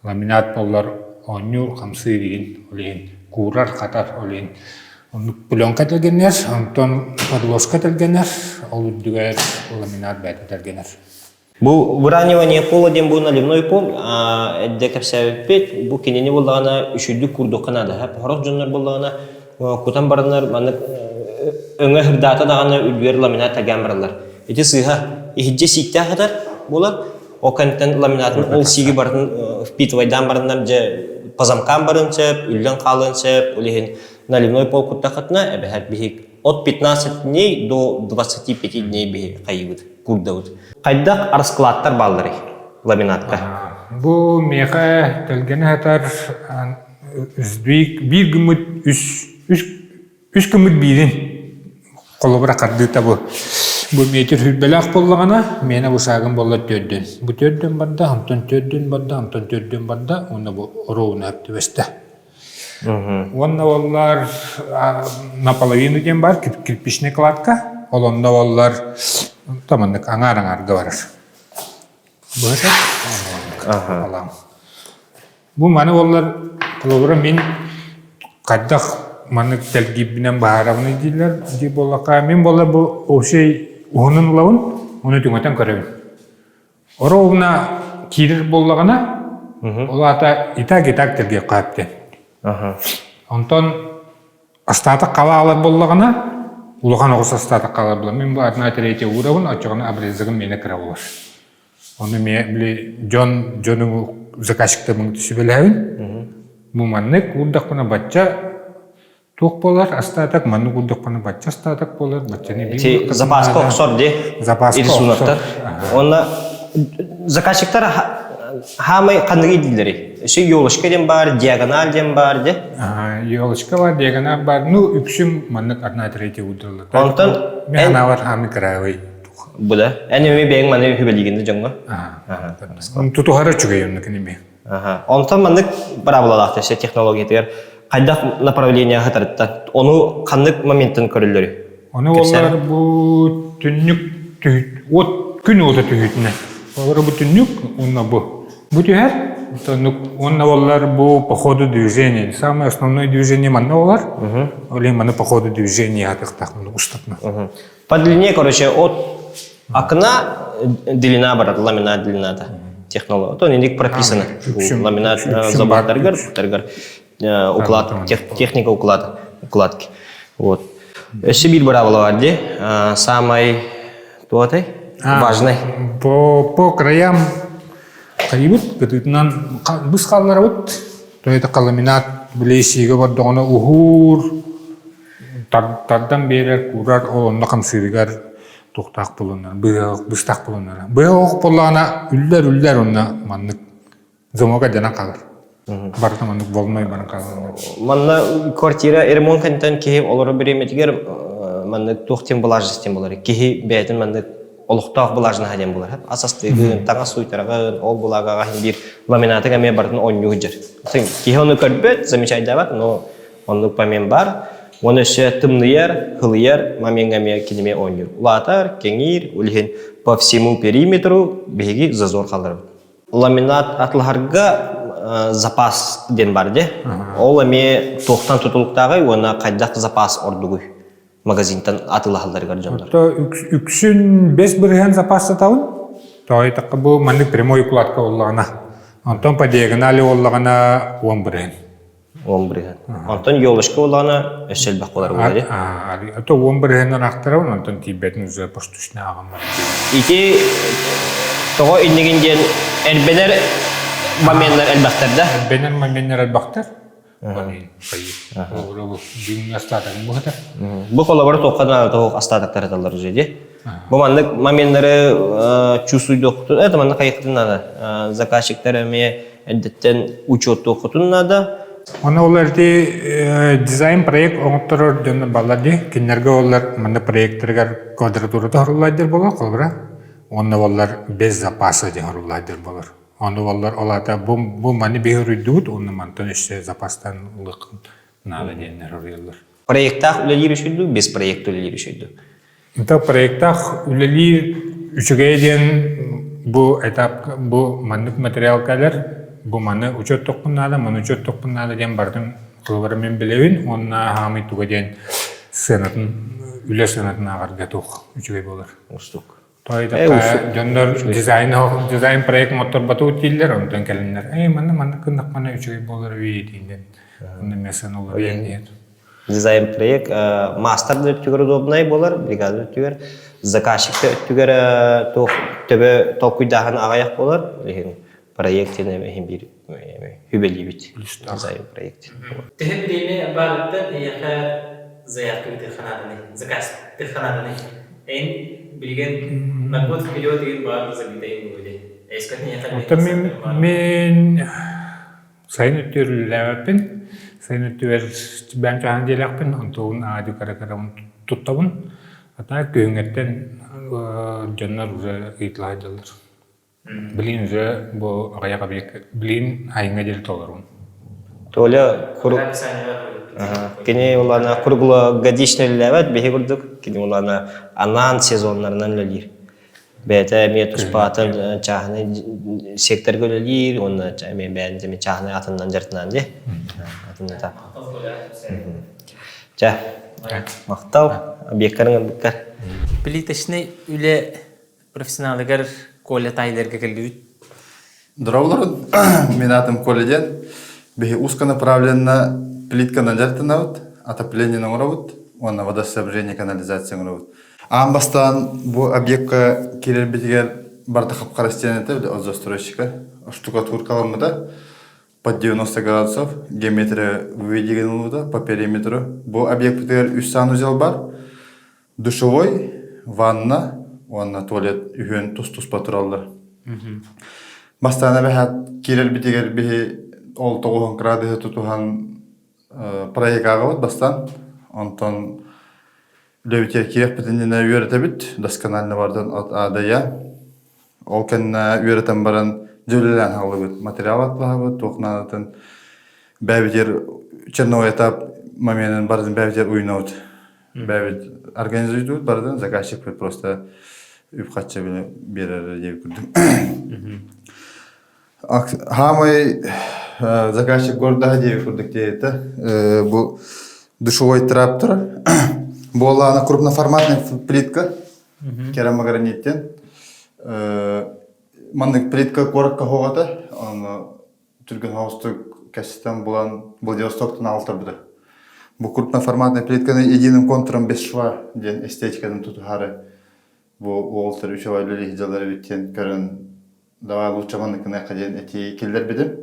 ламинат буоллар оонньуур, хамсыыр иһин, ол иһин куурар, хатар, ол иһин оннук пленка тэлгэнэр, онтон подложка тэлгэнэр, ол үрдүгэр ламинат бэйэтэ тэлгэнэр. Бу выравнивание пола диэн бу наливной пол эрдэ кэпсээбиппит бу кинини буоллаҕына үчүйдүк куурдуохха наада. Сорох дьоннор буоллаҕына кутан бараннар маннык өҥө сырдаата даҕаны үрдүгэр ламинат тагаан бараллар. Ити сыыһа иһирдьэ сииктээх сытар буолар. Ол кэнниттэн ламинатын ол сииги барытын впитывайдаан бараннар дьэ по замкам барыан сөп, үллэн хаалыан сөп. Ол иһин наливной пол куттаххытына эбэһээт биһик от 15 дней до 25 дней биһи хайыыбыт, курдабыт. Хайдах раскладтар баалларый ламинатка? Бу миэхэ тэлгэнэ сытар биир гыммыт үс үс үс гыммыт биирин холобура хардыыта бу бу метр сүүрбэлээх буоллаҕына миэнэ бу саагым буолла төрдүн бу төрдүн барда онтон төрдүн барда онтон төрдүн барда уонна бу оруобуна түбэстэ Уонна буоллар наполовину диэн баар кирпичный кладка ол онно буоллар таманнык аҥаар аҥаарга барар. Быһата алаам. Бу маны боллар холобура мин хайдах маннык тэлгиирбинэн баһаарабыный дииллэр дии буоллахха мин буоллар бу общай уһунун ылабын ону түҥэтэн көрөбүн. Оруобуна киирэр буоллаҕына ол аата и так и так тэлгиэххэ сөп Онтон астаатах халаалар буоллаҕына улахан оҕус астаатах халаалар буолар. Мин бу одна третья уурабын, оччоҕуна обрезогым миэнэ кыра буолар. Ону эмиэ били дьон дьону заказчиктарбын сүбэлэһэбин. Бу маннык уурдахпына бачча туох буолар астаатак, маннык уурдахпына бачча астаатак буолар, баччаны Ити запаска охсор ди. Запаска рисуноктар. Онно заказчиктар хаамай ханныгы дииллери? Өссө елочка диэн баар, диагональ диэн баар ди. Елочка бар, диагональ бар. Ну, үксүм маннык одна третья уурдаллар. Онтон мен анаабар хаамый кыраабай. Бу да. Эн эми бэйэҥ маны хүбэлиигин да дьоҥҥо. Тутуһара үчүгэй оннук эми. Онтон маннык быраабылалаах өссө технологиятыгар хайдах направление хатарыттан ону ханнык моменттан көрөллөрүй? Ону олар бу түннүк от күн уота түһүүтүнэн. Олар бу түннүк уонна бу. Бу түһэр, уонна олар бу по ходу движения. Самое основное движение манна олар. Ол маны по ходу движения атыктах устатна. По длине, короче, от окна длина барар, ламинат длината. Технология. То них прописано. Ламинат забаттаргар, таргар уклад, техника уклада, укладки. Вот. Өссө биир быраабыла бар дии. Самай туотай? Важный. По, по краям хайыбыт, кытыытынан быс хаалларабыт. То это ламинат билейсиге бордоҕуна уһуур, тардан биэрэр, куурар, ол онно хамсыырыгар туохтаах булунар, быстах булунар. Быа ох буоллаҕына үллэр-үллэр онно маннык замок дьанан хаалар. Барыта маннык волной баран хаалар. Манна квартира ремонт кэнниттэн киһи олорор бириэмэтигэр маннык туох диэн былаажность диэн буолар. Киһи бэйэтин маннык олохтоох былаажнаһа диэн буолар. Ас астыыгын, таҥас сууйтараҕын, ол булагаҕа биир ламинатык эмиэ барытын оонньуу сылдьар. Киһи ону көрбөт, замечайдаабат, но Оннук момент баар. Уонна өссө тымныйар, хылыйар момеҥҥа эмиэ киними оонньуур. Улаатар, кэҥиир, ол иһин по всему периметру биһиги зазор хаалларабыт. Ламинат атылаһарга запас диэн бар дии. Ол эмиэ туохтан тутулуктааҕый уонна хайдах запас ордугуй магазинтан атылаһалларыгар дьоннор? Үксүн 5% запас сатабын. Тоҕо бу маннык прямой укладка буоллаҕына. Онтон по диагонали буоллаҕына 10%. 10%. Онтон елочка буоллаҕына өссө элбэх буолар буолар дии. А то 10%-ынан ахтарабын, онтон тиийбэтин уже поштучно ааҕан баран. Ити тоҕо иннигин диэн эрбэнэр моменнар элбэхтэр да? Эрбэнэр моменнар элбэхтэр. Бүгүн остатогын быһытар. Бу холобура туохха наада тоһук остатоктар эталлар уже ди. Бу маннык моменнары чувствуйдуоххутун, это маннык хайыхтын надо. Заказчиктар эмиэ эрдэттэн учуоттуоххутун наада. Оны олар ити дизайн проект оҥотторор дьонно баллар ди. Кинилэргэ олар манна проекттарыгар квадратурата хоруллайдыр болар, холобура. Онно олар без запаса диэн хоруллайдыр болар. Ону олар олата бу бу маны биһи уруйдубут, онно мантан өссө запастан ылык надо диэннэр оруйаллар. Проекттаах үлэлиир үчүгэй без проекта үлэлиир үчүгэй Это проектах үлэлиир үчүгэй диэн бу этап бу маннык материал кэлэр, бу маны учуоттуохпун наада, маны учуоттуохпун наада диэн барытын холобура мин билэбин уонна хаамый туга диэн сыанатын үлэ сыанатын ааҕарга туох үчүгэй буолар. Устук. Дьоннор дизайн дизайн проект оҥотторботу дииллэр, онтон кэлиннэр эй манна маннык гыннахпына үчүгэй буолар үүй дииллэр. Онно эмиэ сыана уларыйан иһэр. Дизайн-проект маастар да өттүгэр удобнай буолар, бригада өттүгэр, заказчик да өттүгэр туох төбө толкуйдааһын аҕыйах буолар. Иһин проект иһин биир хүбэлиибит дизайн-проект. Төһө бириэмэ баарыттан эйиэхэ заявка бүтүөххэ заказ бүтүөххэ нааданы эн билигин на год вперед деген баар забитайын буолуо эскатын эйиэхэ Мин мин Сайын өттүгэр үлэлээбэппин. Сайын өттүгэр бэйэм чааһын дьиэлээхпин, онтубун аадьу кыра-кырабын туттабын. А так күһүҥҥэттэн дьоннор уже ыйыталаһа сылдьаллар. Билигин уже бу аҕыйах объект билигин айыҥҥа диэри толорум. Толя кур кини улаана круглогодично үлэлээбэт биһи курдук кини улаана анаан сезоннарынан үлэлиир. Бэйэтэ эмиэ туспаатын чааһынай секторга үлэлиир уонна эмиэ бэйэн эмиэ чааһынай атыннан дьарытынан дии. Атынна так. Чэ, махтал объеккарын ылбыккар. Плиточный үлэ профессионалыгар Коля Тайлерга кэллибит. Здравствуйте, мин атым Коля диэн. Биһи узконаправленно плитканан дьарыктанабыт, отопление оҥоробут уонна водоснабжение канализация оҥоробут. Аан бастаан бу объекка киирэрбитигэр барыта хап-хара стенэтэ, от застройщика штукатуркаламмыта под 90 градусов, геометрия выведен ылбыта по периметру. Бу объекпытыгар үс санузел бар. Душевой, ванна уонна туалет үһүөн тус-туспа тураллар. Бастаан эбэһээт киирэрбитигэр биһи ол тоҕуһун градуһу тутуһан проект ааҕабыт бастаан. Онтон үлэбитигэр киирэхпит иннинэ үөрэтэбит, досконально барытын от А до Я. Ол кэннэ үөрэтэн баран дьэ үлэлээн хааллыбыт. Материал атлаһабыт, туох наадатын бэйэбитигэр черновой этап моменын барытын бэйэбитигэр уйунабыт. Бэйэбит организуйдуут барытын заказчикпыт просто үп-харчы биэрэр диэбит курдук. Хаамай заказчик гордаһа диэбит курдук диэбитэ. Бу душевой трап турар. Буоллаана крупноформатная плитка керамограниттен. Маннык плитка куоракка хоҕата, оны түргэн соҕустук кэстэн булан Владивостоктан аҕалтарбыта. Бу крупноформатная плитканы единым контуром без шва диэн эстетикатын тутуһаары бу уолтар үчүгэй үлэлии дьаллар эбит диэн көрөн давай лучше манныкыныахха диэн этии киллэрбитим.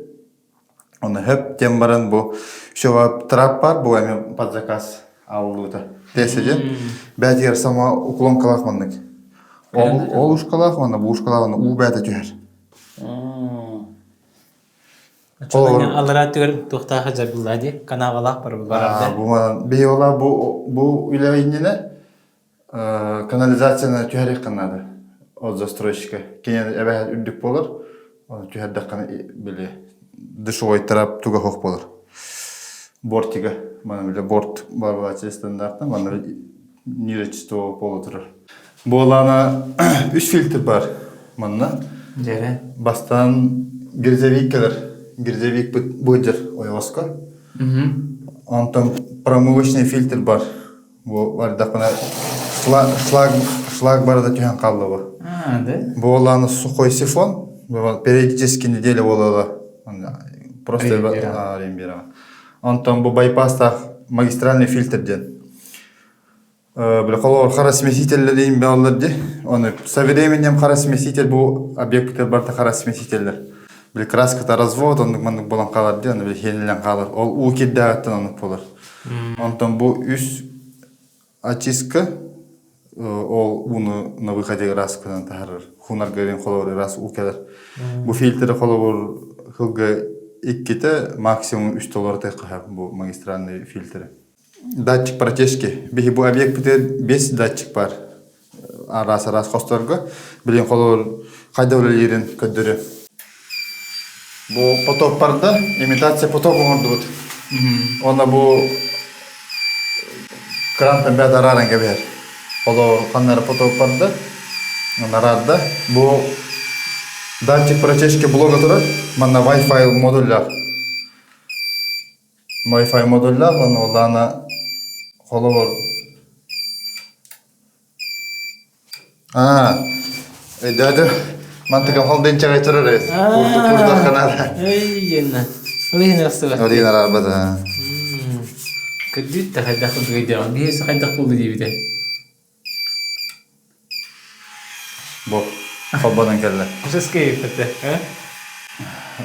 Оны хөп диэн баран бу үчүгэй трап бар бу эми под заказ аллыбыта. Тессе диэн бээтигэр сама уклонкалаах маннык. Ол ол ушкалаах уонна бу ушкалаах уонна уу бээтэ түһэр. Аллараа түгэр туохтааха дьарбыллаа дии, канавалаах барар Бу манан биһи бу бу үлэ иннинэ канализацияны түһэриэххэ наада. Ол застройщика. Кини эбэһээт үрдүк буолар. Оны түһэрдэххинэ били душевой трап туга суох буолар. Бортига. Манан били борт бар стандартна манна ниже чистого пола турар. Буолаана үс фильтр бар манна. Дьэрэ. Бастаан грязевик кэлэр. Грязевик быдьар ойоҕоско. Онтон промывочный фильтр бар. Бу бардахпына шлак, шлак, шлак барыта түһэн хаалла бу. А, да? Буолаана сухой сифон. Периодически неделя буолала. Просто рембера. Онтон бу байпастаах магистральный фильтр диэн. Били холобур хара смесителлэр бааллар дии. Оны со временем хара смеситель бу объекттер барыта хара смесителлэр. Били краската развод оннук маннык буолан хаалар дии, аны били хиэнилэн хаалар. Ол уу кирдээҕиттэн оннук буолар. Онтон бу үс очистка ол ууну на выходе ыраас гынан таһарар. Хуунарга диэн холобур ыраас уу кэлэр. Бу фильтры холобур кылга иккитэ максимум үс толору тыахха бу магистральный фильтры. Датчик протечки. Биһи бу объектпитигэр бес датчик бар. Араас-араас хосторго. Билин холобур хайда үлэлиирин көрдөрүө. Бу поток барда, имитация поток оҥордубут. Уонна бу крантан бэт арааран кэбиһэр. Холобур ханна эрэ поток барда, араарда. Бу датчик протечки блога турар. Манна Wi-Fi модуллаах. Wi-Fi модуллаах, уонна улаана холобур Аа, өйдөөтүм. Мантыкам холдун чагай турар эбит. Курдук курдук канада. Эй, генна. Ол иһин арахсыбат. Ол иһин араарбат. Көрдүүт да хайдах курдук өйдөөҕүн. Биһиэхэ хайдах буолду диэбитэ. Бу холбонон кэллэ. Кушаскай эппэтэ, э?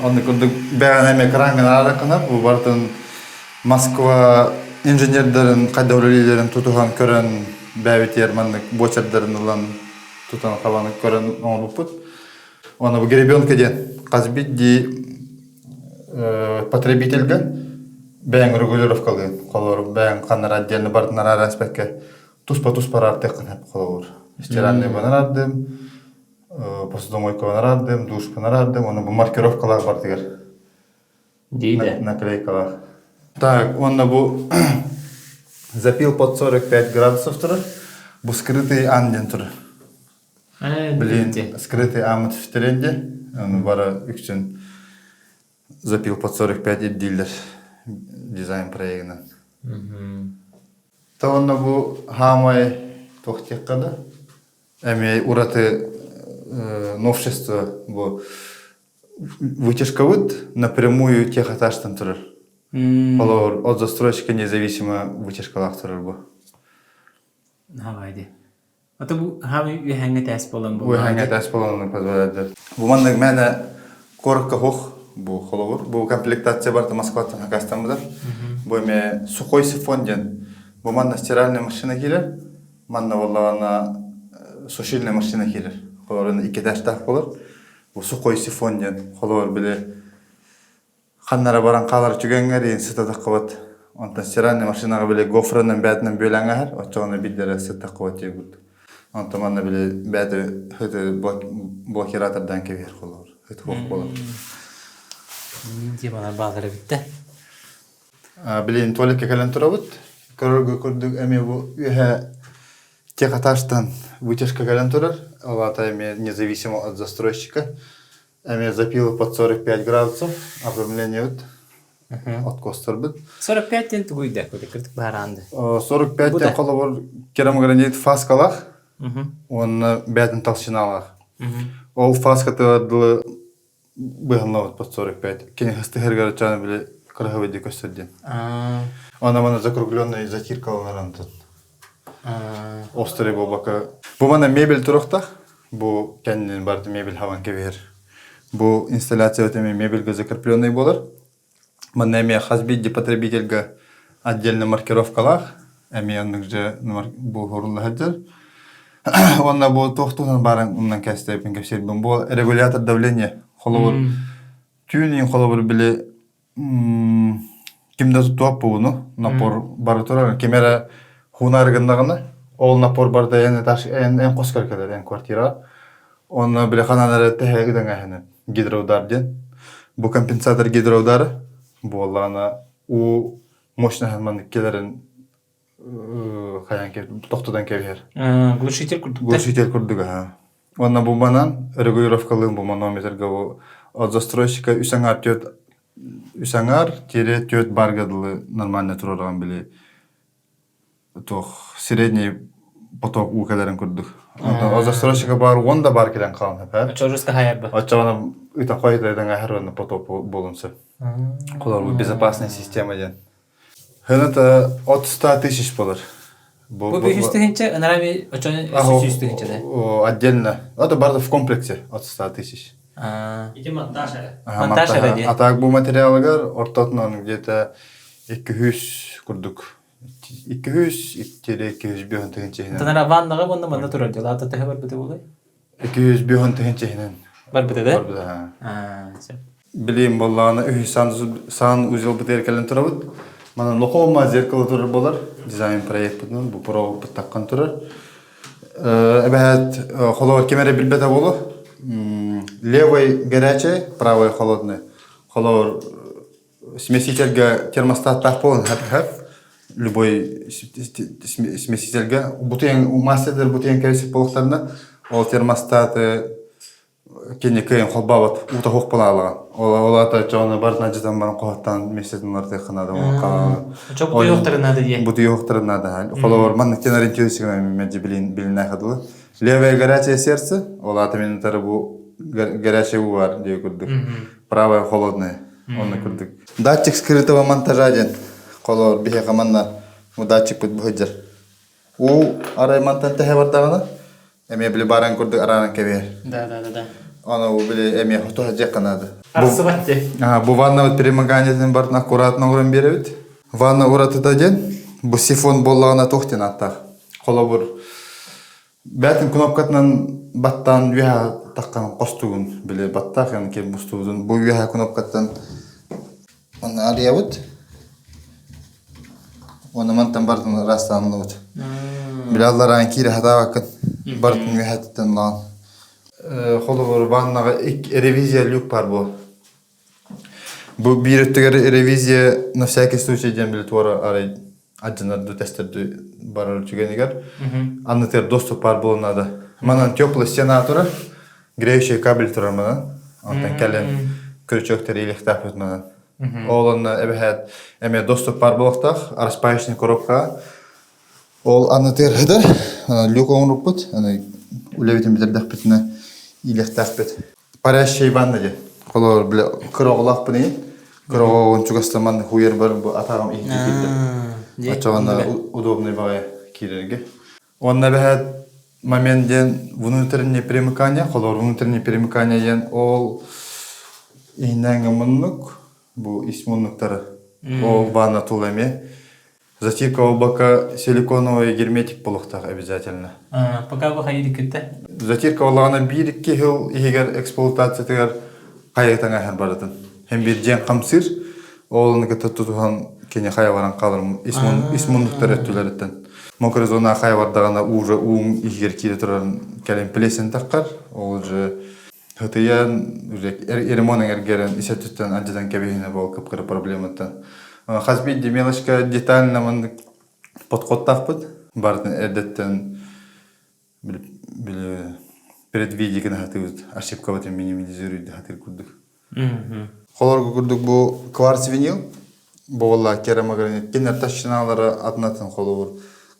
Онно курдук бэҕэн эми экраҥҥын араараккына бу барытын Москва инженердэрин хайда үлэлииллэрин тутуһан көрөн бэйэбитигэр маннык буочардарын ылан тутан хабан көрөн оҥорбуппут. Уонна бу гребенка диэн хас биирдии потребительгэ бэйэҥ регулировкалыын холобур бэйэҥ ханна отдельно барытын арааран испэккэ туспа-туспа араартыаххын сөп холобур. Стиральныйбын араардым, посудомойкабын араардым, душпун араардым, уонна бу маркировкалаах барытыгар Диде. Наклейкалаах. Так, уонна бу запил под 45 градусов турар. Бу скрытый ан диэн турар. Блин, скрытый аамыт түстэрэн аны бара үксүн запил под 45 ирдииллэр дизайн проегынан. Та онно бу хаамай туох диэххэ да эмиэ ураты новшество бу вытяжкабыт напрямую техэтажтан турар. Холобур, от застройщика независимо вытяжкалаах турар бу. Хавайди. Ата бу хаамай үөһээҥҥэ тээс буолан буолла. Үөһээҥҥэ тээс буолан позволяет. Бу маннык мээнэ коротко хух бу холобур. Бу комплектация барыта Москваттан хакастан Бу эме сухой сифон диэн. Бу манна стиральная машина киирэр. Манна буоллаҕына сушильная машина киирэр. Холобур, икки этажтаах болор. Бу сухой сифон диэн. Холобур, били ханнара баран хаалар түгэҥҥэр иин сыта таххыбат. Онтон стиральная машинаҕа били гофранан бээтинэн бүөлэҥ аһар, оччоҕуна биирдэрэ сыт таххыбат диэбит. Онтон манна били бээтэ хыты блокиратордаан кэбиһэр холобур. Хыт хуох буолар. Дии балар баалар эбиттэ. Билин туалекка кэлэн турабыт. Көрөргө курдук эмиэ бу үөһэ техэтажтан вытяжка кэлэн турар. Ол аата эмиэ независимо от застройщика. Эмиэ запилы под 45 градусов, оформлениебит откостарбыт. 45 диэн тугуй да? Кырдык баараанды. 45 диэн холобур керамогранит фаскалаах уонна бээтин толщиналаах. Ол фаскатыгар дылы быһанлабыт под 45. Кини хастыһаргар чааны били кыраһабыйды көстөр диэн. Она мана закругленный затиркаланар антон. Острый буолбакка. Бу мана мебель турохтах. Бу кэннин барыта мебель хабан кэбиһэр. Бу инсталляция эми мебельга закрепленный буолар. Манна эмиэ хас биирдии потребительга отдельно маркировкалаах. Эмиэ оннук же бу хорулла сылдьар. Уонна бу туох туһунан баарын умнан кэстэппин кэпсиирбин. Бу регулятор давления. Холобур, түүн иин холобур били ким да туттуох бугуну напор бары турар ким эрэ хуунаар гыннаҕына ол напор барыта эн этаж эн эн хоскор кэлэр эн квартираҕа онно били ханан эрэ тэһэ ыдаҥаһыны гидроудар диэн бу компенсатор гидроудара буоллаҕына уу мощноһын маннык кэлэрин хайаан тохтотон кэбиһэр. Глушитель курдук. Глушитель курдук аха. Уонна бу манан регулировкалыын бу манометрга бу от застройщика үс аҥаар түөрт үс аҥаар тиэрэ түөрт барга дылы нормально туруоран били туох средний поток уу кэлэрин курдук. Онтон застройщика бар уон да бар кэлэн хаалан хапар. Оччоруска хайарба. Оччоҕуна ыта хойутайдан аһар уонна потоп буолун сөп. Холор безопасная система диэн. Это от 100 тысяч болар. Бу 500 тыһыынча, ынарами очон 300 тыһыынча да? Отдельно. Это барда в комплексе от 100 тысяч. Ити монтаж эрэ. Монтаж эрэ диye. А так бу материалыгар ортотунан где-то 200 курдук. 200 205 тыһыынча иһинэн. Танара ваннаҕа уонна манна турар дьыл. Ата төһө барбыта буолуой? 205 тыһыынча иһинэн. Барбыта да? Барбыта. Билиим буоллаҕына үһүс сан узелбытыгар кэлэн турабыт. Манан лохома зеркало турар буолар. Дизайн проекпытынан бу проводпыт таххан турар. Эбэһээт холобур ким эрэ билбэтэ буолуо. Левый горячий, правый холодный. Холобур смесительгэ термостаттаах буолан хап любой смесительгэ бутуйан мастердар бутуйан кэбисип буолуохтарына ол термостаты кини кыайан холбообот уута суох буолаалаҕа. Ол аата чоҕуна барытын алдьатан баран хоһоттон миэстэтин уларытыахха наада. Чоп бутуйуохтарын наада диye. Бутуйуохтарын наада. Холобур, маннык тен ориентируйся мэлдьи билиннээхэ дылы. Левое горячее сердце, ол аата мин утары бу горячее уу бар диye курдук. Правое холодное. Онно курдук. Датчик скрытого монтажа диэн. Холобур, биһиэхэ манна бу датчикпыт бу сылдьар. Уу арай мантан тэһэ бардаҕына, эмиэ били баран курдук арааран кэбиһэр. Да, да, да, да. Аны бу били эмиэ хоту садьыахха наада. Арсыбат дии. Бу ваннабыт перемоганиетын бартын аккуратно оҥорон биэрэбит. Ванна уратыта диэн, бу сифон буоллаҕына туох диэн ааттаах. Холобур, бээтин кнопкатынан баттаан үөһэ таххан хостугун били баттаах яны ким мустубутун бу үөһэ кнопкаттан Онно арыйабыт. Уонна мантан барытын ыраастаанылыбыт. Били аллараан киирэ сатаабаккын. Барытын үөһэттэн лаан. Холобур, ваннаҕа ревизия люк бар буол. Бу биир өттүгэр ревизия на всякий случай диэн били туора арай Адьынарду тестерду барар түгэнигэр аннытыгар доступ бар буолуон наада. Манан теплый стена турар, греющий кабель турар манан. Онтон кэлин крючок илихтаахпыт манан. Ол онно эбэһээт эмиэ доступ бар буолуохтаах, распаечный коробка. Ол аннытыгар сытар, люк оҥорбуппут, аны үлэбитин бүтэрдэхпитинэ иилиэхтээхпит. Парящая ванна диэн. Холобур, бile кыра оҕолоохпун иһин, кыра оҕоҕун чугастаман хуйарбар бу атаҕым иһитти киирдэ. Оччоҕуна удобный баҕайы киирэргэ. Уонна эбэһээт момент диэн внутреннее примыкание, холобур, внутреннее примыкание диэн ол иһинээҥҥи муннук, бу ис муннуктары, ол ванна тула эмиэ Затирка буолбакка силиконовый герметик буолуохтаах обязательно. Пока бу хайыы кытта. Затирка буоллаҕына биир-икки сыл иһигэр эксплуатациятыгар хайа таҥаһар барытын. Һэм биир дьиэн хамсыыр, ол кытта тутуһан кини хайа баран хаалар ис муннуктар өттүлэриттэн. Мокрый зона хайа бардаҕына уже ууҥ иһигэр киирэ турарын кэлин плесень таххар, ол уже Хытыйан, уже ремонт эҥэргэрэн ис өттүттэн алдьатан кэбиһинэ буол кып-кыра проблематтан. Хас биирдии мелочка детально маннык подходтаахпыт. Барытын эрдэттэн били предвидеть гына сатыыбыт, ошибкабытын минимализируйда сатыыр курдук. Холорго курдук бу кварц винил, буолла керамогранит, кинилэр толщиналара атын-атын холобур.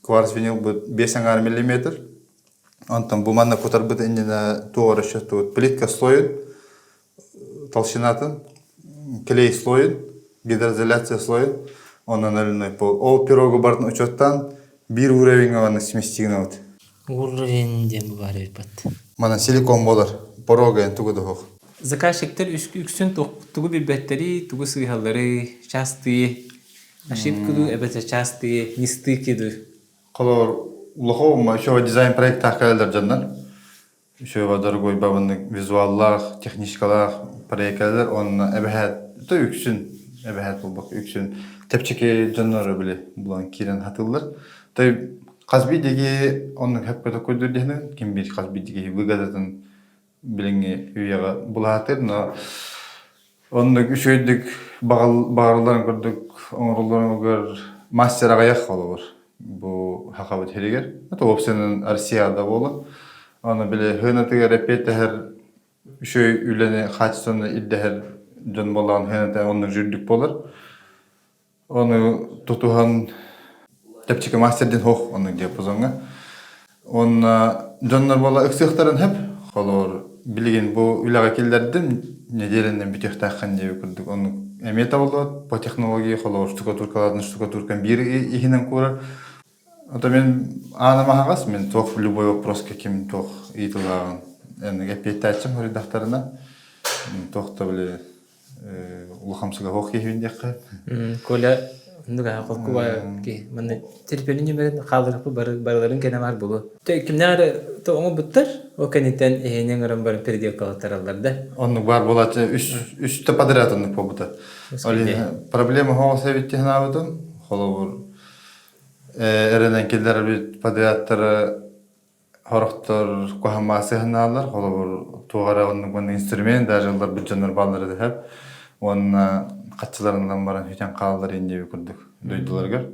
Кварц винил бу 5,5 миллиметр, Онтон бу манна кутарбыт иннинэ туох расчеттубут плитка слойун, толщинатын, клей слойун, гидроизоляция слойун, онон наливной пол. Ол пирогу барын учеттан биир уровеньга манна сместигнабыт. Уровень диэн бу баар эбит. Манан силикон болар. Порога эн тугу да Заказчиктар үксүн тугу билбэттэри, тугу сыыһаллары, частые ошибки дуу, эбэтэр частые нестыки дуу. Холобур, улахан еще дизайн проектаах кэлэллэр дьоннор. Еще дорогой бабыннык визуаллаах, техническалаах проект кэлэллэр уонна эбэһээт, то үксүн, эбэһээт буолбак үксүн чэпчэки дьоннору били булан киирэн хатыллар. То хас биирдиги оннук хөпкө токуйдур диһинин, ким биир хас биирдиги выгодатын билиҥҥи үйэҕэ булаатыр, но оннук үчүгэйдик баҕарылларын курдук оҥороллоругар мастер аҕыйах холобур бу хахабыт сиригэр это уопсайынан Россияда буолан аны били хыынатыгар эппиэттэһэр үчүгэй үлэни качественно ирдэһэр дьон буоллаҕын хыыната оннук үрдүк буолар Ону тутуһан чэпчэки мастер диэн суох оннук диапазоҥҥа. Уонна дьоннор буола ыксыахтарын сөп. Холобур, билигин бу үлэҕэ киллэрдим, нэдиэлэнэн бүтүөхтээххин диэби курдук оннук эмиэ табыллыбат. По технологии холобур штукатуркалаатын штукатуркам биир иһинэн куурар. Ото мин ааным аһаҕас, мин туох любой вопроска ким туох ыйытылааҕын эн эппиэттээччим хоруйдахтарына туох да били улахамсыга суох киһибин диэххэ. Коля оннук аа холку ки манна телефонун нөмерин хаалларыппыт барыларын кэнэ баар буолуо. Кимнээх эрэ оҥорбуттар, ол кэнниттэн эһиэни ыҥыран баран переделкалаттараллар да. Оннук баар буолааччы үс үстэ подряд оннук буолбута. Ол иһин проблема хоҕус эбит дии санаабытым. Холобур, эрэнэн киллэрбит подрядтары Сорохтор куһаҕан сыһыаннааллар, холобур, туох эрэ оннук маннык инструмент даже ылларбыт дьоннор бааллара да сөп. Уонна хаччыларынан баран сүтэн хааллар ин диэби курдук дойдуларыгар.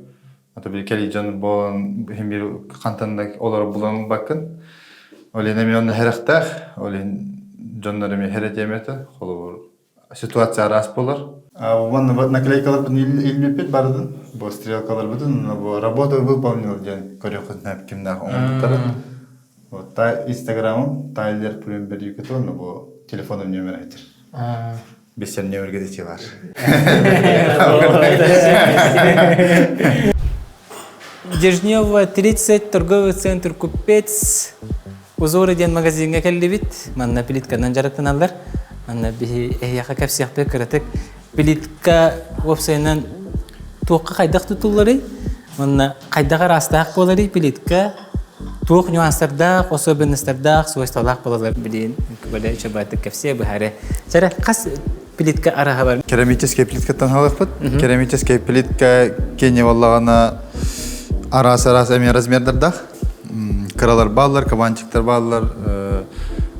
Ото били кэлии дьон буолан иһин биир хантан да олору булан ылбаккын. Ол иһин эмиэ онно сэрэхтээх, ол иһин дьоннор эмиэ хэрэтиэм этэ, холобур, ситуация араас буолар. Уонна наклейкаларбытын илбиппит барытын, бу стрелкаларбытын, бу работу выполнил диэн көрүөххүтүнэ кимнээх оҥорбуттарын. Вот инстаграмым Тайлер Плюмбер Юкатон, бу телефоным номер айтыр. Бесен нөмірге де бар. Дежнева 30, торговый центр Купец. Узоры диэн магазиҥҥа кэллибит. Манна плитканан дьарыктаналлар. Манна биһи эһиэхэ кэпсиэхпит кыратык. Плитка уопсайынан туохха хайдах тутулларый? Манна хайдах араастаах буоларый плитка? Туох нюанстардаах, особенностардаах, свойстволаах буолалар билиин бэлэ үчүгэйдик кэпсиэ быһаары. Сэрэ хас плитка араһа бар? Керамическая плиткаттан халыппыт. Керамическая плитка кене боллаҕына араас-араас эмиэ размердардаах. Кыралар бааллар, кабанчиктар бааллар,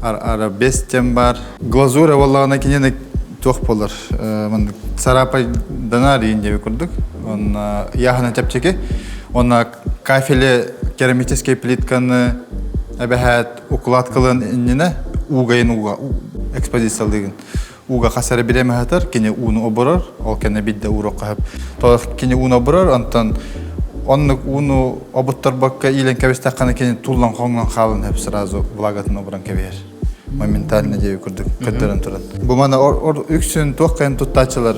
ара бес тем бар. Глазура боллаҕына кинини туох болар? Маннык сарапай данар иин диэби курдук. Онна яхана чэпчэки. Онна кафеле керамическай плитканы эбэһээт укладкалыан иннинэ уугайын ууга экспозициялыыгын. Ууга хас эрэ бириэмэ сытар, кини ууну оборор, ол кэннэ биирдэ ууруохха сөп. Кини ууну оборор, онтон оннук ууну обуттарбакка иилэн кэбистэххинэ кини туллан хоҥнон хаалан сөп сразу влагатын оборон кэбиһэр. Моментально диэби курдук көрдөрөн туран. Бу маны үксүн туох кайын туттааччылар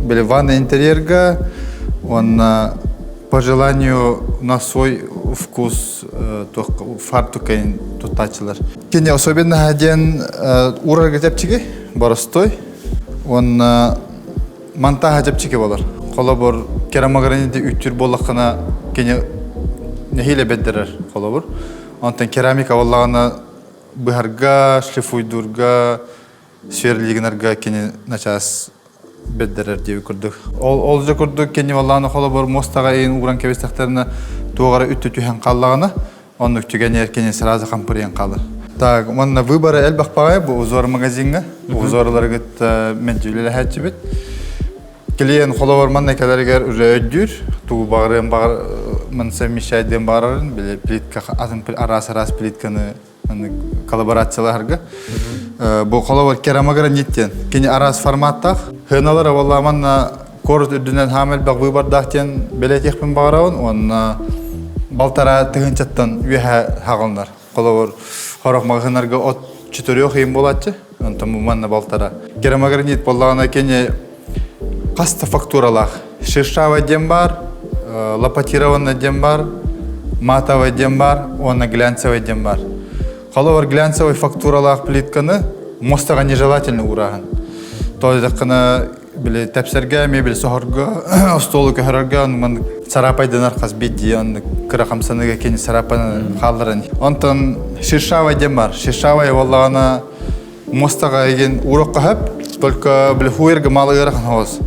били ванна интерьерга уонна по желанию на свой вкус туох фартукайын туттааччылар. Кини особенноһа диэн уурарга чэпчэки, боростой уонна монтааһа чэпчэки болар. Холобур, керамограниты үттүр буоллаххына кини нэһиилэ бэрдэрэр холобур. Онтон керамика буоллаҕына быһарга, шлифуйдуурга, сверлигинарга кини начаас бэрдэрэр диэби курдук. Ол ол же курдук кини валлааны холобур муостаҕа иин ууран кэбистэхтэринэ туох эрэ үттү түһэн хааллаҕына оннук түгэнигэр кини сразу хампырыйан хаалар. Так, уонна выборы элбэх баҕайы бу узор магазиҥҥа. Узорлары кытта мэлдьи үлэлэһээччибит. Клиент холобур манна кэлэригэр уже өйдүүр, тугу баҕарыан баҕар мын совмещайдыан баҕарарын, били плитка атын араас-араас плитканы коллаборациялаһарга. Бу холобур керамогранит диэн кини араас форматтаах. Хыналара буолла манна куорат үрдүнэн хаам элбэх выбордаах диэн бэлиэтиэхпин баҕарабын уонна балтараа тыһыынчаттан үөһэ хаҕылынар. Холобур, хорох маҕаһыыннарга от четырех ыйым буолааччы, онтон бу манна балтара. Керамогранит буоллаҕына кини хас да фактуралаах. Шершавый диэн баар, лопатированный диэн баар, матовый диэн баар уонна глянцевый диэн баар. Холобур, глянцевый фактуралаах плитканы муостаҕа нежелательно уурааһын. То дедаххына били тэпсэргэ, мебель соһорго, остуолу көһөрөргө оннук сарапайданар хас биирдии оннук кыра хамсаныыга кини сарапаны хаалларан. Онтон шершавый диэн бар. Шершавый буоллаҕына муостаҕа игин уурукка хөп, только били хуерга малы ыарахан хоҕус.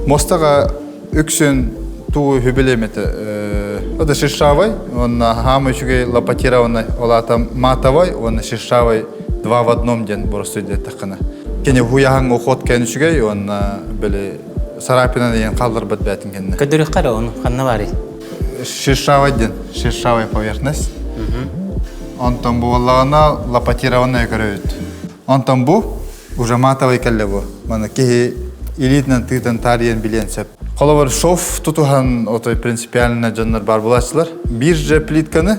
Муостаҕа үксүн туу үһү это это шершавый, он хаамы үчүгэй лопатированный, ол аата матовый, он шершавый два в одном диэн боростуй диэтэххинэ. Кини хуяһаҥ уход кэн үчүгэй, уонна били царапинан иэн хаалларбат бээтин кэннэ. Көдөрүххэ эрэ ону ханна баарый? Шершавый диэн, шершавая поверхность. Онтон буоллаҕына лопатированная көрөбүт. Онтон бу уже матовый кэллэ бу. Маны киһи илиитинэн тыытан таарыйан билиэн сөп. Холобур, шов тутуһан отой принципиально дьоннор бар булааччылар. Биир же плитканы,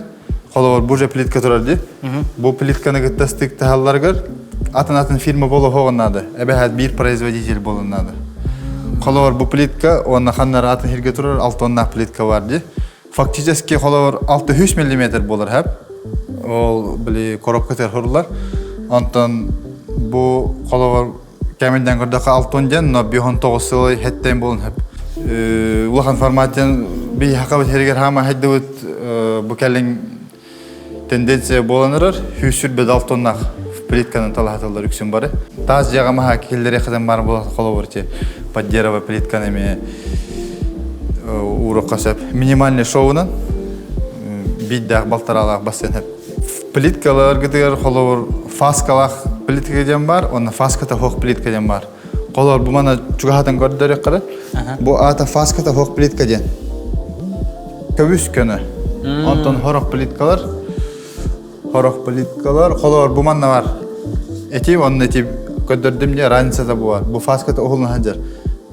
холобур, бу же плитка турар дии. Бу плитканы кытта стыктаһалларыгар атын-атын фирма болоһоҕун наада. Эбэһээт биир производитель болун наада. Холобур, бу плитка уонна ханнары атын сиргэ турар алтоннаах плитка бар дии. Фактически холобур 600 миллиметр буолар хэп. Ол били коробка хурулар. Онтон бу холобур кэминтэн көрдөххө алтон диэн, но 519 сылы хэттэн болун хэп. Улахан формат диэн би хакабыт хэригер хаама хайдыбыт бу кэлин тенденция буолан эрэр. Сүүс алтоннаах плитканы талаһаталлар үксүн бары. Таас дьиэҕэ маһа киллэри хатан бар буолан холобур ти поддерживая плитканы эми уурукка сөп. Минимальный шоунан биирдээх балтараалаах бассейн хөп. Плиткаларгытыгар холобур фаскалаах плитка диэн бар, уонна фаската хоох плитка диэн бар. Холобур бу мана чугаһатан көрдөрүөххэ Бу аата фаската хоох плитка диэн. Көбүс көнө. Онтон хорох плиткалар хорох плиткалар холоор бу манна бар. Эти онно эти көрдөрдүм дии разницата бу бар. Бу фаската уһулун сылдьар.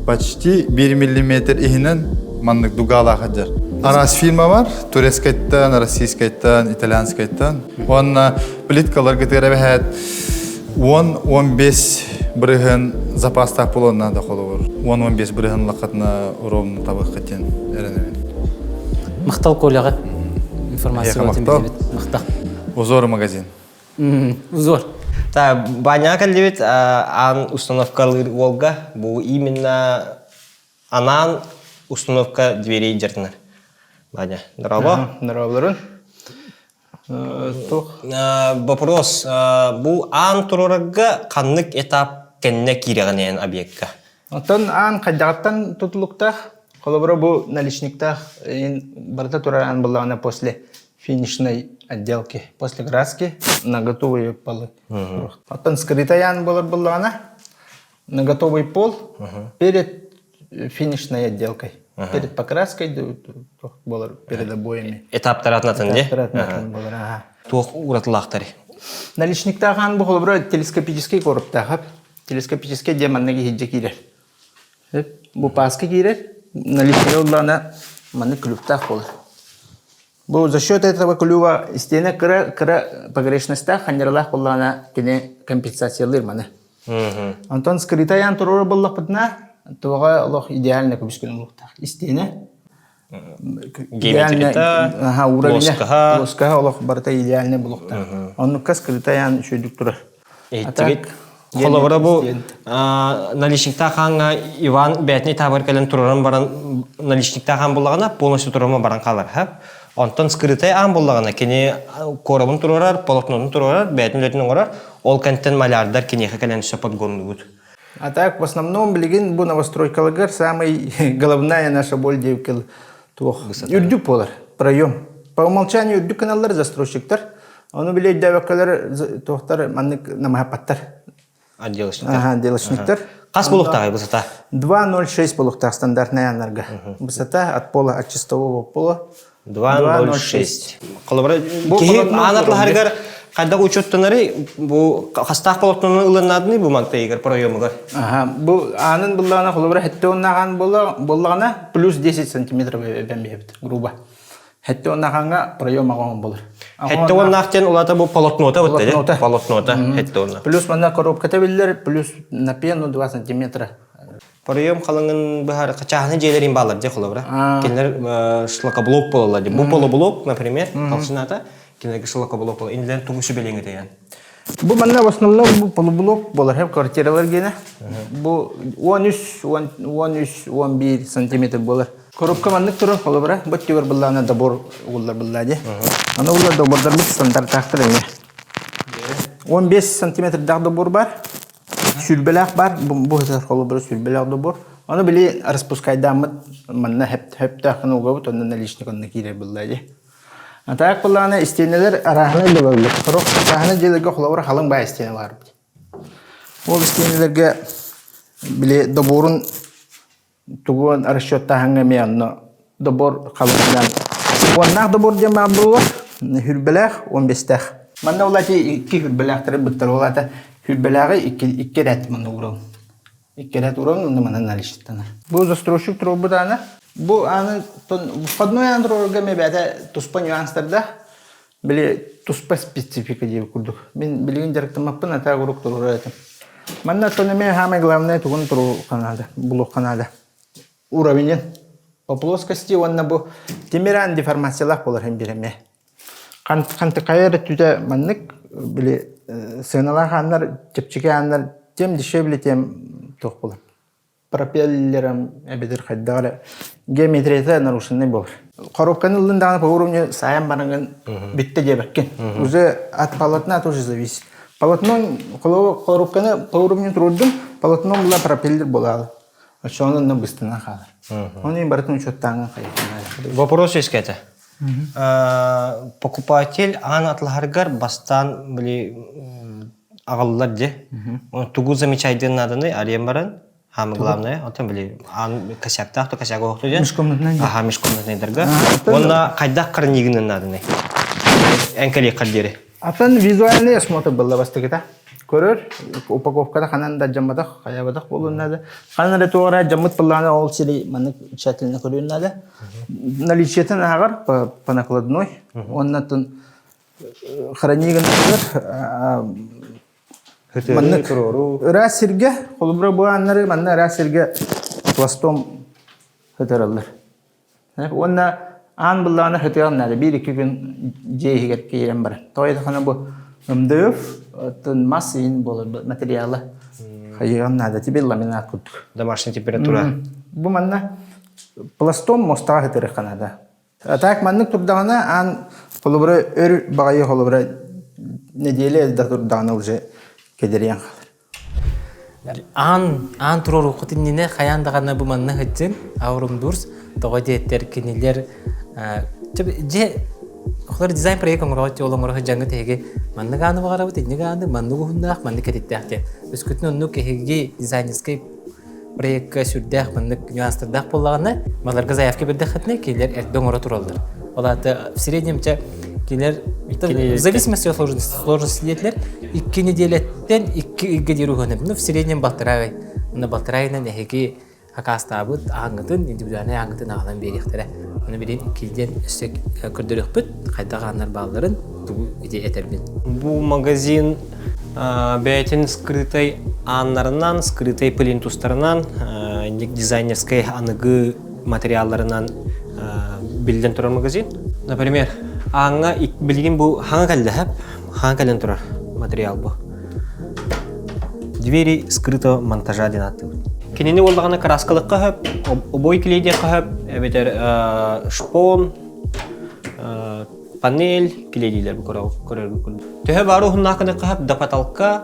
Почти 1 миллиметр иһинэн маннык дугаалаах сылдьар. Араас фирма бар. Турецкайтан, российскайтан, итальянскайтан. Уонна плиткаларгытыгар эбэһээт 10-15 бырыһын запастаах буолуон наада холобур. 10-15 бырыһын лакатына ровно табыахха диэн эрэнэбин. Махтал Коляҕа информация махтал. Махтал. Узор магазин. Узор. Та баняға кэллибит аан установкалыыр уолга бу именно анаан установка дверей дьэртинэр. Ваня, здорово. Здоровларун. Туох? Вопрос. Бу аан турарга ханнык этап кэннэ киирэҕин объекка? Оттон аан хайдаҕыттан тутулуктаах. Холобура бу наличниктаах барыта турар аан буллаҕына после финишной отделки, после краски на готовые полы. Оттон скрытый аан болар буллаҕына на готовый пол перед финишной отделкой. Перед покраской буолар перед обоями. Этаптар атынатын де? Этаптар атынатын буолар, аха. Туох уратылаахтары? Наличниктаах аан бу холобура телескопический коробтаах. Телескопический диэн манна киһирдьэ киирэр. Бу пааска киирэр, наличнига ыллаана маннык клювтаах буолар. Бу за счет этого клюва истиэнэ кыра кыра погрешностаах ханньаралаах буоллаҕына кини компенсациялыыр маны. Онтон скрытая аан туруору буллахпытына туоҕа олох идеально көмүскүнэн буолуохтаах. Истиэнэ Геометрията, Аха, уровня, плоскоһа. плоскоһа олох барыта идеальный буолуохтаах. Оннукка скрытая аан үчүгүйдүк турар. Иһиттигит. Холобура бу наличниктаах хааҥҥа Иван бээтинэй таабыр кэлэн тураран баран наличниктаах аан буллаҕына полностью турама баран хаалар. Онтон скрытай аан буллаҕына кини коробун туруорар, полотнотун туруорар, бээтин үлэтин оҥорор. Ол кэнтэн малярдар киниэхэ кэлэн өссө подгоннугут. А так в основном билигин бу новостройкаларгар самый головная наша боль диэбиккэ туох үрдүк буолар проем. По умолчанию үрдүк гыналлар застройщиктар. Ону били өйдөөбөккөлөр туохтар маннык намыһаппаттар. Отделочниктар. Ага, отделочниктар. Хас булуктаах высота? 2,06 булуктаах стандартный аннарга. Высота от пола, от чистового пола. 2,06. Холобура, киһи аан атлаһарыгар хайдах учуоттанары бу хастаах полотнону ылыннаадыный бу мантайыгар проемугар? Ага, бу аанын буллаҕына холобура хетте оннааҕан буоллаҕына плюс 10 сантиметров эбэн биһэбит грубо. Хетте оннааҕаҥҥа проем аҕаҕын болар. Хетте оннаах диэн улата бу полотнота вот полотнота хетте онна. Плюс манна коробката биллэр, плюс на пену 2 сантиметра. Проем халыҥын быһаар чааһыны дьиэлэрин баалар дьэ холобура. Кинилэр шлакоблок буолаллар дии. Бу полублок, например, толщината кинилэргэ шлакоблок буолар. Инилэрин тугу сүбэлиэҥ этэй Бу манна в основном бу полублок буолар хеп квартиралар гиэнэ. Бу 13, 13, 11 сантиметр буолар. Коробка маннык турар холобура, бу өттүгэр быллаана добор угуллар быллаа дии. Аны улар добордарбыт стандарттаахтар эмиэ. 15 сантиметрдаах добор бар. Сүрбэлээх бар, бу сытар холобура сүрбэлээх добор. Аны били распускайдааммыт манна хөптөөх гына угабыт, онно наличник онно киирэр быллаа дии. А так былаана истиэнэлэр арааһынай буолаллар. Сорох арааһынай дьиэлэргэ холобура халыҥ баай истиэнэ баар. Ол истиэнэлэргэ били доборун тугун расчеттааһыҥҥа эмиэ онно добор халыҥынан уоннаах добор диэн баар буолуо хүрбэлээх уон бэстээх. Манна ол ати икки хүрбэлээхтэри быттар ол ата хүрбэлээҕи икки икки эрээт манна уурабын. Икки эрээт уурабын онно манна наличтанар. Бу застройщик туруорбут аана. Бу ааны входной аан туруорга эмиэ бэйэтэ туспа нюанстардаах. Били туспа специфика диэбит курдук. Мин билигин дьарыктаммаппын, а так урук туруорар этим. Манна оттон эмиэ самое главное тугун туруохха наада, булуохха наада. Уровенин. По плоскости уонна бу тимир аан деформациялаах буолар иһин биир эмиэ. Хантыкайа эрэ түтэ маннык били сыаналаах ааннар, чэпчэки ааннар тем дешевле, тем туох буолар. пропеллером эбэтэр хайдах эрэ геометрията нарушенный буолар. Коробканы ыллын даҕаны по уровню сайан бараҥын бүттэ диэбэккин. Уже от полотна тоже зависит. Полотно коробканы по уровню туруордум, полотно була пропеллер буолаалы. Оччоҕуна онно быстынан хаалар. Оны барытын учуоттааҥҥын хайыаххын Вопрос искете. Покупатель аан атлаһаргар бастаан били аҕаллар дии. Тугу замечайдыан нааданы арыйан баран, самое главное, оттон били аан косяктаах то косяк оһохту диэн. Межкомнатнай. Аха, межкомнатнайдарга. Уонна хайдах карнигынан нааданы? Эҥкэлиэххэр диэри. Атын визуальный осмотр была бастакыта. Көрөр, упаковкада ханан да дьамматах, хайабатах буолуон наада. Ханан эрэ туора дьаммыт былаана ол сири маннык тщательно көрүөн наада. Наличиетын ааҕар по, по накладной. Уонна хранение гыннарыгар маннык ыраас сиргэ холобура бу ааннары манна ыраас сиргэ пластом хытыраллар уонна аан быллаҕына хытыан наада биир икки күн дьиэ иһигэр киирэн баран тоҕо диэтэххинэ бу МДФ оттон мас иин буолар материала хайыан наада тебе ламинат курдук домашняя температура бу манна пластом мостаҕа хытырыахха наада А так маннык турдаҕына аан холобура өр баҕайы холобура нэдиэлэ да турдаҕына уже кэдэриэн хаалар. Аан аан туруоруккут иннинэ хайаан даҕаны бу манна сылдьын аурумдурс тоҕо диэттэр кинилэр дьэ Олор дизайн проект оҥороҕут ол оҥоро сылдьаҥҥыт эһиги маннык ааны баҕарабыт, инник ааны, маннык уһуннаах, маннык кэтиттээх диэн. Өскөтүн оннук эһиги дизайнерскай проекка сүрдээх маннык нюанстардаах буоллаҕына, маларга заявка бердэххитинэ, кинилэр эрдэ оҥоро тураллар. Ол аата в среднем чэ кинилэр в зависимости от сложности, сложности диэтилэр, икки неделяттэн икки ыйга диэри уһун. Ну, в среднем балтараа ый. Онно балтараа ыйынан эһиги акаастаабыт ааҥҥытын, индивидуальнай ааҥҥытын аҕалан биэриэхтэрэ. Ону билин иккилдиэн өссө көрдөрүөхпүт, хайдах ааннар баалларын, тугу ити этэрбин. Бу магазин бэйэтин скрытай ааннарынан, скрытай плинтустарынан, дизайнерскай аныгы материалларынан биллэн турар магазин. Например, ааҥҥа билигин бу хаҥа кэллэһэп, хаҥа кэлэн турар материал бу. Двери скрытого монтажа диэн ааттыыбыт. Кинини уоллаҕына краскалыкка хөп, обой клейдиэххэ хөп, эбэтэр шпон, панель клейдиилэр бу көрөргүт курдук. Төһө баар уһуннаах гыныахха хөп до потолка,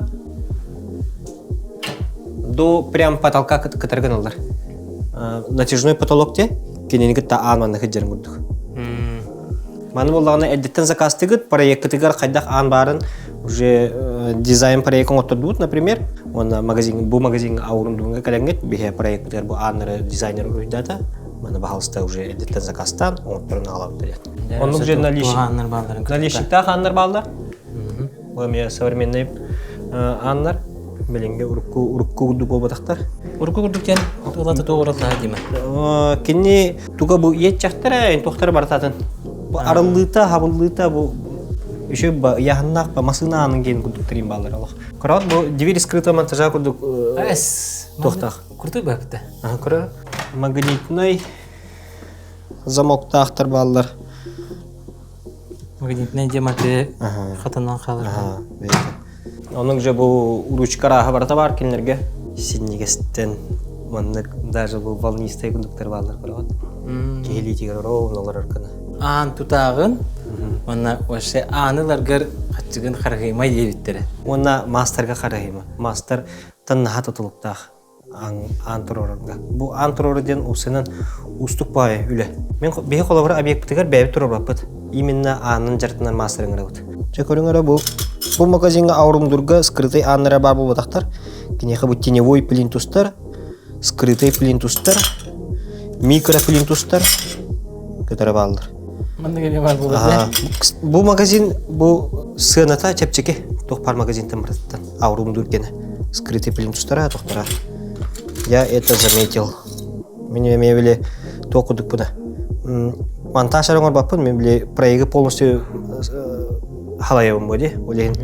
до прям потолка кытары гыналлар. Натяжной потолок те кинини кытта аан манна кыдьарын курдук. Маны буоллаҕына эрдэттэн заказтыгыт, проеккытыгар хайдах аан баарын уже дизайн проект оҥоттордубут, например, уонна магазин бу магазиҥҥа аурумдуҥҥа кэлэҥҥит биһи проекпытыгар бу ааннары дизайнер уруйдаата. Маны баһалыста уже эрдэттэн заказтаан оҥотторун аҕалабыт диэн. Оннук же наличниктаах ааннар бааллар. Бу эмиэ современный ааннар. Билиҥҥи урукку урукку курдук буолбатахтар. Урукку курдук диэн ылата туох дима. Кини туга бу иэччэхтэрэ, туохтара барытатын. Бу арыллыыта, хабыллыыта бу еще ыйааһыннаах ба масыына аанын диэн курдук трим бааллар олох. Корот бу дверь скрытого монтажа курдук Эс туохтаах. Крутой бапта. Ага, көрө. Магнитный замоктаахтар бааллар. Магнитный диаманты хатанан хаалар. Оннук же бу ручка арааһа барыта баар кинилэргэ. Синньигэстэн маннык даже бу волнистай курдуктар бааллар көрөҕүт. Киһи илиитигэр ровно олорор гына. Аан тутааҕын уонна вообще ааны ыларгар хаччыгын харыһыйма диэбиттэрэ. Уонна маастарга харыһыйма. Маастар наһаа тутулуктаах. аан туруорарга. Бу аан туруору диэн уусынан уустук баҕайы үлэ. Мин биһи холобура объекпытыгар бэйэбит туруорбаппыт. Именно аанын дьарытынан маастар ыҥырабыт. Чэ көрүҥ эрэ бу бу магазиҥҥа Аурумдурга скрытый ааннара баар буолбатахтар. Киниэхэ бу теневой плинтустар, скрытый плинтустар, микроплинтустар көтөрө бааллар. Маннык эмиэ баар буолар. Бу магазин бу сыаната чэпчэки. Туох баар магазинтан барытыттан. Аурумдур гена. Скрытый плинтустара тохтора. Я это заметил. Мин эмиэ били туох курдукпуна. Монтаж оҥорбаппын, мен били проегы полностью халайабын бу ди. Ол иһин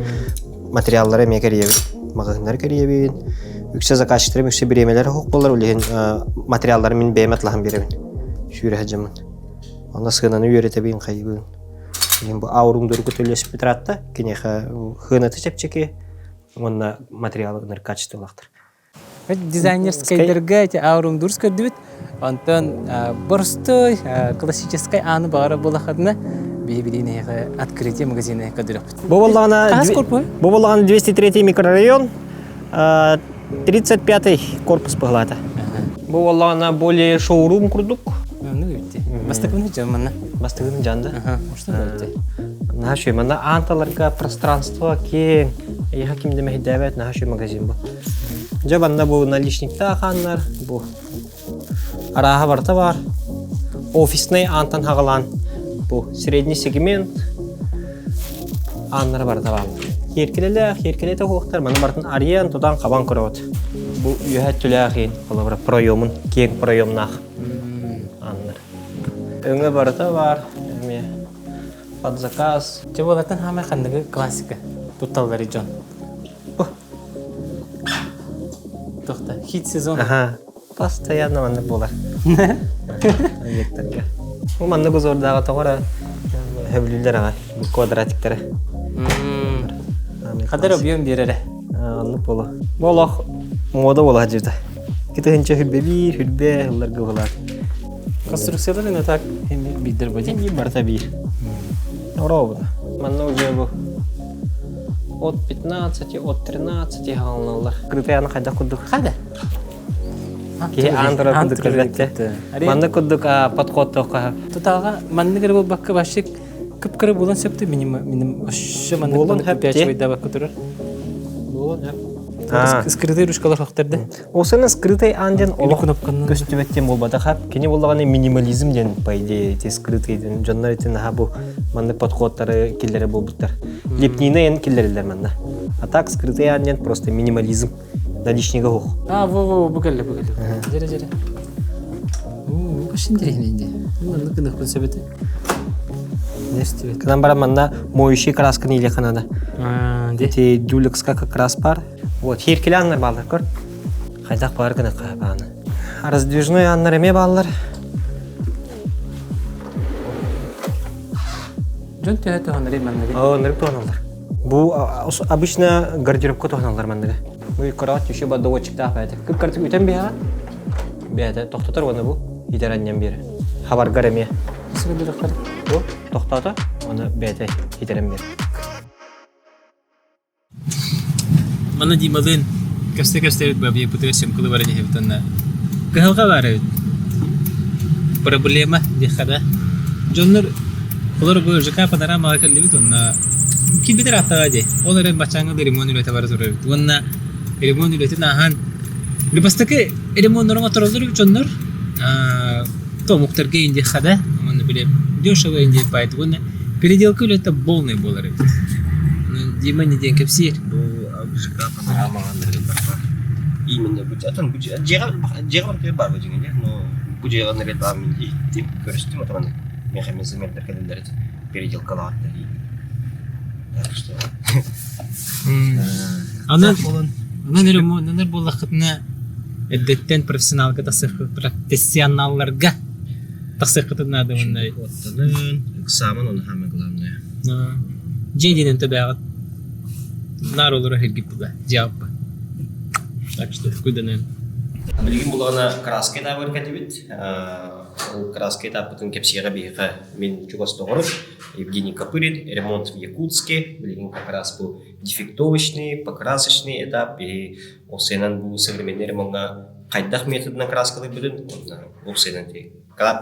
материаллары эмиэ кэрийэбин. Маҕаһыыннары кэрийэбин. Үксэ заказчиктарым үксэ бириэмэлэр хоһук болар, ол иһин материаллары мин бэйэм атлаһан биэрэбин. Сүүрэ сылдьаммын. Онно сыананы үөрэтэбин, хайыбын. Мин бу аурумдургу төлөспүт ыраатта. Киниэхэ хыанаты чэпчэки уонна материалы ыныр качестволаахтар. Дизайнерскайдарга эти аурумдурс көрдүбүт. Онтон боростой классическай ааны баҕара буолахатына биһи билиин эһиэхэ открытие магазина көрдөрөхпүт. Бу боллаҕына бу боллаҕына 203 микрорайон 35-й корпус быһылаата. Бу буоллаҕына более шоурум курдук. Ну үтти. Бастакыны жан манна. Бастакыны жан да. Наһаа үчүгэй. Манна аан таларга пространство киэҥ. Эйиэхэ ким да мэһэйдээбэт наһаа үчүгэй магазин бу. Дьэ манна бу наличниктаах ааннар, бу арааһа барыта баар. Офиснай аантан хаҕалаан бу средний сегмент ааннара барыта бааллар. Киэркилэлээх, киэркилэтэ уһуохтар маны барытын арыйан, тутан, хабан көрөҕүт. Бу үөһэ өттүлээх иин, холобура, проемун, киэҥ проемнаах ааннар. Өҥө барыта баар, эмиэ под заказ. Дьэ буолартан хаамай ханныгы классика тутталлар дьон? Туохта, хит сезон. Аха, Постоянно маннык буолар. Объекттарга. Бу маннык узордааҕы тоҕо эрэ сөбүлүүллэр аҕай бу квадратиктары. Хадар объем биэрэрэ. Оннук буолуо. Бу олох мода буола сылдьыбыта. Кытыһынча хүрбэ биир, хүрбэ ылларга буолар. Конструкциялар не так биирдэр бу Биир барыта биир. Оробута. Манна уже бу от 15, от 13 хаалыналлар. Крытаяны хайдах курдук. Хада. Киһи аан турар курдук көрбөттө. Маннык курдук подходтооххо Тутааҕа маннык эрэ буолбакка вообще кып-кыра буолан сөптө миним миним вообще маннык Буолан хөп пячевый турар. Буолан хөп. Скрытый ручкалар хохтарды. Осына скрытый аан диэн олох көстүбэт диэн буолбатаха. Кини буоллаҕына минимализм диэн по идее эти скрытый диэн дьоннор ити наһаа бу маннык подходтары киллэрэ буолбуттар. Лепнина эн киллэрэллэр манна. А так скрытый аан диэн просто минимализм. Наличнига ух. А, во, во, бу кэллэ, бу кэллэ. Дьэрэ, дьэрэ. Уу, бу интересный дии. Маннык гынахпын сөбөтө. Кынан баран манна моющий красканы илиэхэ надо. Эти дюлекска как раз пар. Вот, хиркиле аннар бааллар көр. Хайдах баар гына хаабааны. Раздвижной аннар эмиэ бааллар. Дьон төһө туһанар манныгы? Оо, нырык туһаналлар. Бу обычно гардеробка туһаналлар манныгы. Бу кровать еще доводчиктаах бэйэтэ. Кып-кыртык үтэн биһэҕэ. Бэйэтэ тохтотор уонна бу итэр анньан биэрэ. Хабаргар эмиэ. Бу тохтоото, уонна бэйэтэ итэрэн биэрэ. Манна Дималыын көстө-көстө эбит бабыйаппытыгар сөмкүлү баран иһэбит уонна кыһалҕа баар эбит. Проблема диэххэ да. Дьоннор олор бу ЖК панорамаҕа кэллибит уонна киирбитэр ааттаҕа дии. Ол эрэн баччааҥҥа да ремонт үлэтэ бара турар эбит. Уонна ремонт үлэтин ааһан бастакы ремоннорун отороллор эбит дьоннор. Омуктарга индиэххэ да, уонна били дешево индиэ баайдык уонна переделка үлэтэ полный буолар эбит. Дима не диэн кэпсиир. Бу ЖК панорамаҕа нырылларга именно бу атын бу дьиэҕэ дьиэҕэ барытыгар баар бу дьиҥэ но бу дьиэҕэ нырыл баар мин иһиттим көрүстүм отон механизмердер кэлэллэр переделкалааттар так что Анан анан ремоннанар буоллаххытына эрдэттэн профессионалга профессионалларга тахсыаххытын наада уонна Оттонун, экзамен он самое главное. Дьиэ диэнэн төбөөҕүт наар олоро сиргит була дьиэҕэ Так что куйданан. Билигин булаҕына краска этабыгар кэтибит. Ол краска этаппытын кэпсиэҕэ биһиэхэ мин чугас доҕорум Евгений Копырин, ремонт в Якутске. Билигин как раз бу дефектовочный, покрасочный этап и ол сыанан бу современный ремоҥҥа хайдах методынан краскалыырбытын уонна ол сыанан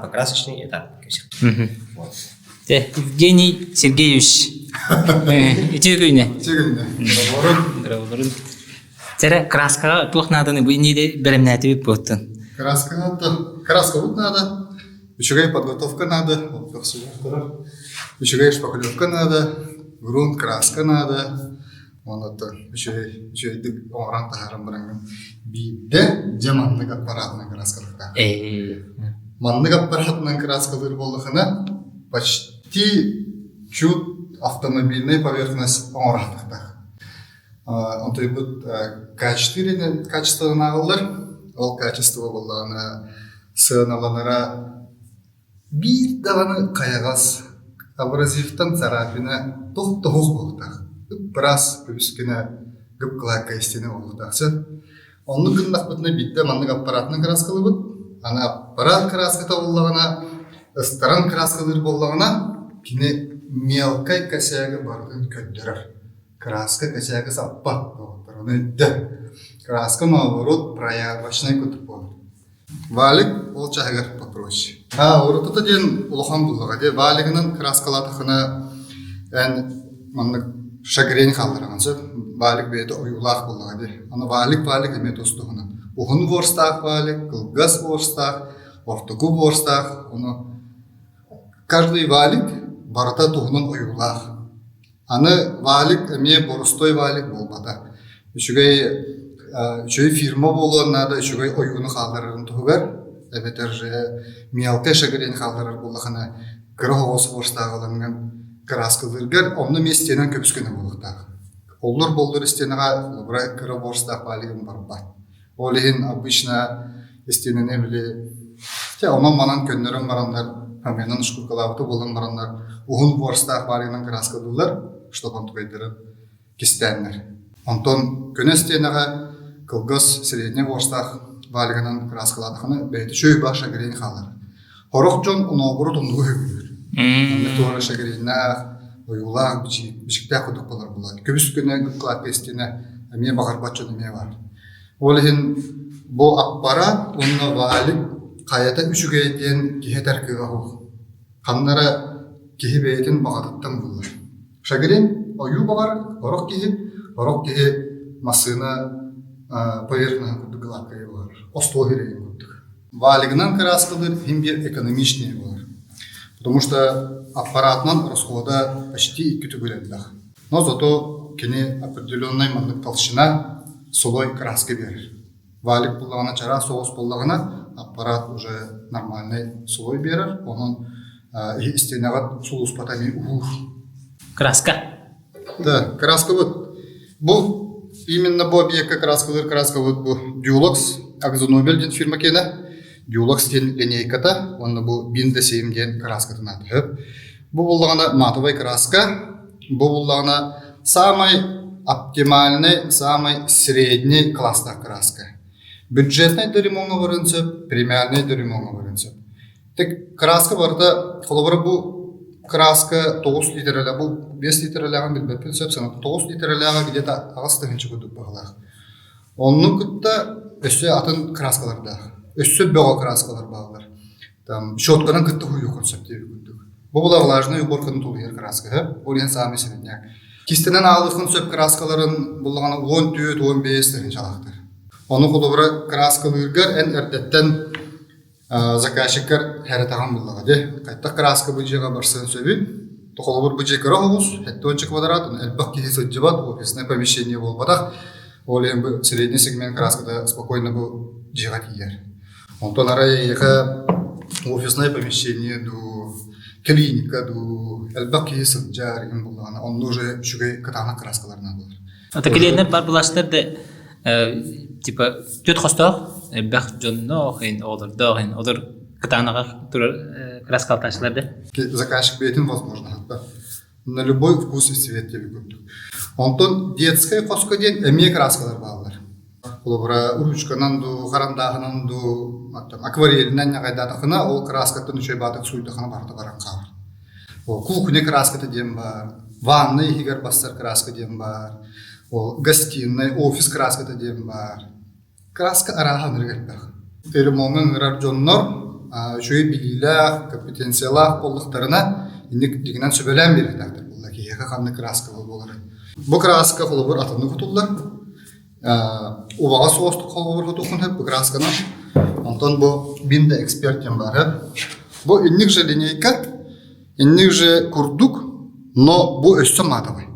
покрасочный этап Вот. Евгений Сергеевич. Үтүө күнү. Үтүө күнү. Здраволорун. Тере краскаға туох нааданы бу инниде бэлэмнээтибит буоттун. Краска краска бут надо. Үчүгэй подготовка надо, үчүгэй шпаклевка надо, грунт краска надо. Онуттан үчүгэй үчүгэйдик оҥорон таһааран бараҥҥын биирдэ дьэ маннык аппаратынан кырааскалыахтаах. Маннык аппаратынан кырааскалыыр буоллахына почти чуть автомобильная поверхность оҥорохтохтоох. Онтуйбут К4 качестводан ааҕыллар. Ол качество буоллаҕына сыаналанара Биир даҕаны хайаҕас, абразивтан царапина туох-тоһуох буолуохтаах, ып-ыраас көбүс-көнө гып-кылаакка истиэнэ буолуохтаах сөп. Оннук гыннахпытына биирдэ маннык аппаратынан кырааскалыыбыт, аны аппарат кырааската буоллаҕына, ыстаран кырааскалыыр буоллаҕына, кини мелкай косягы барытын көрдөрөр. Краска косягы саппат доҕоттор, ону өйдө. Краска наоборот проявочнай курдук буолар. Валик ол чаһыгар попроще. А урутута диэн улахан буллаҕа дии. Валигынан краскалаатахына эн маннык шагрень хааллараҕын сөп. Валик бэйэтэ ойуулаах буллаҕа дии. Аны валик валик эмиэ тус-туһунан. Уһун ворстаах валик, кылгас ворстаах, ортоку ворстаах. Ону каждый валик барыта туһунан ойуулаах. Аны валик эмиэ боростуой валик буолбата. Үчүгэй үчүгэй фирма буолуон наада, үчүгэй ойууну хаалларарын туһугар, эбэтэр мелкай шагрень хаалларар буоллахына, кыра оҕус уостаах ылаҥҥын кырааскалыыргар онно эмиэ истиэнэн көбүс-көнө буолуохтаах. Оллур-боллур истиэнэҕэ холобура кыра уостаах валигын барбат. Ол иһин обычно истиэнэни били чэ онон-манан көннөрөн бараннар, фоменан шкуркалаабыта буолан бараннар уһун ворстаах баарыйынан кырааскалыыллар, чтобы онтукайдарын кистээннэр. Онтон көнө истиэнэҕэ кылгас средний ворстаах валиганан кырааскалаатахына бэйэтэ үчүгэй баар шагрень хаалар. Сорох дьон онообуру тумнугу сөбүлүүр. Манна туора шагреннаах, ойуулаах, бичиктээх курдук буолар буолаат. Көбүс көнө кылаакка истиэнэ эмиэ баҕарбат дьон эмиэ баар. Ол иһин бу аппараат уонна валик хайата үчүгэй диэн киһи этэр кыаҕа суох. Ханна эрэ киһи бэйэтин баҕатыттан буллар. Шагрень ойуу баҕар, сорох киһи, сорох киһи массыына поверхность курдук гладкая буолар. Остуол ирэйин курдук. Валигынан краскалыыр иһин биир экономичнее буолар. Потому что аппаратынан расхода почти икки төгүл элбэх. Но зато кини определенный маннык толщина слой краска биэрэр. Валик буллаҕына чараас соҕус буоллаҕына аппарат уже нормальный слой биэрэр. Онон истиэнэҕэ сулууспата эмиэ уһуур. Краска. Да, краска вот. Бу именно бу объекка краскалыыр краска вот бу Dulux AkzoNobel диэн фирма киэнэ. Dulux диэн линейката уонна бу Binda 7 диэн краскатын аата. Бу буллаҕына матовай краска, бу буллаҕына самай оптимальный, самай средний класстаах краска. Бюджетный да ремоҥҥа барыан сөп, премиальный да ремоҥҥа барыан сөп. Так краска барыта, холобура бу краска 9 литрэлээх, бу 5 литрэлээҕин билбэппин сөп, 9 литрэлээҕэ где-то 8 тыһыынча курдук быһыылаах. Онну кытта өссө атын краскалардаах, өссө бөҕө краскалар бааллар. Там щетканан кытта хуйуохун сөп диэби курдук. Бу була влажный уборканы тулуйар краска, ол иһин саамай средняк. Кистэнэн аалыхын сөп краскаларын буллаҕына 14-15 тыһыынчалаахтар. Ону холобура краскалыыргар эн эрдэттэн заказчиккар хэретаҕын буллаҕа дии. Хайтах краска бу дьиэҕэ барсыан сөбүй? Холобур бу дьиэ кыра оҕус, 70 квадрат, элбэх киһи сылдьыбат, офисное помещение буолбатах. Ол иһин бу средний сегмент краската спокойно бу дьиэҕэ тиийэр. Онтон арай эйиэхэ офисное помещение дуу, клиника дуу, элбэх киһи сылдьар иһин буллаҕына, онно уже үчүгэй кытаанах краскаларынан буолар. Ата клиеннэр бар булаштар да типа түт хостоох элбэх дьонноох ин оҕолордоох ин олор кытаанаҕа турар краскалтаачылар да Заказчик бэйэтин возможно на любой вкус и цвет диэби курдук. Онтон детскай хоско диэн эмиэ краскалар бааллар. Холобура, ручканан дуу, харандааһынан дуу, акварелинэн ньаҕайдаатахына, ол краскаттан үчүгэй баатык сууйдахына барыта баран хаалар. Ол кухня краската диэн баар, ванна иһигэр бассар краска диэн баар, ол гостиная, офис краската диэн баар. Краска арааһа ынырык элбэх. Ремоҥҥа ыҥырар дьоннор үчүгэй билиилээх, компетенциялаах буоллахтарына, инник дьиҥинэн сүбэлээн биэриэхтээхтэр буолла киһиэхэ ханнык краска буоларын. Бу краска холобур атыннык кутуллар. Убаҕас уостук холобур кутуоххун сөп бу красканы. Онтон бу Бинда эксперт диэн баар. Бу инник же линейка, инник же курдук, но бу өссө матовый.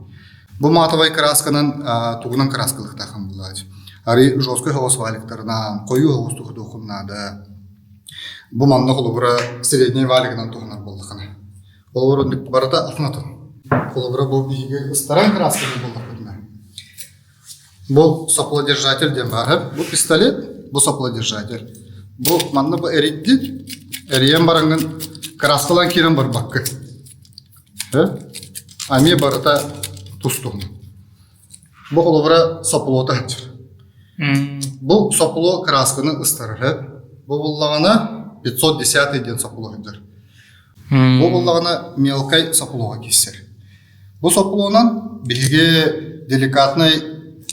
Бу матовай красканан тугунан краскалыктаахын булаачы. Арый жесткой соҕус валиктарынан, хойуу соҕус туһудуоххун наада. Бу манна холобура средний валигынан туһанар буоллахына. Холобура барыта атын атын. Холобура бу биһиги ыстаран красканы буоллахпытына. Бу соплодержатель диэн баар. Бу пистолет, бу соплодержатель. Бу манна бу эрийдин, эрийэн бараҥҥын краскалаан киирэн барбаккын. Эмиэ барыта тус-туһунан. Бу холобура соплота сылдьар. Бу сопло красканы ыстарар. Бу буллаҕына 510 диэн сопло сылдьар. Бу буллаҕына мелкай соплоҕа киирсэр. Бу соплонан биһиги деликатнай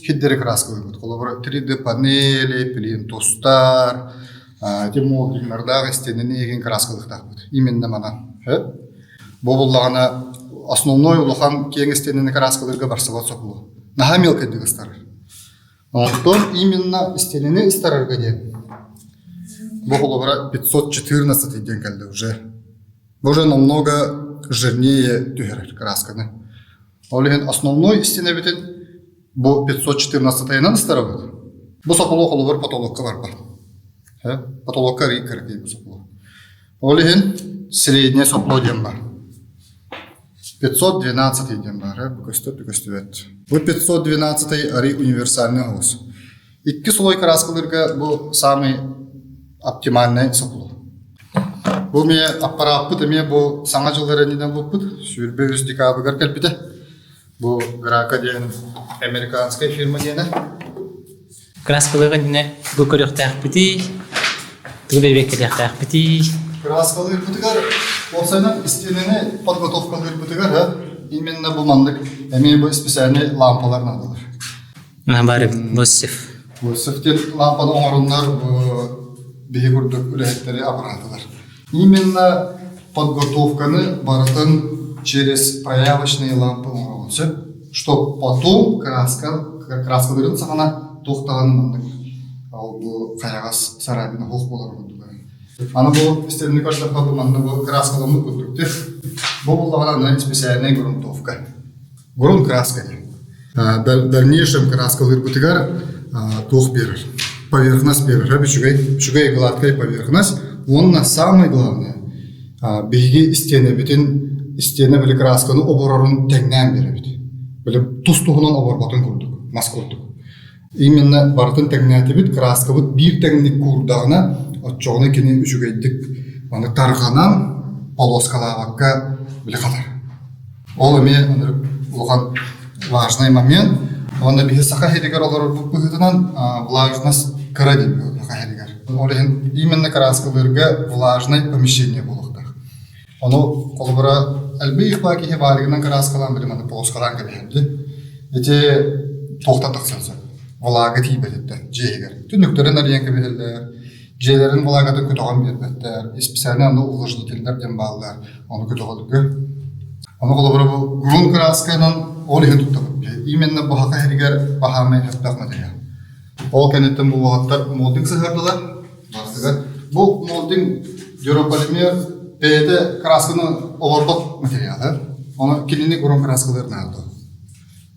хиддери краскалыыбыт. Холобура 3D панели, плинтустар, ити молдиннардаах истиэнэни игин краскалыахтаахпыт. Именно манан. Бу буллаҕына основной улахан киэҥ истиэнэни краскалыырга барсыбат сопло. Наһаа мелкайдык ыстарар. Онтон именно истиэнэни ыстарарга диэн бу холобура 514 диэн кэллэ уже. Бу уже намного жирнее түһэрэр красканы. Ол иһин основной истиэнэбитин бу 514-тайынан ыстарабыт. Бу сопло холобур потолокка барбат. Потолокка арый кыракый бу сопло. Ол иһин среднее сопло диэн бар. 512 диэн баар, бу көстөр, бу көстүбэт. Бу 512 арый универсальный оҕус. Икки слой краскалыырга бу самый оптимальный сопло. Бу эмиэ аппарааппыт эмиэ бу саҥа дьыл эрэнинэн булпут. 23 декабрыгар кэлбитэ. Бу Грака диэн американскай фирма диэнэ. Краскалыыр иннинэ тугу көрүөхтээхпитий, тугу бэбиэккэлиэхтээхпитий? Краскалыырбытыгар уопсайынан истиэнэни подготовкалыырбытыгар именно бу маннык эмиэ бу специальный лампалар наадалар. Бары Лосев. Лосев диэн лампаны оҥороннор биһи курдук үлэһиттэри абыраатылар. Именно подготовканы барытын через проявочные лампы оҥороҕун сөп, чтоб потом краска краскаларын саҕана. туох даҕаны маннык ол бу хайаҕас сараабина суох буолар курдук. Аны бу истэбини көрдөххө бу манна бу кырааскаламмыт курдук дии. Бу буллаҕына аны специальная грунтовка. Грунт краска диэн. Дальнейшем краскалыырбытыгар туох биэрэр? Поверхность биэрэр. Үчүгэй, үчүгэй гладкая поверхность. Уонна самое главное, биһиги истиэнэбитин, истиэнэ били красканы оборорун тэҥнээн биэрэбит. Били тус-туһунан оборботун курдук, мас курдук. Именно барытын тэҥнээтибит, краскабыт биир тэҥник куурдаҕына, оччоҕуна кини үчүгэйдик маны тарҕанан, полоскалаабакка били хатар. Ол эмиэ ынырык улахан важный момент. Уонна биһи саха иһигэр олорорбут быһыытынан влажность кыра диэн саха иһигэр. Ол иһин именно краскалыырга влажное помещение буолуохтаах. Ону холобура элбэх баа киһи баарыгынан кырааскалаан били маны полоскалаан кэбиһэрди. Ити туохтан тахсан сөп. Влага тиийбэтиттэн дьиэ иһигэр. Түннүктэрин арыйан кэбиһэллэр, дьиэлэрин влагатын көтөҕөн биэрбэттэр, специально онно увлажнителлэр диэн бааллар, ону көтөҕөлгө. Ону холобура бу грунт кыраасканан ол иһин туттабыт. Именно бу саха иһигэр баһаамай элбэх материал. Ол кэнниттэн бу уолаттар молдинг сыһыардылар. Барытыгар. Бу молдинг дюрополимер бэйэтэ красканы олорбот материала. Ону кинини грунт краскалыыр наада.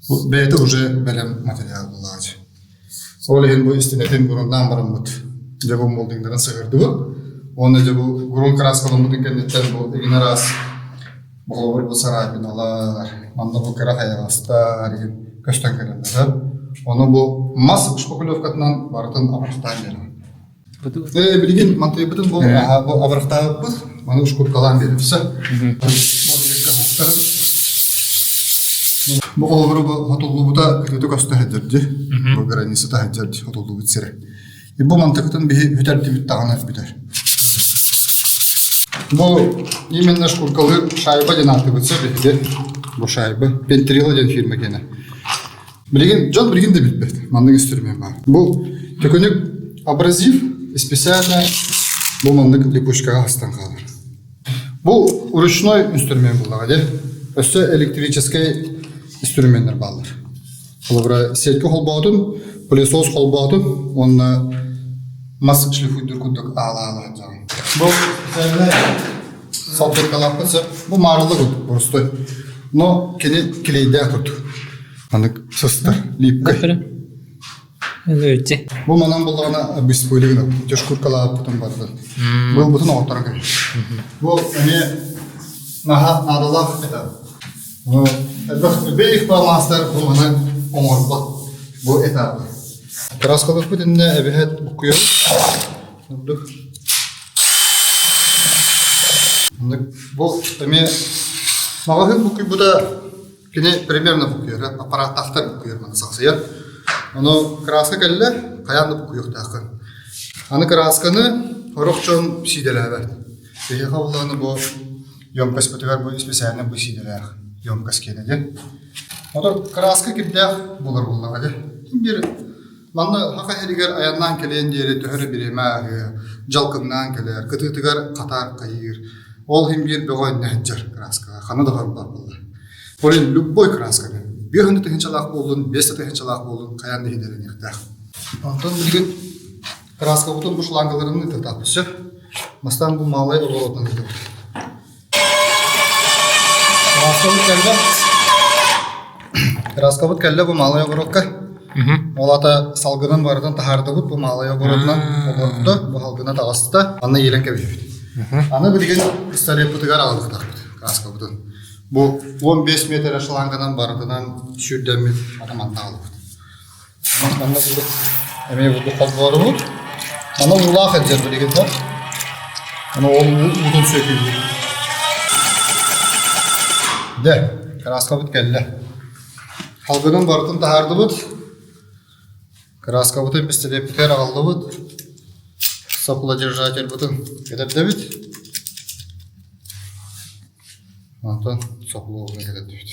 Бу бэйэтэ уже бэлэм материал булаачы. Ол иһин бу истинэтин грунтаан бараммыт. Дьэ бу молдингдарын сыһырдыбыт. Уонна дьэ бу грунт краскаламмытын кэнниттэн бу игин араас Холобур бу сарайбыналар, манна бу кыра хайаҕастар игин көстөн кэлэллэр. Ону бу мас шпаклевкатынан барытын абырахтаан биэрэҕин. Э, билигин мантыйбытын бу бу абырахтаабыппыт, маны ушкуркалаан биэрэбит. Бу холобуру бу хотуллубута кытыыта көстө сылдьар Бу границата сылдьар хотуллубут сирэ. Бу мантыкытын биһи бүтэрдибит даҕаны бүтэр. Бу именно шкуркалыыр шайба диэн ааттыыбыт сөп биһиги. Бу шайба. Пентрила диэн фирма киэнэ. Билигин дьон билигин да билбэт. Маннык инструмент баар. Бу төкүнүк абразив специально бу маннык липучкаҕа астан хаалар. Бу ручной инструмент буллаҕа дии. Өссө электрическэй инструменнар бааллар. Холобура, сетка холбоотун, пылесос холбоотун уонна мас шлифуйдуур курдук аалаалаан дьаҕын. Бу специальнай салфеткалаахпыт сөп. Бу маарылла курдук, простой. Но кини клейдээх курдук. Анык сыстар, липкай. Бу манан буллаҕына беспыльный гынабыт. Тешкуркалаабыппытын барытын. Быылбытын оҕотторон кэбиһэр. Бу эмиэ наһаа наадалаах этап. Ну, элбэх бэйих маастар бу маны оҥорбот бу этабы. Краскалыахпыт иннэ эбэһэт буккуйабыт. Ордук. Бу эмиэ маҕаһыын буккуйбута Кини примерно буккуйар, аппарааттаахтар буккуйар маны сахсыйар. Ону краска кэллэ, хайаан да буккуйуохтааххын. Аны красканы сорох дьон сиидэлээбэт. Биһиэхэ буллаҕына бу емкостьпытыгар бу специально бу сиидэлээх емкость киэнэ диэн. Ото краска кирдээх буолар буоллаҕа дии. Биир манна саха сиригэр айаннаан кэлиэн диэри төһө эрэ бириэмэ ааһыа, дьалкыҥнаан кэлэр, кытыытыгар хатаар хайыыр. Ол иһин биир бөҕө иннэ сылдьар краскаҕа, ханна да барбат буолла. Ол иһин любой красканы, биэс тыһыынчалаах буоллун, биэс тыһыынчалаах буоллун, хайаан да иһидэрэниэхтээх. Онтон билигин краскабытын бу шлангаларын ыытыахтаахпыт сөп. Бастаан бу маалай оборотунан ыытабыт. Краскабыт кэллэ. Краскабыт кэллэ бу малай огородка. Ол ата салгынын барытын таһаардыбыт бу малай огородунан олордо, бу салгына таҕыста, анна иилэн кэбиһэбит. Аны билигин пистолеппытыгар аҕалыахтаахпыт краскабытын. Бу 15 метр шланганан барытынан сүүрдэммит ата манна аҕалбыт. Манна бурдук эмиэ бурдук холбоорубут. Аны уулаах илдьэр билигин да. Аны ол уутун сүөкүүллүр. Дэ, краскабыт кэллэ. Халгынын барытын таһаардыбыт. Краскабытын пистолеппитигэр аҕаллыбыт. Соплодержательбытын кэтэрдэбит. Онтон соплугун кэтэрдэбит.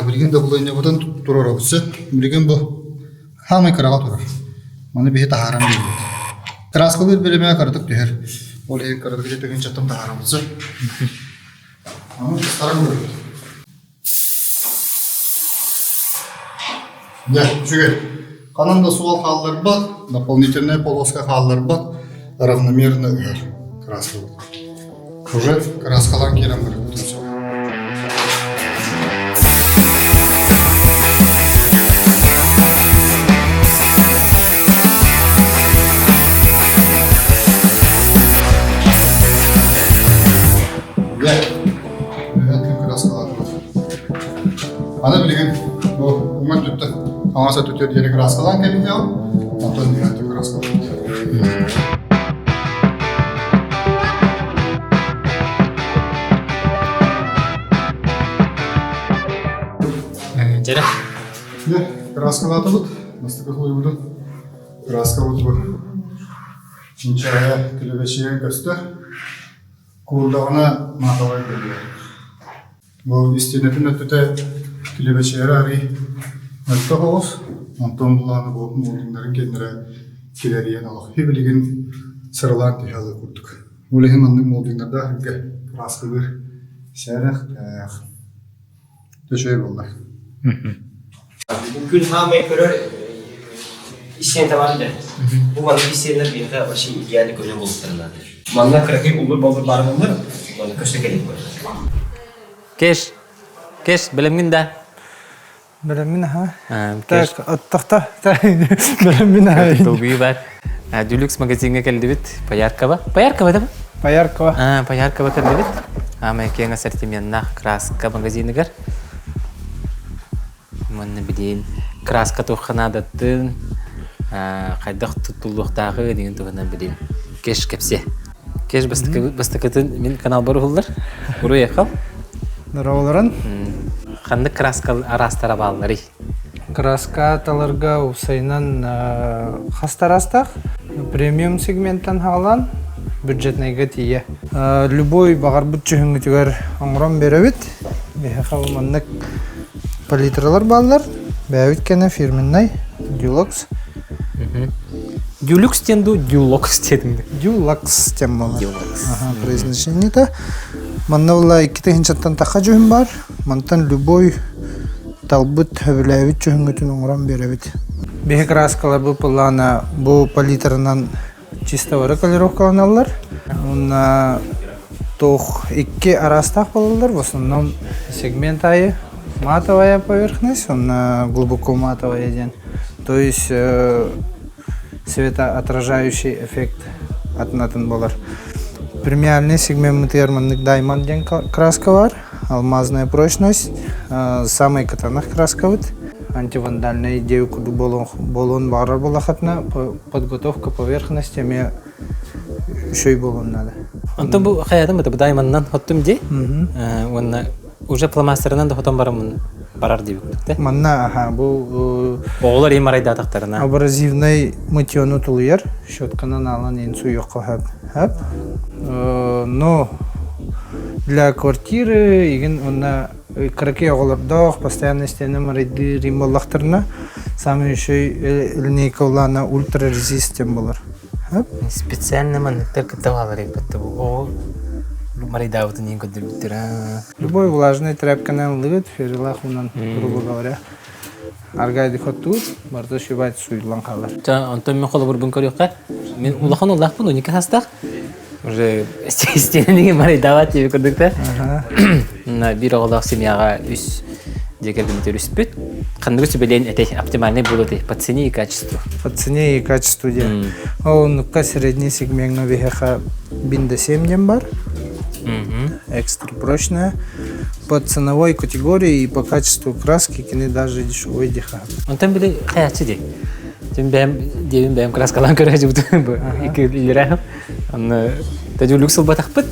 Билигин да булунньабытын туруорабыт сөп. Билигин бу хаамай кыраҕа турар. Маны биһи таһааран биэрбит. Краскалыыр биримэ кыратык түһэр. Ол иһин кыратык ити тыһыынчаттан таһаарабыт сөп. Аны тастаран көрөбүт. Дьэ, үчүгэй. Ханан да суол хаалларбат, дополнительная полоска хаалларбат, равномерно ыһар краскабыт. Уже краскалаан киирэн барбытын сөп. Дьэ, краскалаатыбыт. Аны билигин бу уҥа өттүттэн хаҥас өттүтүгэр диэри кырааскалаан кэбиһиэҕим, онтон үөһэ өттүн кырааскалаан Дьэрэ. Дьэ, кырааскалаатыбыт. Бастакы суруйбутун кырааскабыт бу чинчээйэ килэбэчийэн көстөр. Куурдаҕына матовай бэлиэ. Бу истиэнэтин өттүтэ килэбэчийэрэ арый мөлтөх оҕус, онтон булааны бу муодуннарын кэннэрэ килэрийэн олох билигин сыралаан түһэ алыы курдук. Ол иһин маннык молдиҥнардаах үргэ кырааскалыыр сэрэхтээх. Үчүгэй буолла. Күн хаамай көрөр истиэн табар да. Бу маннык истиэннэр биһиэхэ вообще идеальный көрүҥ буолуохтарын наада. Манна кыракый уллур-боллур баар буоллар, манна көстө кэлин буолар. Кеш, кеш, бэлэмҥин да? Бэлэммин аха. Так, оттохто, бэлэммин аха. Долгуйуу бар. Дюлюкс магазиҥҥа кэллибит. Пояркова. Пояркова да? Пояркова. А, Пояркова кэллибит. Аамай киэҥ ассортименнаах краска магазиныгар. Манна билигин краска туохха наадатын, хайдах туттуллуохтааҕы деген туһунан билигин кеш кэпсиэ. Кеш бастакытын мин каналбар уһуллар. Уруй айхал. Здорово, Ханнык краска араастара баалларый? Краска таларга уопсайынан хас тараастаах. Премиум сегменттэн хаалан бюджетныйга тиийэ. Любой баҕарбыт дьүһүҥҥүтүгэр оҥорон биэрэбит. Биһиэхэ маннык палитралар бааллар. Бэйэбит кэнэ фирменнай Dulux. Дюлюкс диэн дуу, Дюлокс диэтиҥ Дюлакс диэн буолар. Ага, произношение-то. Манна була икки тыһыынчаттан тахха дьүһүн бар. Мантан любой талбыт, сөбүлээбит дьүһүҥҥүтүн оҥорон биэрэбит. Биһи краскаларбыт былаана бу палитранан чистовары колеровкаланаллар. Уонна туох икки араастаах буолаллар. В основном сегмент аайы матовая поверхность, уонна глубоко матовая диэн. То есть светоотражающий эффект атын-атын буолар. Премиальный сегмеммытыгар маннык Diamond диэн краска бар. Алмазная прочность, самый катанах краскабыт. Антивандальная идея курдук буолуон баҕарар буоллаххытына, подготовка поверхности эмиэ үчүгэй буолуон наада. Онтон бу хайатым бу дайманнан хоттум дии. Уонна уже фломастерынан да хотон барамын барар диэбит Манна аха бу оҕолор им арайдаатахтарына абразивный мытьену тулуйар щетканан алан ин суйуохха хөп. Но для квартиры игин онна кыракый оҕолордоох постоянно стены марайдыыр им буоллахтарына самый еще линейка улаана ультра резистен болар. Специально манныктар кытта баалар эбит бу оҕо марайдаабытын иин көрдөрбүттэр. Любой влажный тряпканан ылыгыт, ферилах унан, грубо говоря. Аргайды хоттуур, барыта шибайт суйулан хаалар. Онтон мен холобурбун көрүөххэ. Мен улахан улаахпын, 12 саастаах. Уже стенаны марайдаабат диэби көрдүк да. Биир оҕолоох семьяҕа үс дьиэ кэргэммит өрүспүт. Ханныгы сүбэлээн этэй оптимальный буолуо этэй по цене и качеству? По цене и качеству диэн. Ол оннукка средний сегмеҥҥа биһиэхэ бинда 7 диэн бар. Экстра прочная. По ценовой категории и по качеству краски кини даже дешевой диха. Онтон били хаячы дии. Тим бэйэм диэбин бэйэм краскалаан көрөөчүбүт бу икки илэрээм. Онно тэдүлүк сылбатахпыт.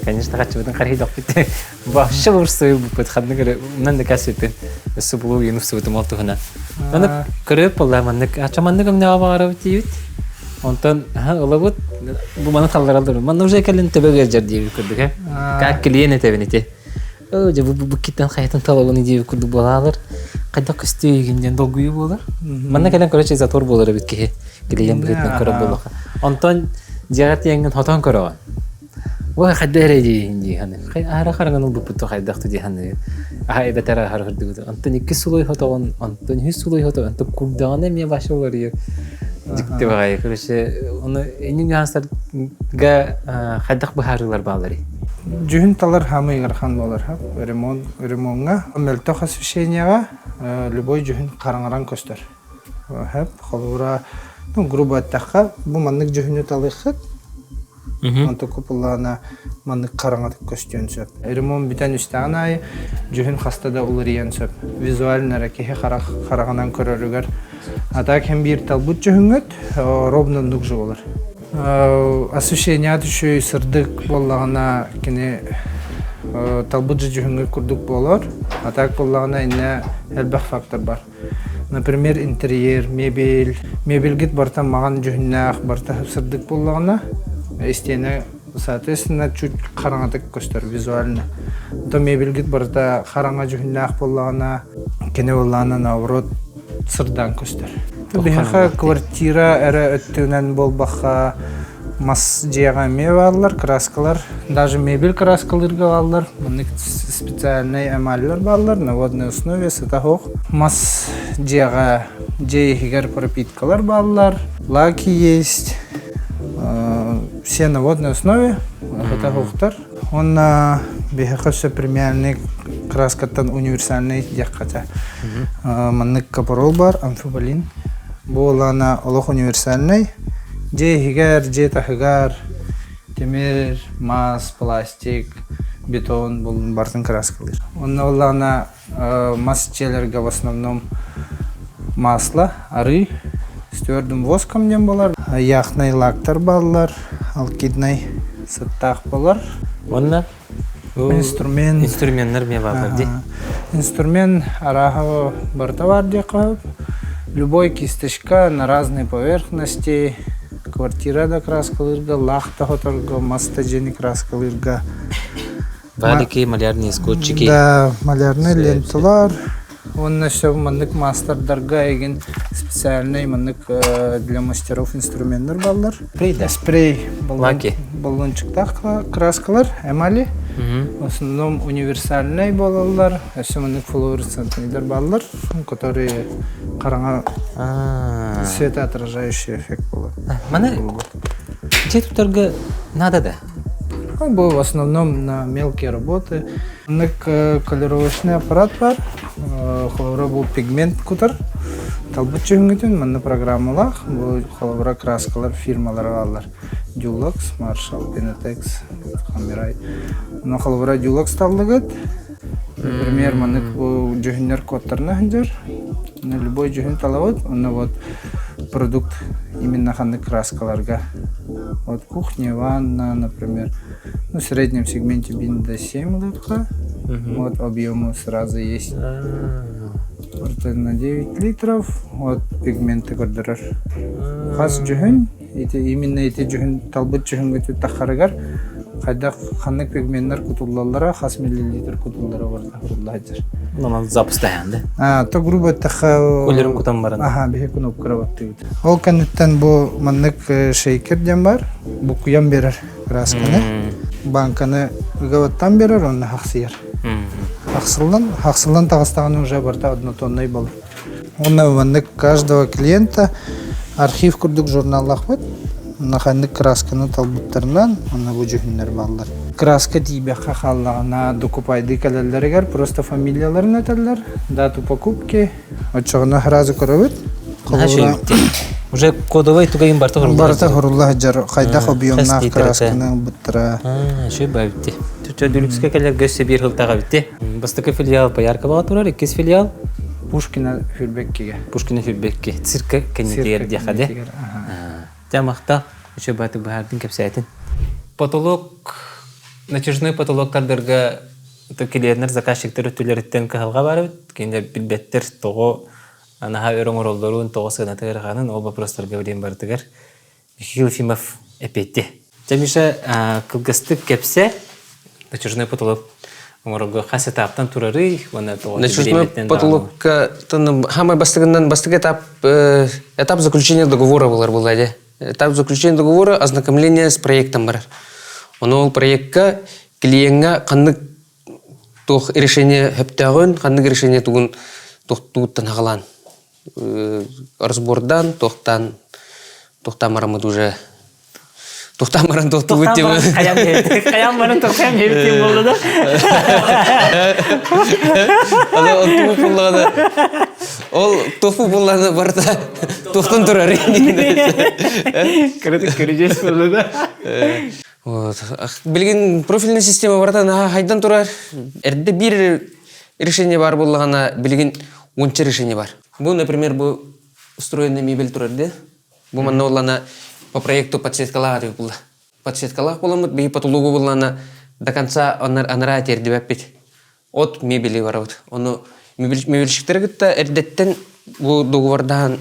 Конечно, хаччыбытын харыйдахпыт. Вообще бурсуйбуппут ханнык эрэ унан да кэсиппин өссө булуу иин устубутум ол туһунан. Аны көрүөп буолла маннык ача маннык өҥнөҕө баҕарабыт диибит. Онтон ылабыт бу маны таллараллар. Манна уже кэлин төбө ыалдьар диэбит курдук э. Как клиент этэбин ити. Оо дьэ бу бу киттэн хайатын талабын диэбит курдук буолаалар. Хайдах көстүү диэн долгуйуу буолар. Манна кэлэн короче затор буолар эбит киһи. Клиент быһыытынан көрөр буолуохха. Онтон дьиэҕэр тиийэҥҥин хотон көрөҕүн. Ой хайда эрэ диин дии ханы. Аһара харанган ылбыппыт хайдахты дии ханы. Аха эбэтэр аһара хырдыгыт. Онтон икки сулуй хотоҕун, онтон үһүс сулуй хотоҕун, онтон курдаҕына эмиэ баша уларыйар. Дьикти баҕайы. Короче, ону иннин нюанстарга хайдах быһаарыылар баалларый? Дьүһүн талар хаамый ыарахан буолар. Ремонт, ремоҥҥа, мөлтөх освещениеҕа любой дьүһүн хараҥаран көстөр. Хөп, холобура, ну, грубо эттэххэ, бу маннык дьүһүнү талыаххыт, Онтуку пуллаана маннык хараҥатык көстүөн сөп. Ремонт бүтэн истэҕин аайы дьүһүн хаста да уларыйан сөп. Визуально эрэ киһи харах хараҕынан көрөрүгэр. А так һин биир талбыт дьүһүҥҥүт ровно оннук же болар. Освещение үчүгэй сырдык буоллаҕына кини талбыт же дьүһүҥҥүт курдук буолар. А так буоллаҕына иннэ элбэх фактор бар. Например, интерьер, мебель. Мебельгит барыта маҕан дьүһүннээх, барыта сырдык буоллаҕына, истиэнэ, соответственно, чуть хараҥатык көстөр визуально. То мебельгит барыта хараҥа дьүһүннээх буоллаҕына, кини буоллаҕына, наоборот, сырдаан көстөр. Биһиэхэ квартира эрэ өттүнэн буолбахха, мас дьиэҕэ эмиэ бааллар, краскалар, даже мебель краскалыырга бааллар. Маннык специальнай эмаллар бааллар, на водной основе сыта суох. Мас дьиэҕэ дьиэ иһигэр пропиткалар бааллар, лаки есть, все на водной основе, сыта суохтар. Уонна биһиэхэ өссө премиальный краскаттан универсальный диэххэ Маннык капорол бар, амфиболин. Бу олаана олох универсальный. Дьиэ иһигэр, дьиэ таһыгар тимир, мас, пластик, бетон булун барытын краскалыыр. Онно олаана мас дьиэлэргэ в основном масло, арыы, с твердым воском диэн болар. Яхнай лактар бааллар, алкиднай сыттаах болар. Уонна Инструмент. Инструменнар эмиэ бааллар дии. Инструмент арааһа барыта баар диэххэ сөп. Любой кисточка на разной поверхности, квартира да краскалыырга, лаах да хоторго, мас да дьиэни краскалыырга. Валики, малярные скотчики. Да, малярные ленталар. Уонна өссө маннык маастардарга эйигин специальный маннык для мастеров инструменнар бааллар. Спрей да? Спрей Лаки. баллончиктаах краскалар, эмали. В основном универсальный буолаллар. Өссө маннык флуоресцентныйдар бааллар, которые хараҥа светоотражающий эффект болар. Маны дьиэ тутарга надо да? Ну, был в основном на мелкие работы. Маннык колеровочный аппарат бар. Холобура бу пигмент кутар. Талбыт чөһүҥҥүтүн манна программалаах. Бу холобура краскалар фирмалара бааллар. Dulux, Marshall, Pinatex, Хамирай. Но холобура Dulux таллыгыт. Например, маннык бу дьүһүннэр кодтарына сылдьар. Любой дьүһүн талабыт. Онно вот продукт именно ханнык краскаларга. Вот кухня, ванна, например. Ну, в среднем сегменте бинда 7 литра. Вот объемы сразу есть. Вот на 9 литров. Вот пигменты көрдөрөр. Хас дьүһүн, ити именно ити дьүһүн талбыт дьүһүҥҥүтү тахарыгар хайдах ханнык пигменнэр кутуллаллара, хас миллилитр кутуллара барыта кутулла сылдьар. Онон запустаһан да. А, то грубо эттэххэ Кулерин кутан баран. Аха, биһи кнопкара баттыыбыт. Ол кэнниттэн бу маннык шейкер диэн бар, букуйан берер. Красканы банканы ыгабыттан берер, онно хахсыйар. Хахсыллан, хахсыллан таҕыстаҕына уже барыта однотонный болар. Онно маннык каждого клиента архив курдук журналлаахпыт. Онно ханнык красканы талбыттарынан, онно бу дьүһүннэр бааллар. Краска тиийбэххэ хааллаҕына докупайды кэлэллэригэр просто фамилияларын этэллэр, дату покупки, Оччоҕуна сразу көрөбүт. Холобура, Уже кодовай тугайын барыта хурулла Барыта хурулла сылдьар. Хайдах объемнаах красканы ылбыттара. Үчүгэй баабитти. Түчө Дүлүкскэ кэлэргэ өссө биир сылтаах эбитти. Бастакы филиал Поярковаҕа турар, иккис филиал Пушкина Хүрбеккиге. Пушкина Хүрбекки. Цирка кэннитигэр диэхэ де. Дьэ махтал. Үчүгэй баатык быһаардын кэпсээтин. Потолок, натяжной потолок тардарга Килиэннэр заказчиктар өттүлэриттэн кыһалҕа баар эбит. Кинилэр билбэттэр тоҕо наһаа өр оҥороллорун, тоҕо сыаната ыараханын, ол вопростарга билиэн барытыгар Михаил Ефимов эппиэттиэ. Дьэ, Миша, кылгастык кэпсэ, натяжной потолок оҥорорго хас этаптан турарый уонна тоҕо Натяжной потолокка самый бастыгынан бастык этап этап заключения договора болар была де. Этап заключения договора ознакомление с проектом барар. Ону ол проекка клиеҥҥа ханнык туох решение сөптөөҕүн, ханнык решение тугун тугуттан хаҕалаан разбордаан, туохтаан туохтаан бараммыт уже Тухтаан баран тохтубут тема. Хайан баран тохтаан диэбит буолла да. Аны ол тугу буллаҕына ол тофу буллаҕына барыта тухтан турар. Кырытык көрүдьүөс буолла да. Вот. Билигин профильная система барыта наһаа хайдан турар. Эрдэ биир решение бар буоллаҕына билигин уонча решение бар. Бу, например, бу устроенный мебель турар да. Бу манна буоллана по проекту подсветкалаах этибит булла. Подсветкалаах буоламмыт биһи потолугу буллана до конца анараа тиэрдибэппит. От мебели барабыт. Ону мебельщиктери кытта эрдэттэн бу договордаһан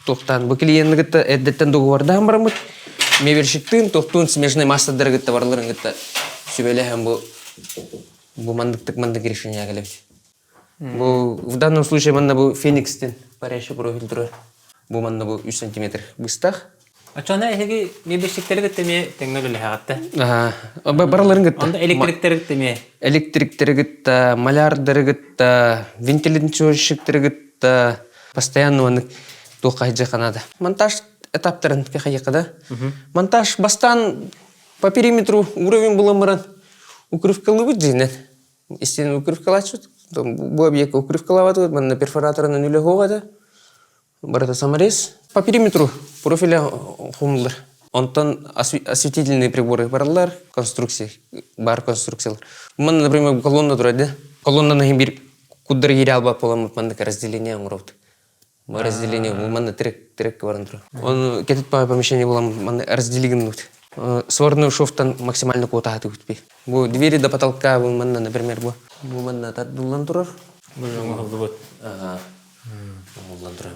туохтаан бу клиенты кытта эрдэттэн договордаһан бараммыт мебельщиктыын туохтуун смежный маастардары кытта барыларын кытта сүбэлэһэн бу бу мандыктык мандык решение кэлэбит. Бу в данном случае манна бу Феникстен парящий профиль турар. Бу манна бу 3 сантиметр быстах. Оччоҕуна эһиги мебельщиктэри кытта эмиэ тэҥҥэ үлэлэһэҕит да? Барыларын кытта. Онно электриктэри кытта эмиэ? Электриктэри кытта, малярдары кытта, вентиляционщиктары кытта постоянно маннык туохха сылдьыахха наада. Монтаж этаптарын хайыахха да. Монтаж бастаан по периметру уровень булан баран укрывкалыыбыт дьиҥинэн. Истин укрывкалааччыт, бу объекка укрывкалаабатыбыт, манна перфораторынан үлэ суох этэ. Барыта саморез. По периметру профиля хомуллар. Онтон осветительные приборы бараллар, конструкции, бар конструкциялар. Манна, например, колонна турар да. Колоннаны бир куддар киире албат буоламмыт маннык разделение оҥоробут. Разделение манна трек трек баран турар. Он кетет помещение буолан манна разделигин Сварной шовтан максимально куотаһатыбыт би. Бу двери до потолка бу манна, например, бу. Бу манна тардыллан турар. Бу оҥоһуллубут. Ага. Оҥоһуллан турар.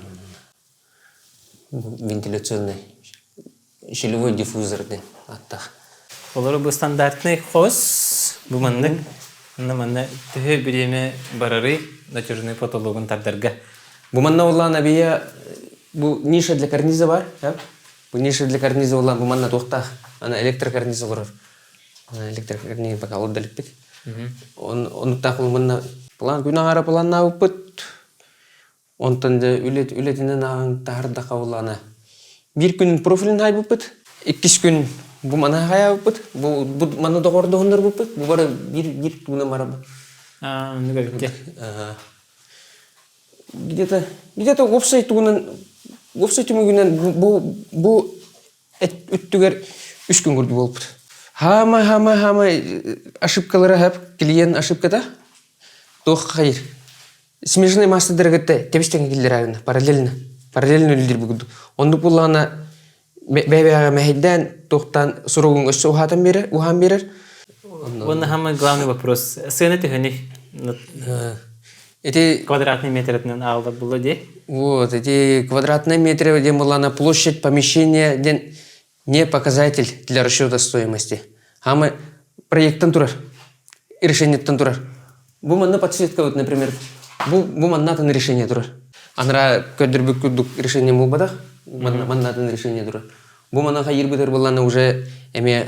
Вентиляционный щелевой диффузор диэн аттах. Олору бу стандартный хос бу маннык манна манна төһө бириэмэ барарый натяжной потологун тардарга. Бу манна улаан абия бу ниша для карниза бар, Бу ниша для карниза улаан бу манна туохтаах. Ана электрокарниз олорор. Электрокарниз пока олордо иликпит. Онуктаах манна план күн аҥара планнаабыппыт. Онтон дьэ үлэтинэн ааҕан таһардахха буоллаҕына биир күн профилин хаайбыппыт, иккис күн бу маны хаайбыппыт, бу, бу маны доҕордоһуннарбыппыт, бу бары биир биир тугунан барабыт. Аа, оннук эбит Где-то где-то уопсай тугунан уопсай түмүгүнэн бу бу өттүгэр үс күн курдук буолбут. Хаамай хаамай хаамай ошибкалара хэп клиент ошибката туох хайыр смежный маастардары кытта тэбис-тэҥҥэ киллэрээбинэ параллельно параллельно үлэлиир курдук оннук буоллаҕына бэйэ-бэйэҕэ мэһэйдээн туохтаан суругуҥ өссө уһаатан биэрэр уһаан биэрэр Уонна самый главный вопрос сыана төһөнүй Эти квадратный метрэтинэн аалдар булла дии вот эти квадратные метры диэн буоллаҕына площадь помещения диэн не показатель для расчета стоимости. Хамы проекттан турар, решениеттан турар. Бу манна подсветка вот, например, бу, бу манна решение турар. Анара көрдөрбүт курдук решение буолбатах, манна манна решение турар. Бу манна хайыр бытыр буллана уже эме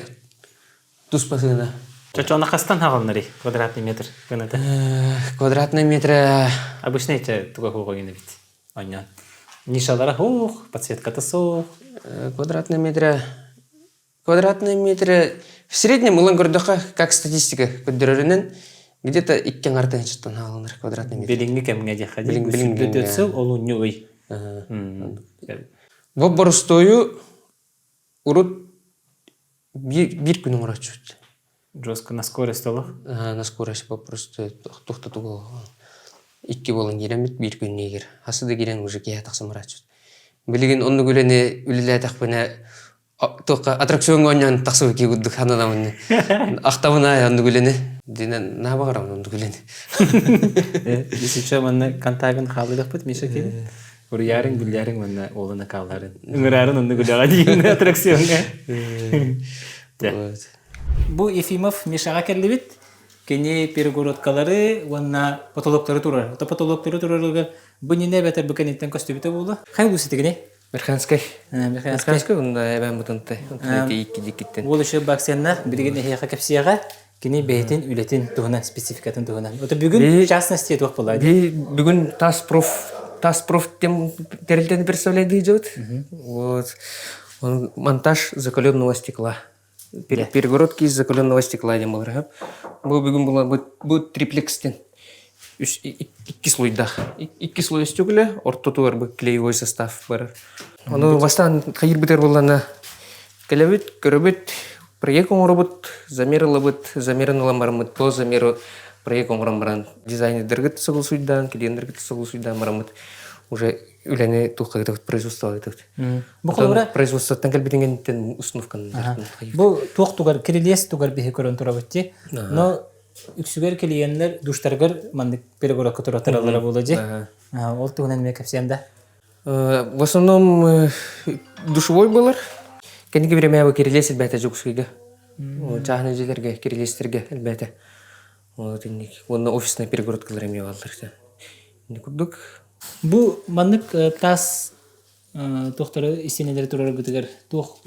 туспа сыана. Чочону хастан хаҕалнарый квадратный метр гыната? Квадратный метр Обычно эти туга хугойын бит. Онньон. Нишалара хух, подсветката суох. Квадратный метр квадратный метр в среднем ылан көрдөххө как статистика көрдөрөрүнэн где-то икки аҥар тыһыынчаттан хааланар квадратный метр. Билиҥҥи кэмҥэ диэххэ дии. Сыл олунньу ый. Бу боростуойу урут биир күн оҥорооччубут. Жестко на скорость олох? На скорость просто туохта икки буолан киирэммит биир күннүгэр хасы да киирэн уже киэһэ тахсан барааччыбыт. Билигин оннук үлэни үлэлээтэхпинэ туохха аттракциоҥҥа оонньоон тахсыбыт киһи курдук сананабын. Ахтабын аай оннук үлэни. Динэн наһаа баҕарабын оннук үлэни. Исичэ манна контагын хаалыахпыт Миша кини. Уруйаарыҥ, бүллээриҥ уонна уолун акаалларын. Ыҥыраарын оннук үлэҕэ диин аттракциоҥҥа. Бу Ефимов Мишаҕа кэллибит. Кини перегородкалары уонна потолоктары турар. Ото потолоктары турарыгар бу ньине эбэтэр бу кэнниттэн көстүбүтэ буолуо. Хайа улуус итигини? Верханскай. Верханскай онно эбэм бутунтай. Икки диккиттен. Уол еще баксенна билигин эһиэхэ кэпсиэҕэ кини бэйэтин үлэтин туһунан спецификатын туһунан. Это бүгүн в частности туох буолла? Бүгүн таспроф таспроф тем тэрилтени представляет дыйдьыбыт. Вот. Он монтаж закаленного стекла. Перегородки из закаленного стекла диэн буолар. Бу бүгүн була бу триплекстен үс икки слойдаах. Икки слой стекле, ортотугар бу клеевой состав барар. Ону бастаан хайырбытыр буллана кэлэбит, көрөбүт, проект оҥоробут, замер ылабыт, замерын ылан бараммыт, по замеру проект оҥорон баран дизайнердаргыт согласуйдаан, клиеннэргит согласуйдаан бараммыт уже үлэни туохха ыытабыт, производствоҕа ыытабыт. Бу холобура производствоттан кэлбитиҥ установканы Бу туох тугар кирилиэс тугар биһи көрөн турабыт ти. Но үксүгэр клиеннэр душтарыгар маннык перегородка туратараллара буолуо дии. Ол туһунан эмиэ кэпсиэм да. В основном душевой болар. Кэнники биремээбы кирилиэс элбээтэ Дьокуускайга. Чааһынай дьиэлэргэ кирилиэстэргэ элбээтэ. Вот инник. Уонна офисная перегородкалар эмиэ бааллар. Инник курдук. Бу маннык таас туохтары истиэнэлэри тураргытыгар туох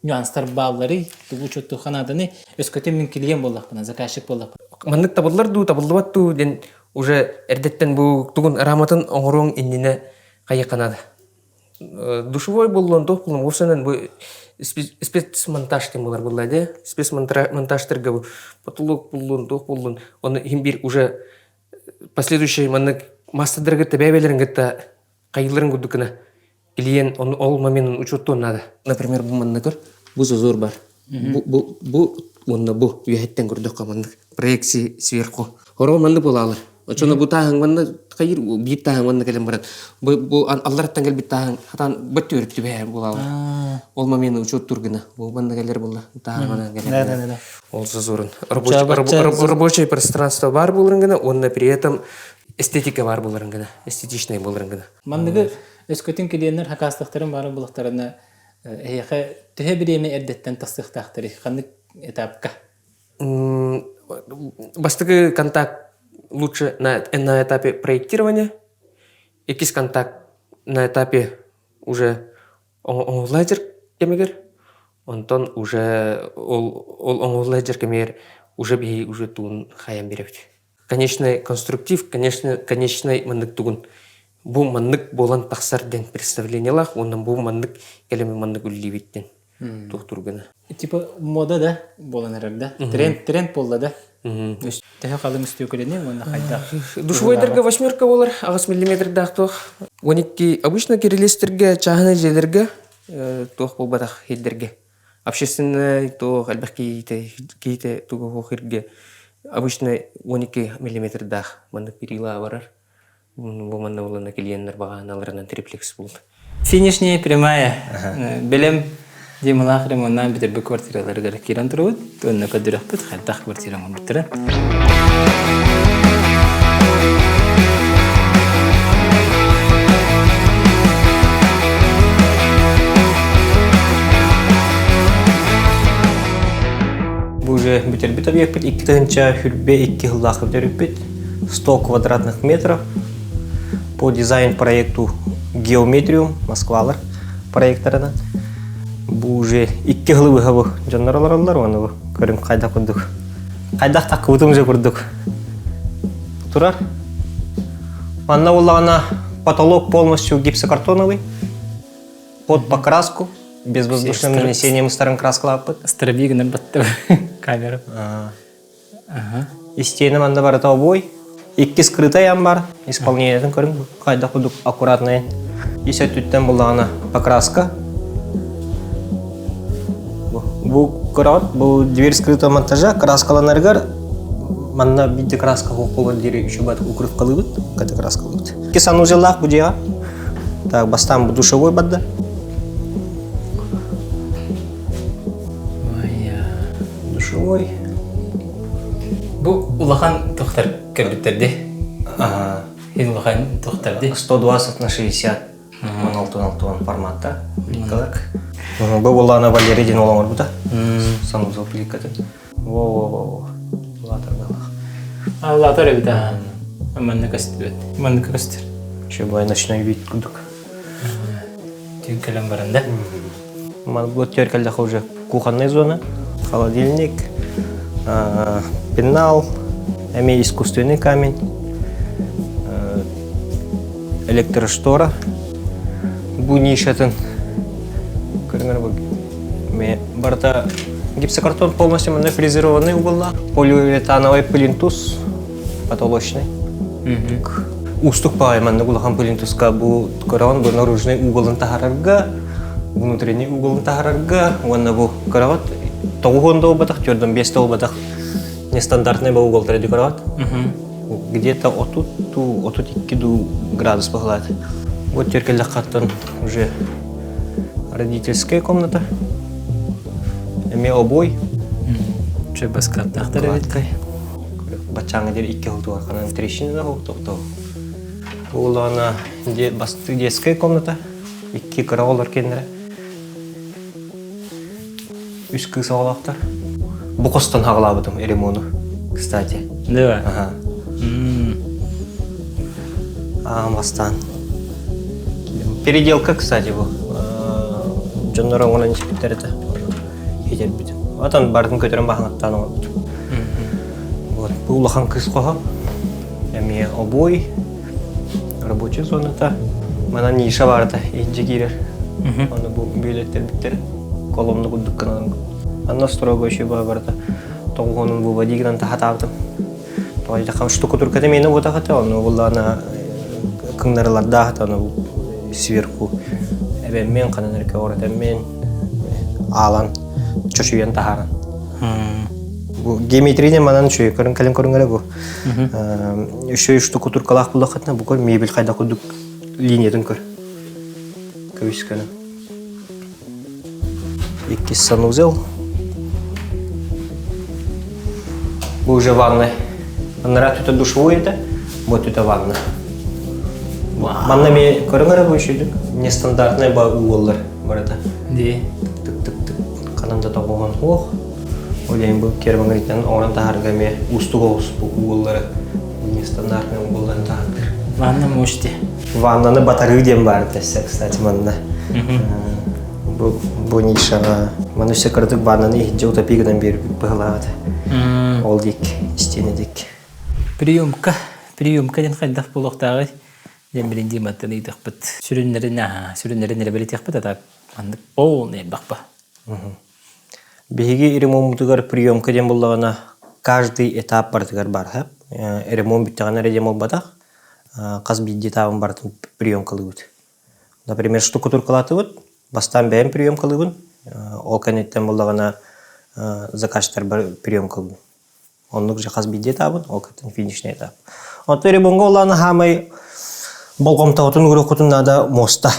нюанстар баалларый, тугу учуоттуохха нааданы, өскөтүн мин клиент буоллахпына, заказчик буоллахпына. Маннык табыллар дуу, табыллыбат дуу диэн уже эрдэттэн бу тугун раматын оҥоруоҥ иннинэ хайыахха наада. Душевой буоллун, туох буоллун, уопсайынан бу спецмонтаж диэн буолар буолла дии. Спецмонтажтарга бу потолок буоллун, туох буоллун, оны иһин биир уже последующий маннык маастардарга тэбээбэлэрин кытта хайыыларын курдук гына Клиент ол моментын учуоттуон надо. Например, бу манна көр, бу зазор бар. Бу, бу, бу уонна бу үөһэттэн көрдөххө маннык проекции сверху. Хоро маннык буолаалар. Очоно бу тааһыҥ манна хайыр биир тааһыҥ манна кэлэн баран бу, бу аллараттан кэлбит тааһыҥ хатан бөттү өрүп түбэһэр буолаалар. Ол моменты учуоттуур гына. Бу манна кэлэр буолла. Тааһыҥ манна кэлэр. Ол зазорун. Рабочее пространство бар буоларын гына, уонна при этом эстетика бар буоларын гына, эстетичный буоларын гына. Манныгы Өскөтүн клиеннэр хакаастахтарын баара булахтарына эһиэхэ төһө бириэмэ эрдэттэн тахсыахтаахтарый? Ханнык этапка? Бастакы контакт лучше на, на этапе проектирования, иккис контакт на этапе уже оҥоһуллар кэмигэр, онтон уже ол ол оҥоһуллар кэмигэр уже биһи уже туун хайан биэрэбит. Конечный конструктив, конечно, конечный маннык тугун бу маннык буолан тахсар диэн представлениелаах уонна бу маннык кэлэми маннык үллиибит диэн туохтуур гына. Типа мода да буолан эрэр да? Тренд, тренд буолла да? Төһө халыҥ үстүөкүлэни уонна хайдах? Душевойдарга восьмерка буолар, аҕыс миллиметрдаах туох. 12 обычно кирилиэстэргэ, чааһынай дьиэлэргэ туох буолбатах хирдэргэ. Общественнай туох элбэх киһитэ киһитэ тугу хиргэ обычно 12 миллиметрдаах маннык перила барар. Бу манна булана клиеннэр баҕаналарынан триплекс булду. Финишная прямая. Бэлэм Дималаах ремоннаан бүтэрбит квартираларыгар киирэн турабыт. Уонна көрдөрөхпүт хайдах квартира оҥорбуттара. Бу уже бүтэрбит объекпит 2022 сыллаах бүтэрбиппит. 100 квадратных метров по дизайн-проекту Геометриум Москвалар проекторынан. Бу уже икки сылы быһа бу дьоннор олороллор, уонна бу көрүҥ хайдах курдук. Хайдах таккыбытым же курдук турар. Манна буллаҕына потолок полностью гипсокартоновый, под покраску, без воздушным нанесением старым краскалааппыт. Стробигынан батты камера. Истиэнэ манна барыта обуой. Икки скрытый амбар. Исполнениетын көрүҥ. Хайдах курдук аккуратный. Ис өттүттэн буллаҕына покраска. Бу көрөҕүт, бу дверь скрытого монтажа краскаланарыгар манна биирдэ краска суох буолар диэри үчүгэй укрывкалыыбыт, ката краскалыыбыт. Икки санузеллаах бу дьиэҕэ. Так, бастаан бу душевой барда. Душевой. Бу улахан тохтар кэлбиттэр Ага. Улахан тохтар ди. 120 на 60 16 форматта плиткалар. Бу буллаана Валерий диэн ол оҥорбута. Санузел плиткатын. Во-во-во. Улаатар балах. Аллатар эбит аа. Манна көстүбэт. Манна көстөр. Еще бай ночной вид курдук. Түүн кэлэн баран да. Бу өттүгэр кэллэххэ уже кухонная зона, холодильник, пенал, эмиэ искусственный камень, электроштора. Бу нишатын көрүҥэр бу барыта гипсокартон полностью манна фрезерованный уголла, полиуретановый плинтус потолочный. Уустук баҕайы маннык улахан плинтуска бу көрөҕүн бу наружный уголун таһарарга, внутренний уголун таһарарга уонна бу көрөҕүт тоҕуһуон да буолбатах, төрдөн биэс да буолбатах нестандартный бу уголтары көрөҕүт. Где-то отут ту 32 ду градус баһылаат. Вот теркеллэххаттан уже родительская комната. Эмиэ обой. Чө баскаттаахтар эбит. Баччааҥҥа диэри икки сыл туорханан трещина да тохтоо. Улаана басты детская комната. Икки кыра оҕолор кэннэрэ. Үс кыыс оҕолоохтор. Бу хостон хаҕалаабытым ремону, кстати. Да. Ага. Аам бастаан. Переделка, кстати, бу. Дьоннор оҥорон испиттэр этэ. Хитербит. Отон бардын көтөрөн баһаҥаттаан оҥорбут. Вот. Бу улахан кыыс хоһо. Эмиэ обой, рабочая зоната. Манан ниша барыта иһдьэ киирэр. Оны бу бүөлэттэрбиттэр колонна курдук гынан. Анна строго еще барыта тоҕуһунун бу вадигынан тахатаабытым. Тоҕо штукатурката миэнэ буотахата, ону буллаана кыҥнарылардаах ону сверху эбэммин ханан эрке оратэммин аалан чочуйан таһааран. Бу геометрия манан үчүгэй көрүн кэлин көрүҥэрэ бу. Үчүгэй штукатуркалаах буллаххытына бу көр мебель хайда курдук линиятын көр. Көбүскөнө. Иккис санузел. Бу уже ванна. Аннара түтэ душевой это, вот түтэ ванна. Манна ми көрүҥэрэ бу үчүгэй нестандартный ба уоллар барыта. Ди. Тык-тык-тык ханан да тоҕуһан суох. Ол иһин бу кермагриттан оҥорон таһаарга эмиэ уустук оҕус бу уоллары нестандартный уолларын таһаардыр. Ванна мощти. Ваннаны батарыы диэн баар тэссэ, кстати, манна. Бу, бу нишаҕа маны өссө кыратык ваннаны иһирдьэ утопия гынан биэрбит быһылаабыт. Ол диик, истиэнэ диик. Приемка. Приемка диэн хайдах буолуохтааҕый? Диэн билин Диматтан ыйытыахпыт. Сүрүннэрин, сүрүннэрин эрэ бэлитиэхпит, а так маннык полный элбэх Биһиги ремоммутугар приемка диэн буоллаҕына, каждый этап барытыгар баар. Ремонт бүттэҕинэ эрэ диэн буолбатах, хас биирдии этабын барытын приемкалыыбыт. Например, штукатуркалаатыбыт, бастаан бэйэм приемкалыыбын, ол кэнниттэн буоллаҕына заказчиктарбар приемкалыыбын. Оннук же хас биирдии этабын, ол кэнниттэн финишный этап. Оттон ремоҥҥа улаана хаамай болҕомтоҕутун уруоккутун наада муоста.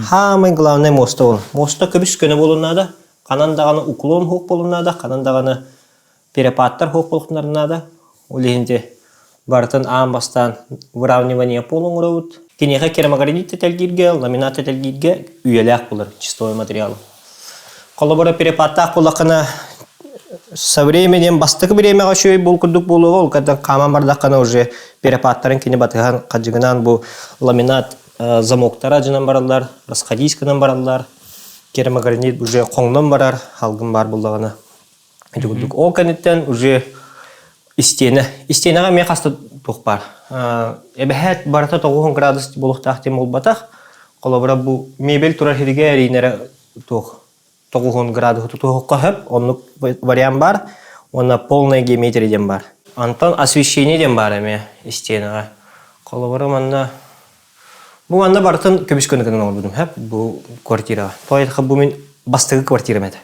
Хаамай главное муоста ол. Муоста көбүс көнө буолун наада, ханан даҕаны уклон хук буолун наада, ханан даҕаны перепадтар хук буолуохтарын наада. Ол иһин те барытын аан бастаан выравнивание пол оҥоробут. Киниэхэ керамогранит тэтэлгииргэ, ламинат тэтэлгииргэ үйэлээх булар чистовой материал. Холобура перепадтаах буоллаххына со временем бастакы бириэмэҕэ үчүгэй буол курдук буолуоҕа, ол кэннэ хааман бардаххына уже перепадтарын кини батыһан хадьыгынаан бу ламинат замоктара дьынан бараллар, расходись гынан бараллар, керамогранит уже хоҥнон барар, алгын баар буоллаҕына. Ити курдук. Ол кэнниттэн уже истиэнэ. Истиэнэҕэ эмиэ хаста туох баар. Эбэһээт барыта 90 градус буолуохтаах диэн буолбатах. Холобура бу мебель турар сиргэ эриинэрэ туох 90 градуһу тутуһуохха сөп. Оннук вариант баар. Уонна полная геометрия диэн баар. Онтон освещение диэн баар эмиэ истиэнэҕэ. Холобура манна бу манна барытын көбүс көнө оҥорбутум сөп бу квартираҕа. Тоҕо бу мин бастакы квартирам этэ.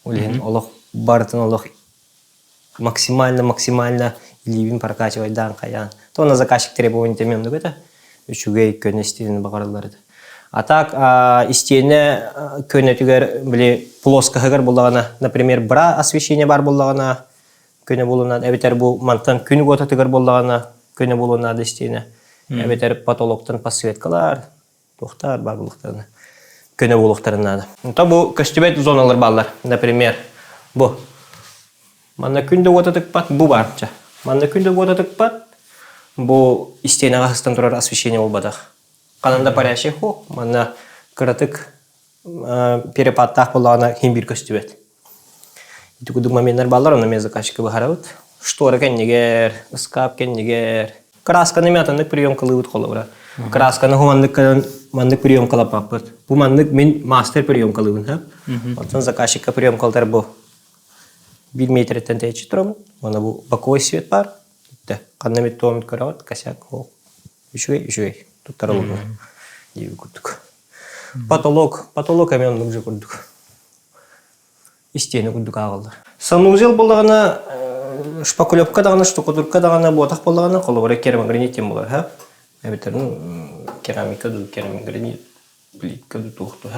Ол иһин олох барытын олох максимально максимально илиибин прокачивайдаан хайаан. То на заказчик требование оннук этэ. Үчүгэй көнө истиэнэ баҕарыллар этэ. А так истиэнэ көнөтүгэр били плоскоһыгар буллаҕына, например, бра освещение бар буллаҕына көнө буолунан, эбэтэр бу мантан күн уотатыгар буоллаҕына көнө буолуон наада истиэнэ. Эбэтэр потолоктан подсветкалар, туохтаар баар буолуохтарына көнө буолуохтарын наада. Онто бу көстүбэт зоналар бааллар. Например, бу манна күн да уота тыкпат, бу баарча. Манна күн да уота тыкпат, бу истиэнэҕэ сыстан турар освещение буолбатах. Ханан да парящий хук, манна Кыратык перепадтаах буоллаҕына иһин биир көстүбэт. Ити курдук моменнар бааллар, онно эмиэ заказчикы быһаарабыт. Штора кэннигэр, ыскаап кэннигэр. Красканы эмиэ атыннык приемкалыыбыт холобура. Красканы маннык маннык приемкалаппаппыт. Бу маннык мин мастер приемкалыыбын, ха? Оттон заказчикка приемкалатар бу. Биир метреттэн тэйиччи турабын. Уонна бу боковой свет баар. Бүттэ. Ханна эмит туом көрөҕүт, косяк, ол. Үчүгэй, үчүгэй. Туттарылынна. Диэби курдук. Потолок, потолок эмиэ оннук же курдук. Истиэнэ курдук ааҕыллар. Санузел буоллаҕына, шпаклевка даҕаны, штукатурка даҕаны буотах буоллаҕына, холобура керамогранит диэн буолар, ха? Эбэтэр керамика дуу, керамогранит, плитка дуу туох дуу,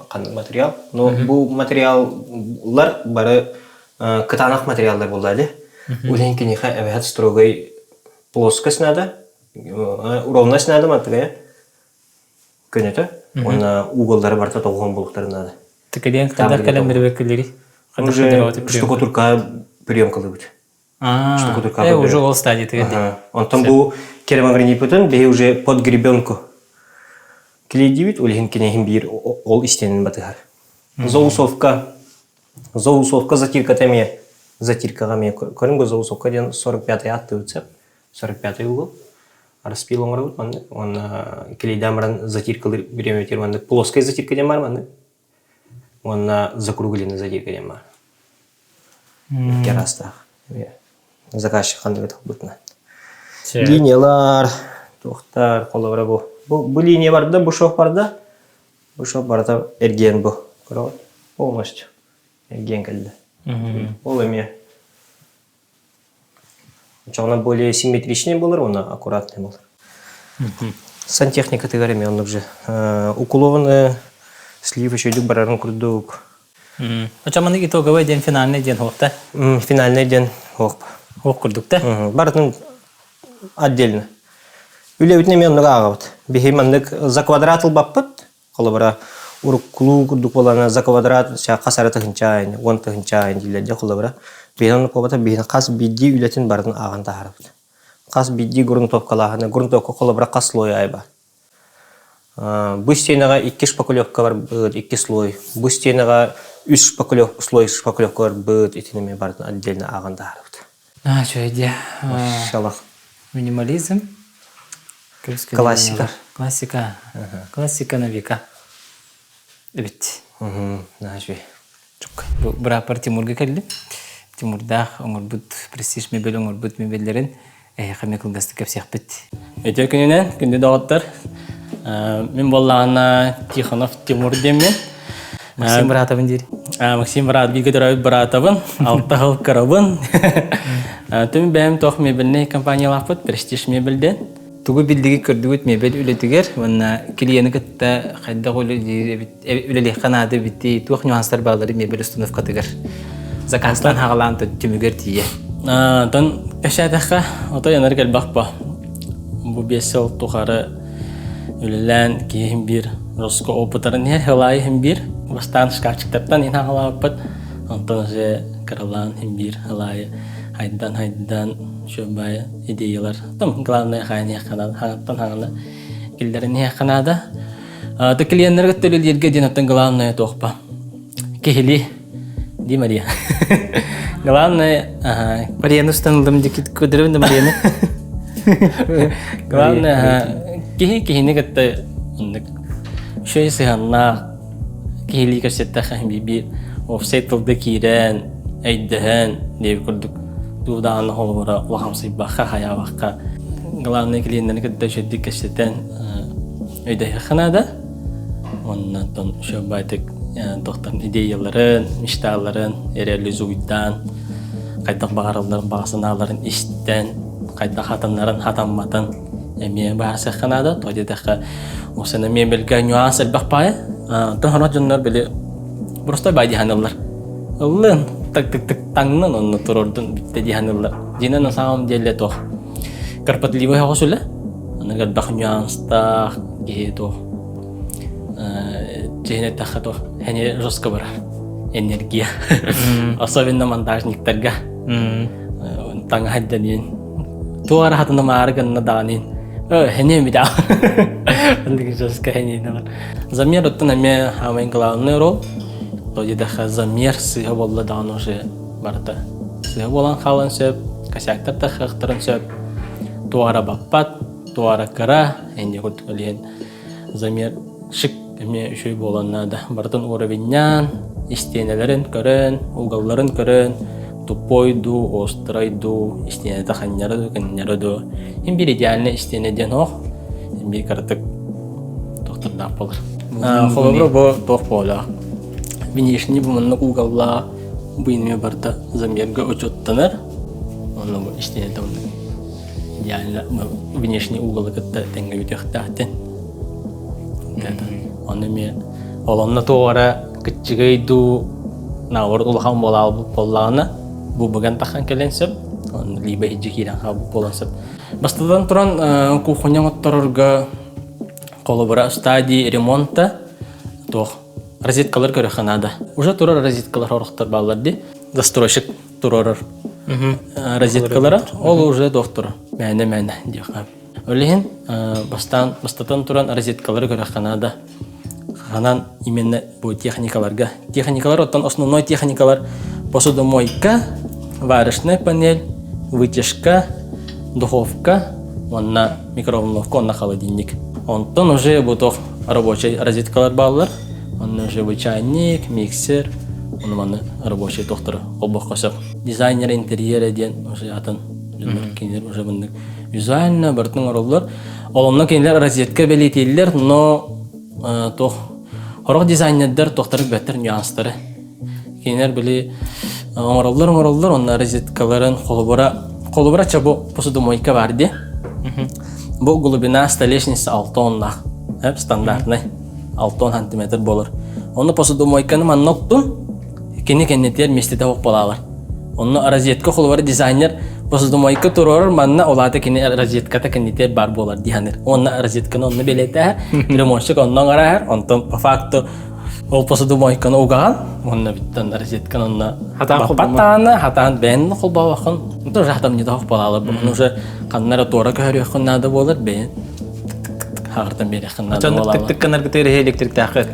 ханнык материал. Но бу материаллар бары кытаанах материаллар буолла ди. Улин киниха эбэһэт строгай плоскость надо, ровность надо мантыгая көнөтө уонна уголлары барыта тоҕуһан булуктарын наада. Тыкадиан хайдах кэлэн бирбеккилери? Уже штукатурка приемкалыыбыт. Штукатурка. Э, уже ол стадия Онтон бу керамогранитпытын биһи уже под гребенку клейдибит, ол иһин кинэһин биир ол истиэнин батыһар. Заусовка Заусовка затирката эмиэ затиркаҕа эмиэ көрүҥ заусовка диэн 45-й аттыбыт сөп 45-й угол распил оҥоробут маннык уонна клейдаан баран затиркалыыр бириэмэтигэр маннык плоскай затирка диэн баар маннык уонна закругленный затирка диэн баар икки араастаах заказчик ханныгы талбытынан линиялар туохтар холобура бу бу линия барда бу шов барда Бу шоп барыта эргиэн бу. Көрөҕүт? Полностью эргиэн кэллэ. Ол эмиэ Очоҕуна более симметричный буолар уонна аккуратный буолар. Сантехникатыгар эмиэ оннук же. Уклоны, слив үчүгүйдүк барарын курдук. Очо маннык итоговый диэн финальный диэн хуохта? Финальный диэн хуох. Хуох курдук да? Барытын отдельно. Үлэбитин эмиэ оннук ааҕабыт. Биһи маннык за квадрат ылбаппыт. Холобура, уруккулуу курдук буолана за квадрат хас эрэ тыһынча уон тыһынча дииллэр дьэ холобура. Биһин оннук буолбата биһин хас биирдии үлэтин барытын ааҕан таһаарабыт. Хас биирдии грунтовкалааһына, грунтовка холобура хас слой аайы Бу истиэнэҕэ икки шпаклевка барбыт, икки слой. Бу истиэнэҕэ үс шпаклев, слой шпаклевка барбыт, итини эмиэ барытын отдельно ааҕан таһаарабыт. А, что идея. Шалах. Минимализм. Классика. Классика. Классика на века. Эбит. Наһаа Бу бырааппар Тимурга кэллим. Тимурдаах оҥорбут престиж мебель оҥорбут мебеллэрин эһиэхэ эмиэ кылгастык кэпсиэхпит. Үтүө күнүнэн, күндү доҕоттор. Мин буоллаҕына Тихонов Тимур диэммин. Максим Братовын диир. Максим Братов бииргэ төрөөбүт быраатабын, алта сыл кырабын. Түм бэйэм туох мебельнэй компаниялаахпыт, Престиж мебель диэн. Тугу билдиги көрдүгүт мебель үлэтигэр уонна клиены кытта хайдах үлэлиэххэ наада эбитий, туох нюанстар бааллары мебель установкатыгар заказтан хаҕалаан түмүгэр тиийэ. Онтон кэпсээтэххэ, отой анар элбэх ба. Бу биэс сыл тухары үлэлээн киһим биир роско опытарын иһэр, хылаайы иһин биир. Бастаан шкафчиктартан иһин хаҕалаабыппыт, онтон уже кыралаан иһин биир хылаайы хайдан-хайдан үчүгэй идеялар. Там главное хаан иһиэххэ наада, хаҥаттан хаҥаны киллэрэн иһиэххэ наада. Ты клиеннэргэ төлөлииргэ диэн оттон главное туохпа. Киһили ди Мария. Главное, ага. Марияны устанылым дикит көдөрөбүн да Марияны. Главное, киһи киһини кытта оннук үчүгэй сыһыаннаах киһилии көрсөттөххө биир уопсай тылда киирэн, өйдөһөн диэби курдук дуудааны холобура улахамсыйбакка, хайаабакка главное клиеннэри кытта үчүгэйдик кэпсэтэн өйдөһүөххэ наада. Оннан үчүгэйдик тохтон идеяларын, мечталарын реализуйдаан, хайдах баҕаралларын, баҕа санааларын истэн, хайдах хатаннарын, хатамматын эмиэ быһаарсыахха наада. Тоҕо диэтэххэ, осена мебельгэ нюанс элбэх баайа. Онтон сорох дьоннор били просто баай дии саныыллар. Ыллын, тык-тык-тык таҥнан онно турордун бүттэ дии саныыллар. Дьиҥэ на самом деле туох кропотливый соҕус үлэ. Аны элбэх нюанстаах киһи туох дьиһин эттэххэ туох эни жестко барар энергия. Особенно монтажниктарга. Таҥаһа дэнин туох араһатына маары гынна даҕанын. Хэние бит Андыгы жестко хэние Замер оттон эмиэ самый главный роль. То дидэхэ замер сыыһа буолла даҕаны уже барыта. Сыыһа буолан хаалан сөп, косяктар да хыахтарын сөп. Туора баппат, туора кыра, энди курдук олиһин замер шик эмиэ үчүгэй буолан наада. Барытын уровенняан, истиэнэлэрин көрөн, угалларын көрөн, тупой дуу, острай дуу, истиэнэтэ ханньара дуу, кэнньэрэ дуу. Им биир идеальный истиэнэ диэн ох, им биир кыратык тохтордаах болар. Холобура бу туох буолаах. Внешний бу маннык угаллаах бу инме барыта замерга учуттанар. Онно бу истиэнэтэ оннук идеально внешний уголы кытта тэҥҥэ бүтүөхтээхтин. Онно эмиэ ол онно туох эрэ кыччыгый дуу, наоборот улахан буолаабыт буоллаҕына, бу быган таххан кэлэн сөп, онно либо иһдьи киирэн хаалбыт буолан сөп. Бастатан туран, кухня оҥотторорго холобура стадии ремонта туох розеткалар көрүөххэ наада. Уже турар розеткалар орохтор бааллар дии. Застройщик туруорар розеткалара, ол уже доктор мээнэ-мээнэ диэххэ. Ол иһин бастаан бастатан туран розеткалары көрөххө наада. Ханан именно бу техникаларга. Техникалар оттон основной техникалар посудомойка, варочная панель, вытяжка, духовка, уонна микроволновка, уонна холодильник. Онтон уже бу туох рабочий розеткалар бааллар. Онно уже чайник, миксер, ону маны рабочий тохтору холбоххо сөп. Дизайнер интерьера диэн уже атын дьоннор кинилэр уже мыннык визуально барытын оҥороллор. Ол онно кинилэр розетка бэлиэтииллэр, но туох хорох дизайнердар туохтары бэттэр нюанстары. Кинилэр били оҥороллор оҥороллор, онно розеткаларын холобура холобура ча бу посудомойка бар дии. Бу глубина столешница 6 оннаах, стандартный 6 сантиметр болор. Онно посудомойканы манна оттун, кини кэннитигэр миэстэтэ суох буолаалар. Онно розетка холобура дизайнер посудомойка туруорар манна ол аата кини розетката кэннитигэр баар буолар дии саныыр. Уонна розетканы онно бэлиэтээһэр, ремонтщик онно оҥорааһар, онтон по факту ол посудомойканы угаҕан, уонна бүттэн розетканы онно баппаттаҕына, хатаан бэйэн холбообоххун, тоже хатамньыта суох буолаалар. Оны уже ханна эрэ туора көһөрүөххүн наада буолар, бэйэн хаҕыртан биэриэххин наада буолаалар. Тык-тык гынаргытыгар электриктааххыт.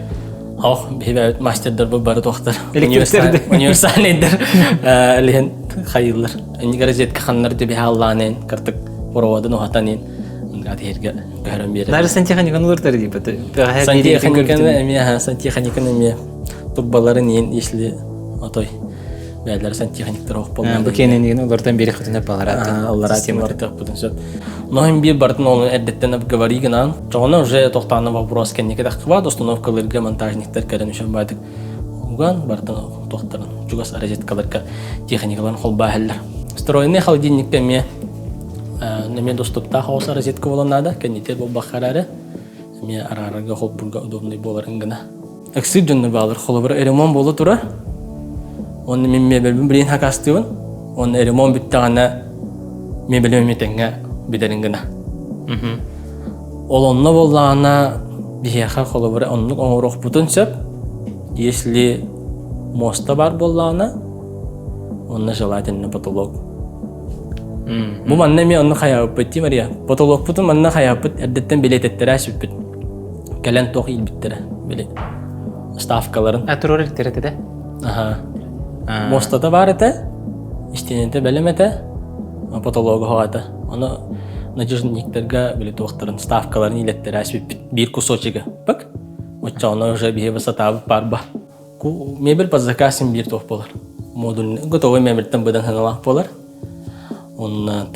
Ох, биһи мастердар бу бары туохтар. Универсальныйдар лиһин хайыыллар. Инник розетка ханнар диби хааллаанын, картык проводын ухатанын атиһирге көһөрөн биэрэр. Даже сантехниканы уларытар дииппит. Сантехниканы эмиэ, сантехниканы эмиэ турбаларын иин если отой бээлэр сантехниктар ох боллар. Бу киэнин улартан биэри хотуна баларат. Алларат улартыахпытын сөп. Но им биир бартын олун эрдэттэн обговори гынан, чоҕуна уже тохтааны вопрос кэнники таххыбат, установкаларга монтажниктар кэлэн үшэн баатык уган бартын тохтарын чугас розеткаларга техникаларын холбааһыллар. Встроенный холодильникка эмиэ эмиэ доступтаах оҕус розетка буолан наада, кэннитер буолбаххараары эмиэ араарарга холбурга удобный буоларын гына. Ыксыыр дьоннор баалар. Холобура, ремонт буола турар. Онно мин мебельбин билигин хакастыыбын. Онно ремонт бүттэҕинэ мебелим эмиэ тэҥҥэ бүтэрин гына. Ол онно буоллаҕына биһиэхэ холобура оннук оҥоруохпутун сөп. Если муоста баар буоллаҕына, онно желательно потолок. Бу манна эмиэ онно хайаабыппыт дии Мария. Потолокпутун манна хайаабыппыт эрдэттэн билиэтэттэрэ сүппүт. Кэлэн туох иилбиттэрэ били ставкаларын. А турар илтер этэ Аха. Муостата баар этэ, истиэнэтэ бэлэм этэ, потологу хоҕо этэ. Ону надежниктарга били туохтарын ставкаларын илэттэрэ сүппүт биир кусочега. Пык. Оччоҕуна уже биһи высотабыт баар ба. Мебель под заказ биир туох буолар. Модульный готовый мебельтэн быдан сыаналаах буолар. Оннан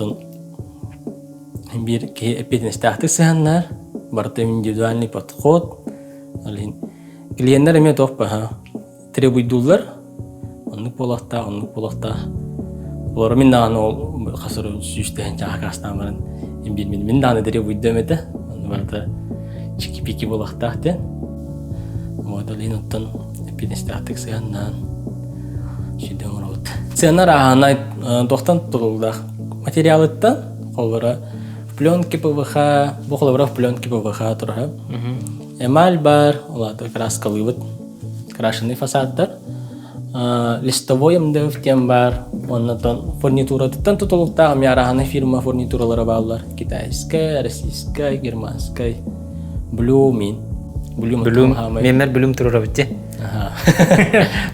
биир киһи эппиэтинэстээхтик сыһаннар, барыта индивидуальный подход. Ол иһин клиеннэр эмиэ туох баһа требуйдууллар. Оннук буолуохтаах, оннук буолуохтаах. Олору мин даҕаны ол хасыры сүүстэһин чааһа баран биир мин мин даҕаны требуйдуом этэ. Онно барыта чики-пики буолуохтаах диэн. Вот ол иһин оттон эппиэтинэстээхтик сыһаннаан сүдэ оҥоробут. Сыана арааһынай туохтан тутулуктаах материалыттан холобура в пленке ПВХ, бу холобура в пленке ПВХ турар. Эмаль бар, ол аата краскалыыбыт, крашеный фасадтар. Листовой МДФ диэн бар. Оннотон фурнитуратыттан тутулуктаах эмиэ арааһынай фирма фурнитуралара бааллар. Китайскай, российскай, германскай, Блюмин. Блюм, Блюм, меммер Блюм турурабыт ти.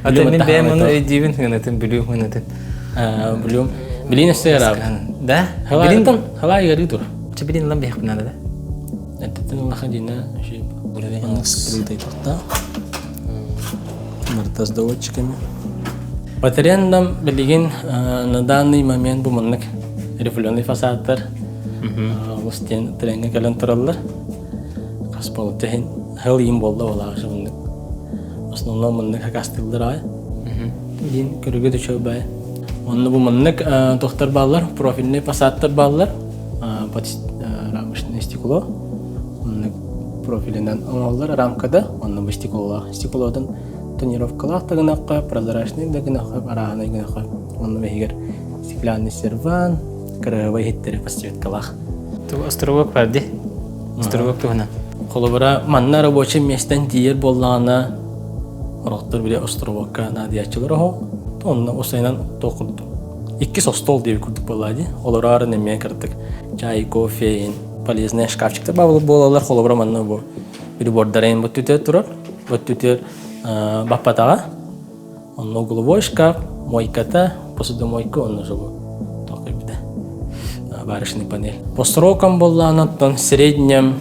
Ата мен бэйэм ону өйдүүбүн гынатын Блюм гынатын. Блюм. Билин өссө ярабы. Да? Билин хала яры тур. Че билин лам бэйэхпин надо да? Эттен улахан дина скрытый тоқта. Марта с доводчиками. По трендам билигин на данный момент бу маннык рифленый фасадтар олус диэн трендҥэ кэлэн тураллар. Хас буолта иһин хыл иин буолла буолааҕы маннык основном маннык хакастыыллар аҕай. Диин көрүгэ да үчүгэй баай. Онно бу маннык тохтор бааллар, профильный фасадтар бааллар. Рамочное стекло. Оннук профилинэн оҥоһуллар рамкада, онно бу стеклолаах. Стеклотун тонировкалаах да гынахха, прозрачный да гынахха, арааһынай гынахха. Онно иһигэр стеклянный серван, кыраһыабай иһиттэри подсветкалаах. Островок бар ди. Островок туһунан. Холобура, манна рабочий местэн тиийэр буоллаҕына, орохтор били островокка наадыйааччылар оһо, онно усайынан туох курдук. Иккис остуол диэби курдук буоллаа ди. Олороор эмиэ кырдык чай, кофе, полезный шкафчиктар буолалар. Холобура, манна бу прибордарын бу түтэ турар. Бу түтэ баппатаҕа. Онно угловой шкаф, мойката, посудомойка онно жобу тоқойбута. Варочный панель. По срокам буоллаанаттан среднем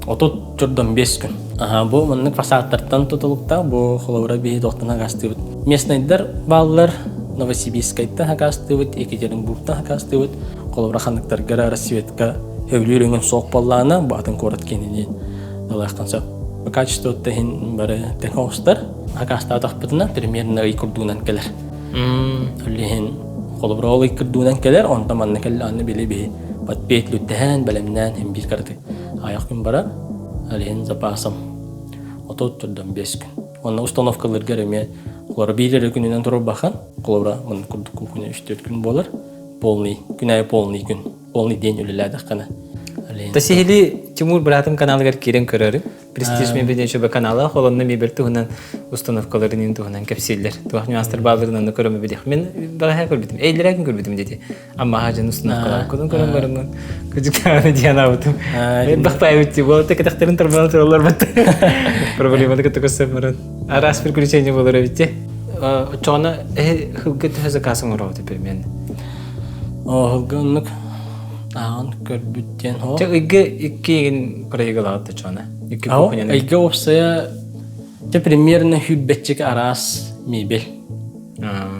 35 күн. Аха, бу маннык фасадтартан тутулуктаах, бу холобура биһи тохтан хакастыыбыт. Местнайдар бааллар, Новосибирскайтан хакастыыбыт, Екатеринбургтан хакастыыбыт. Холобура ханныктарга расцветка сөбүлүүр өҥүн суох буоллаана, бу атын куорат киининии ылыахтан сөп. Качествота иһин бары тэҥ оҕустар. Хакастаатахпытына примерно ый курдугунан кэлэр. Ол иһин холобура ол ый курдугунан кэлэр, онтон манна кэллэ аны били биһи подпетлүттэһэн, бэлэмнээн иһин биир караты айах күн барар. Ол иһин запасом 35 күн. Онно установкаларгар эмиэ холобура биир эрэ күнүнэн турбахан, холобура мын курдук кухня 3-4 күн буолар. Полный, күн аайы полный күн, полный день үлэлээтэххинэ. Тасиһили Тимур братым каналыгар киирэн көрөрүм. Престиж мебель чөбө канала холонно мебель туһунан установкаларын туһунан кэпсииллэр. Туох нюанстар бааларын онно көрөмө билих. Мен баҕаһа көрбүтүм. Эйлерээкин көрбүтүм дети. Аммаха дьон установкалар кудун көрөн барыммын. Күдүкааны диэн аабытым. Мен бахпаабыт ти буолта кетехтерин турбан тураллар бат. Проблеманы кытта көссөм баран. Араас приключение болор эбитти. Очоҕуна эһи хылга төһө заказ оҥоробут примерно? О, хылга оннук ааҕан көрбүт диэн Чэ ыйга икки проигралаҕыт чона. Икки кухняны. Ыйга уопсайа те примерно хүрбэтчик араас мебель.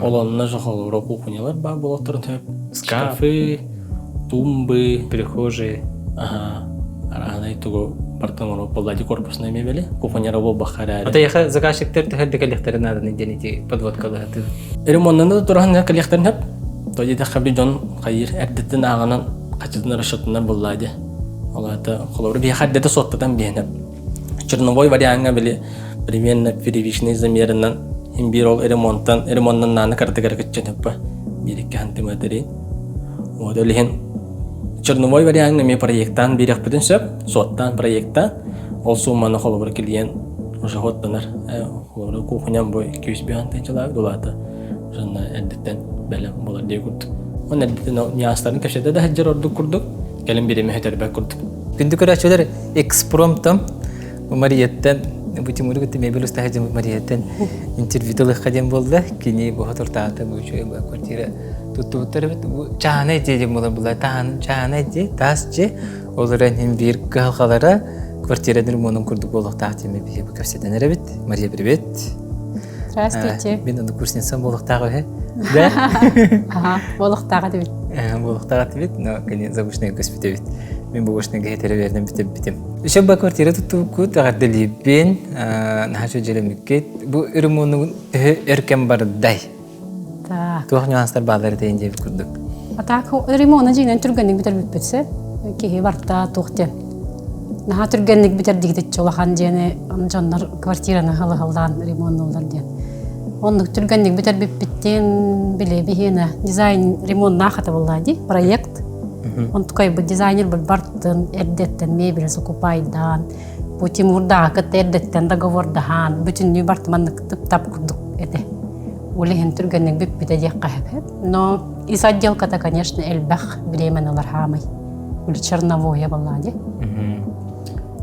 Ол онно же холобура кухнялар баар буолуохтарын сөп. Шкафы, тумбы, прихожие. Ага. Араанай тугу бартан оҥоруох буолла ди корпусной мебели. Кухняра буолбахха эрээри. Ата яха заказчиктар төһөрдө кэлиэхтэрин нааданы диэн ити подводкалаһаты. Ремоннаны да тураһан кэлиэхтэрин сөп. То диэтэххэ би дьон хайыр эрдэттэн ааҕынан хачытын расчетунар буллаа ди. Ол аата холобура биһиэхэ эрдэтэ суоттатан биһиэнэ. Черновой вариаҥҥа били примерно первичный замерынан имбир ол ремонтан ремоннан нааны кардыгар кытчан хөппө биир икки сантиметри. Вот ол иһин черновой вариаҥҥа эмиэ проектаан биэриэхпитин сөп, суоттаан проектаан ол сумманы холобура клиент уже хоттанар. Холобура кухням бу 205 тыһыынчалаах дулаата Сонно эрдэттэн бэлэм буолар диye курдук. Он эрдэттэн нюанстарын кэпсэтэ да сылдьар ордук курдук, кэлин бириэмэ өтөрбөт курдук. Күндү көрөөччүлэр, экспромтом Марияттан бу Тимуру кытта мебель устаһа дьон Марияттан интервью ылыахха диэн буолла. Кини бу хотуртаата бу үчүгэй бу квартира туттубуттар эбит. Бу чааһынай дьиэ диэн буолар була. Чааһынай дьиэ, таас дьиэ. Ол эрэн иһин биир кыһалҕалара квартира ремонун курдук буолуохтаах диэн биһиги бу кэпсэтэн эрэбит. Мария, привет. Здравствуйте. Мин однокурсницам буолуохтаах үһү. Да? Ага, буолуохтаах этибит. Буолуохтаах этибит, но кини загушный көспүт эбит. Мин бугушныга хетере бердим бүтүп Еще ба квартира туттубуккут, эҕэрдэлиибин, наһаа дьэлэмиккит. Бу ремонугун төһө өр кэм бардай? Так. Туох нюанстар баалар этейин диэбит курдук. А так ремонт дьиҥинэн түргэнник бүтэрбиппит киһи барта туох диэн. Наһаа түргэнник бүтэрдигитиччи улахан дьиэни дьоннор квартираны ылыһыллаан ремоннуллар диэн. Оннук түргэнник бүтэрбиппиттин били биһиэнэ дизайн ремоннаах ата буолла дии проект. Онтукайбыт дизайнер бартын эрдэттэн мебель закупайдаан, бу Тимурдааҕы кытта эрдэттэн договордаһаан, бүтүннүү бартыманнык тып-тап курдук этэ. Ол иһин түргэнник бүппүтэ диэххэ сөп. Но из отделката, конечно, элбэх времени ылар хаамай. Или черновое была дии.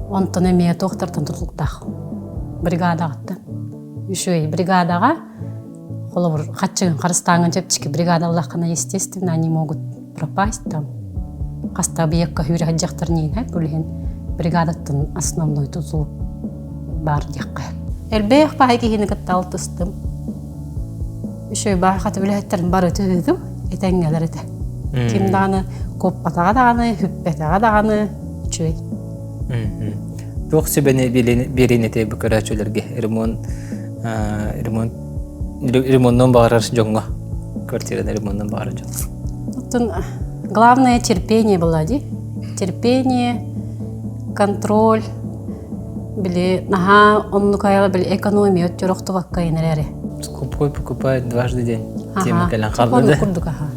Онтон эмиэ туохтартан тутулуктаах бригадаҕыттан. Үчүгэй бригадаҕа холобур хаччыгын харыстааҥын чэпчэки бригадаллаххына естественно они могут пропасть там хаста объекка хүүрэ сылдьахтар ниинэ ол иһин бригадаттан основной тутулук баар диэххэ элбэх баай киһини кытта алтыстым үчүгэй баай хата үлэһиттэрин бары түһүтүм этэҥҥэлэр этэ ким даҕаны куоппатаҕа даҕаны хүппэтэҕэ даҕаны үчүгэй Туох сүбэни биэриэн этэй бу көрөөччүлэргэ ремонт ремонт ремонтун баҕарар дьоҥҥо квартираны ремонтун баҕарар дьон Оттон главное терпение была ди. Терпение, контроль, били наһаа оннук айала били экономия өттүр охтубакка инэрээри. Скупой покупает дважды день. Тема кэлэн хаалла да. Курдук аха.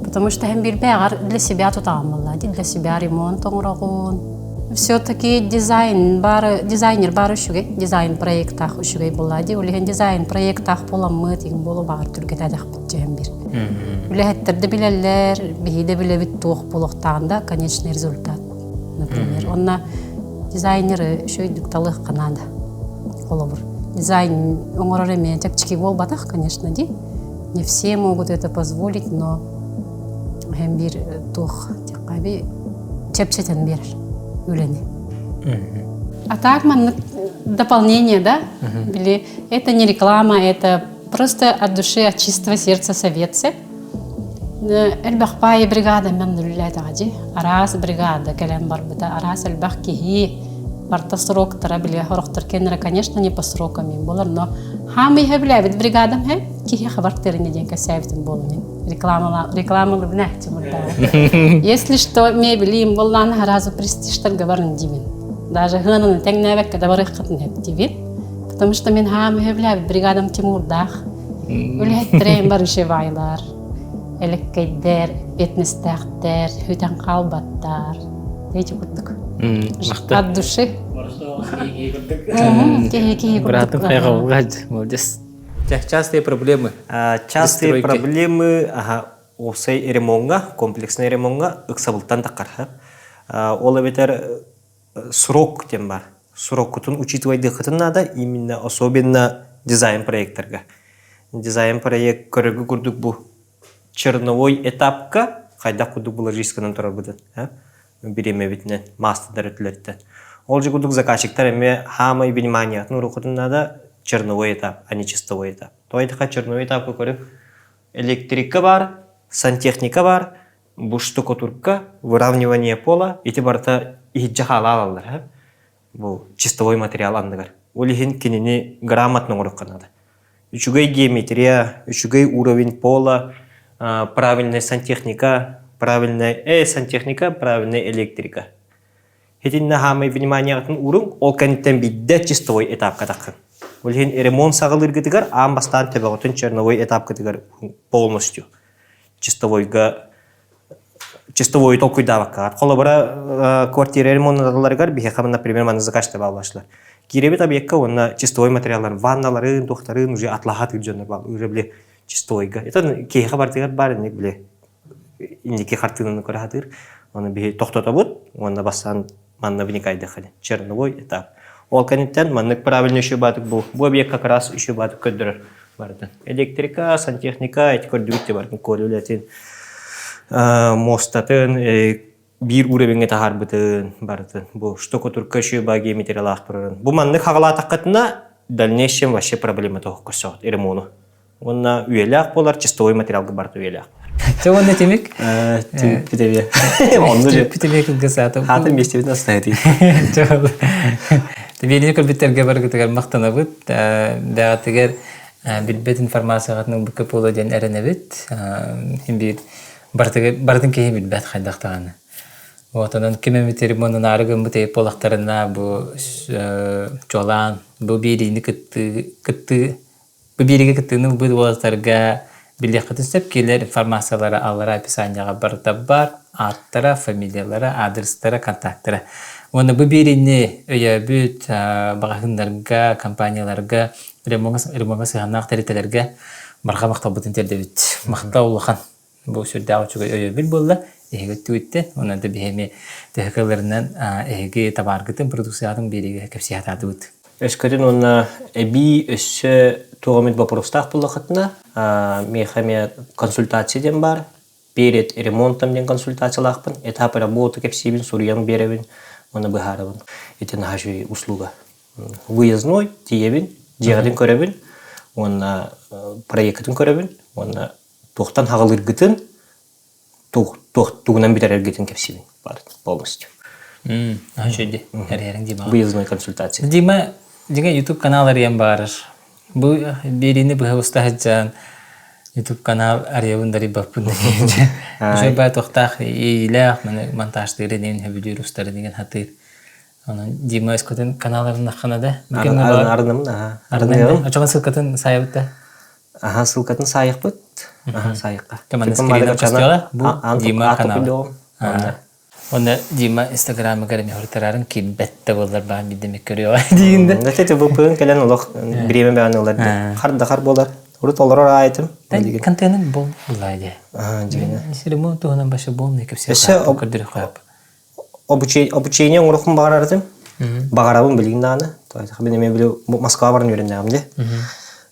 Потому что һэм билбэҕэр для себя тутаҕын буолла для себя ремонт оҥороҕун. Все-таки дизайн бары дизайнер бары үчүгэй дизайн проектаах үчүгэй буолла ди улиһин дизайн проектаах буоламмыт игин буолу баҕар түргэтээтэхпит дьэһэн бир. Үлэһиттэр да билэллэр, биһи да билэбит туох буолуохтааҕын да конечный результат например. Онно дизайнеры үчүгэйдик талыахха наада. Холобур, дизайн оҥорор эмиэ чэпчэки буолбатах, конечно, ди. Не все могут это позволить, но һэм биир туох диэххэ чэпчэтэн биэрэр үлэни. А так маннык дополнение, да? Били это не реклама, это просто от души, от чистого сердца совет Элбэх баайы бригада мен үлэлээтэҕэ дии. Араас бригада кэлэн барбыта, араас элбэх киһи барта сроктара били сорохтор кэннэрэ, конечно, не по срокам им болар, но хаамый билээбит бригадам һэ киһи хабар тэрини диэн кэсээбитим буолла реклама рекламалыбына Если что, мебели боллааны сразу престижтарга барын дибин. Даже хыананы тэҥнээбэккэ да барыаххытын эп дибин. Потому что мен хаамый билээбит бригадам Тимурдаах. Үлэһиттэрин барышевайлар, элеккэйдэр, бетнестээхтэр, хүтэн хаалбаттар. Эти курдук. От души. Братым хайҕабылга молодец. Частые проблемы. Частые проблемы, ага, уопсай ремонга, комплексный ремонга ыксабылтан таххар. Ол эбэтэр срок диэн бар. Сроккутун учитывайдыаххытын наада, именно особенно дизайн проекттарга. Дизайн проект көрөргө курдук бу черновой этапка хайдах курдук булажисканан турарбытын бириэмэбитинэн маастардар өттүлэриттэн. Ол же курдук заказчиктар эмиэ хаамай вниманиятын уруккутун наада черновой этап, а не чистовой этап. То айтыха черновой этапка көрүп электрика бар, сантехника бар, бу штукатурка, выравнивание пола, ити барыта иһирдьэ хаалаалаллар бу чистовой материал анныгар. Ол иһин кинини грамотно оҥоруохха наада. Үчүгэй геометрия, үчүгэй уровень пола, правильная сантехника, правильная сантехника, правильная электрика. Итиннэ хаамай вниманиеҕытын ууруҥ, ол кэнниттэн биирдэ чистовой этапка таххын. Ол иһин ремонт саҕалыыргытыгар аан бастаан төбөҕүтүн черновой этапкытыгар полностью чистовойга чистовой толкуйдаабакка. Холобура, квартира ремонталарыгар биһиэхэ, например, маны заказ табаалашлар. Киирэбит объекка уонна чистовой материалларын, ванналарын, туохтарын уже атлаһа тыыр бал, уже били чистовойга. Это киһиэхэ бартыгар бар, инник били инники хартыынаны көрө сатыыр. Оны биһи тохтотобут, уонна бастаан манна вникайдыхханы. Черновой этап. Ол кэнниттэн маннык правильный еще баатык бу. Бу объект как раз еще баатык көрдөрөр барытын. Электрика, сантехника, эти көрдүгүт те барытын көрүлэтин, мостатын, биир уровеньге таһаарбытын барытын. Бу штукатурка еще ба геометриялаах турарын. Бу маннык хагалаатаххытына дальнейшем вообще проблема тоһукка сөҕүт ремону. Уонна үйэлээх буолар, чистовой материалга барыта үйэлээх. Чэ уонна тимик? Бүтебе. Онну же. Бүтебе кылгас аата. Хаатын местебин астаһытый. Биэриини көрбүттэргэ барыгытыгар махтанабыт. Бэҕэтигэр билбэт информацияҕытын ылбыкка буолуо диэн эрэнэбит. Хин биир барытын киһи билбэт хайдах даҕаны. Вот онон ким эмит ремонунаары гыммыт буолахтарына бу чуолаан бу биэриини кыттыы кыттыы Бу биэриигэ кыттыыны ылбыт уолаттарга билиэххитин сөп киилэр информациялара аллара описанияҕа барыта бар, ааттара, фамилиялара, аадырыстара, контактара. Уонна бу биэриини өйөөбүт маҕаһыыннарга, компанияларга Ремоҥҥа сыһыаннаах тэрилтэлэргэ барҕа махталбытын тиэрдэбит. Махтал улахан. Бу сүрдээх үчүгэй өйөбүл буолла. Эһиги өттүгүттэн уонна да биһи эмиэ төһө кыалларынан эһиги табааргытын, продукцияҕытын биэриигэ кэпсии сатаатыбыт. Өскөтүн уонна эбии өссө туох эмит боппуруостаах буоллаххытына, миэхэ эмиэ консультация диэн баар. Перед ремонтом диэн консультациялаахпын. Этап работы кэпсиибин, суруйан биэрэбин уонна быһаарабын. Ити наһаа үчүгэй услуга. Выездной тиийэбин, дьиэҕитин көрөбүн уонна проеккытын көрөбүн уонна туохтан хаҕылыыргытын, тугунан бүтэрэргитин кэпсиибин полностью. Үчүгэй Эрээрин Дима. Выездной консультация. Дима, дьиҥэ YouTube канал арыйан баарар. Бу биэриини быһа уста сылдьан YouTube канал арыйабын дарыйбаппын Үчүгэй баа туохтаах иилээх монтажтыыр инин хөбүлүүр устарын деген хатыыр. Онон Дима өскөтүн каналларын аххана да. Арынамын аха. Арыныам. Очоҕун ссылкатын саайабыт да. Аха ссылкатын саайыхпыт. Аха саайыкка. Бу Дима канал. Онно Дима Инстаграмыгар эмиэ хортарарын киирбэт да буоллар баан биирдэ көрүөҕэ диин да. Эти ВПН кэлэн олох бириэмэ бэҕэн ылар хар да хар буолар. Урут олорор аайтым. Контент бол буллаа дии. Ремонт туһунан баша болный кэпсиэ. Өссө обучение оҥорохпун баҕарар Баҕарабын билигин даҕаны. Мин эмиэ били Москва баран үөрэннэҕим дии.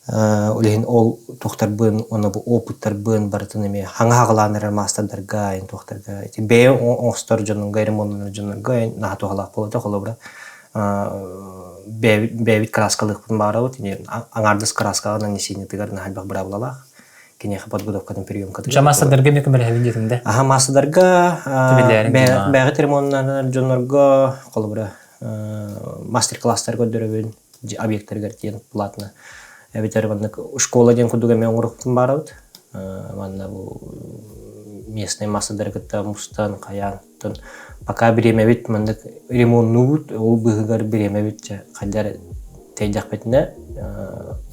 Ол иһин ол туохтарбын уонна бу опыттарбын барытын эмиэ хаҥа хаҕалаан эрэр маастардарга, эн туохтарга ити бэйэ оҥостор дьонунга, ремоннанар дьоннорго эн наһаа туһалаах буолуо холобура бэйэбит краскалыахпын баҕарабыт аҥаардас краскаҕа нанесениетыгар наһаа элбэх быраабылалаах киниэхэ подготовкатын приемкатын Дьэ маастардарга эмиэ көмөлөһөбүн диэтиҥ да? Аха маастардарга бэйэҕит ремоннанар дьоннорго холобура мастер-класстар көрдөрөбүн объектарыгар диэн платно эбэтэр маннык школа диэн курдук эмиэ оҥоруохпун баарабыт манна бу местный маастардары кытта мустан хайаан пока бириэмэбит маннык ремоннуубут ол быыһыгар бириэмэбит дьэ хайдах эрэ тэйдэхпитинэ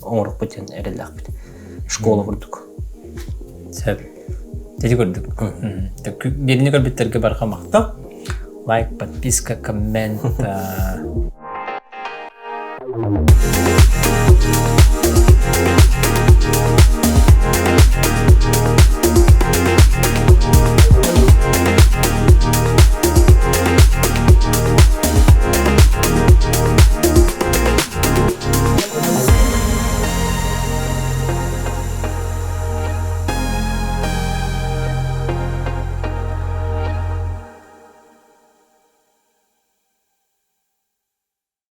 оҥоруохпут диэн эрэллээхпит школа курдук сөп ити курдук биэриини көрбүттэргэ барҕа махтал лайк подписка коммент.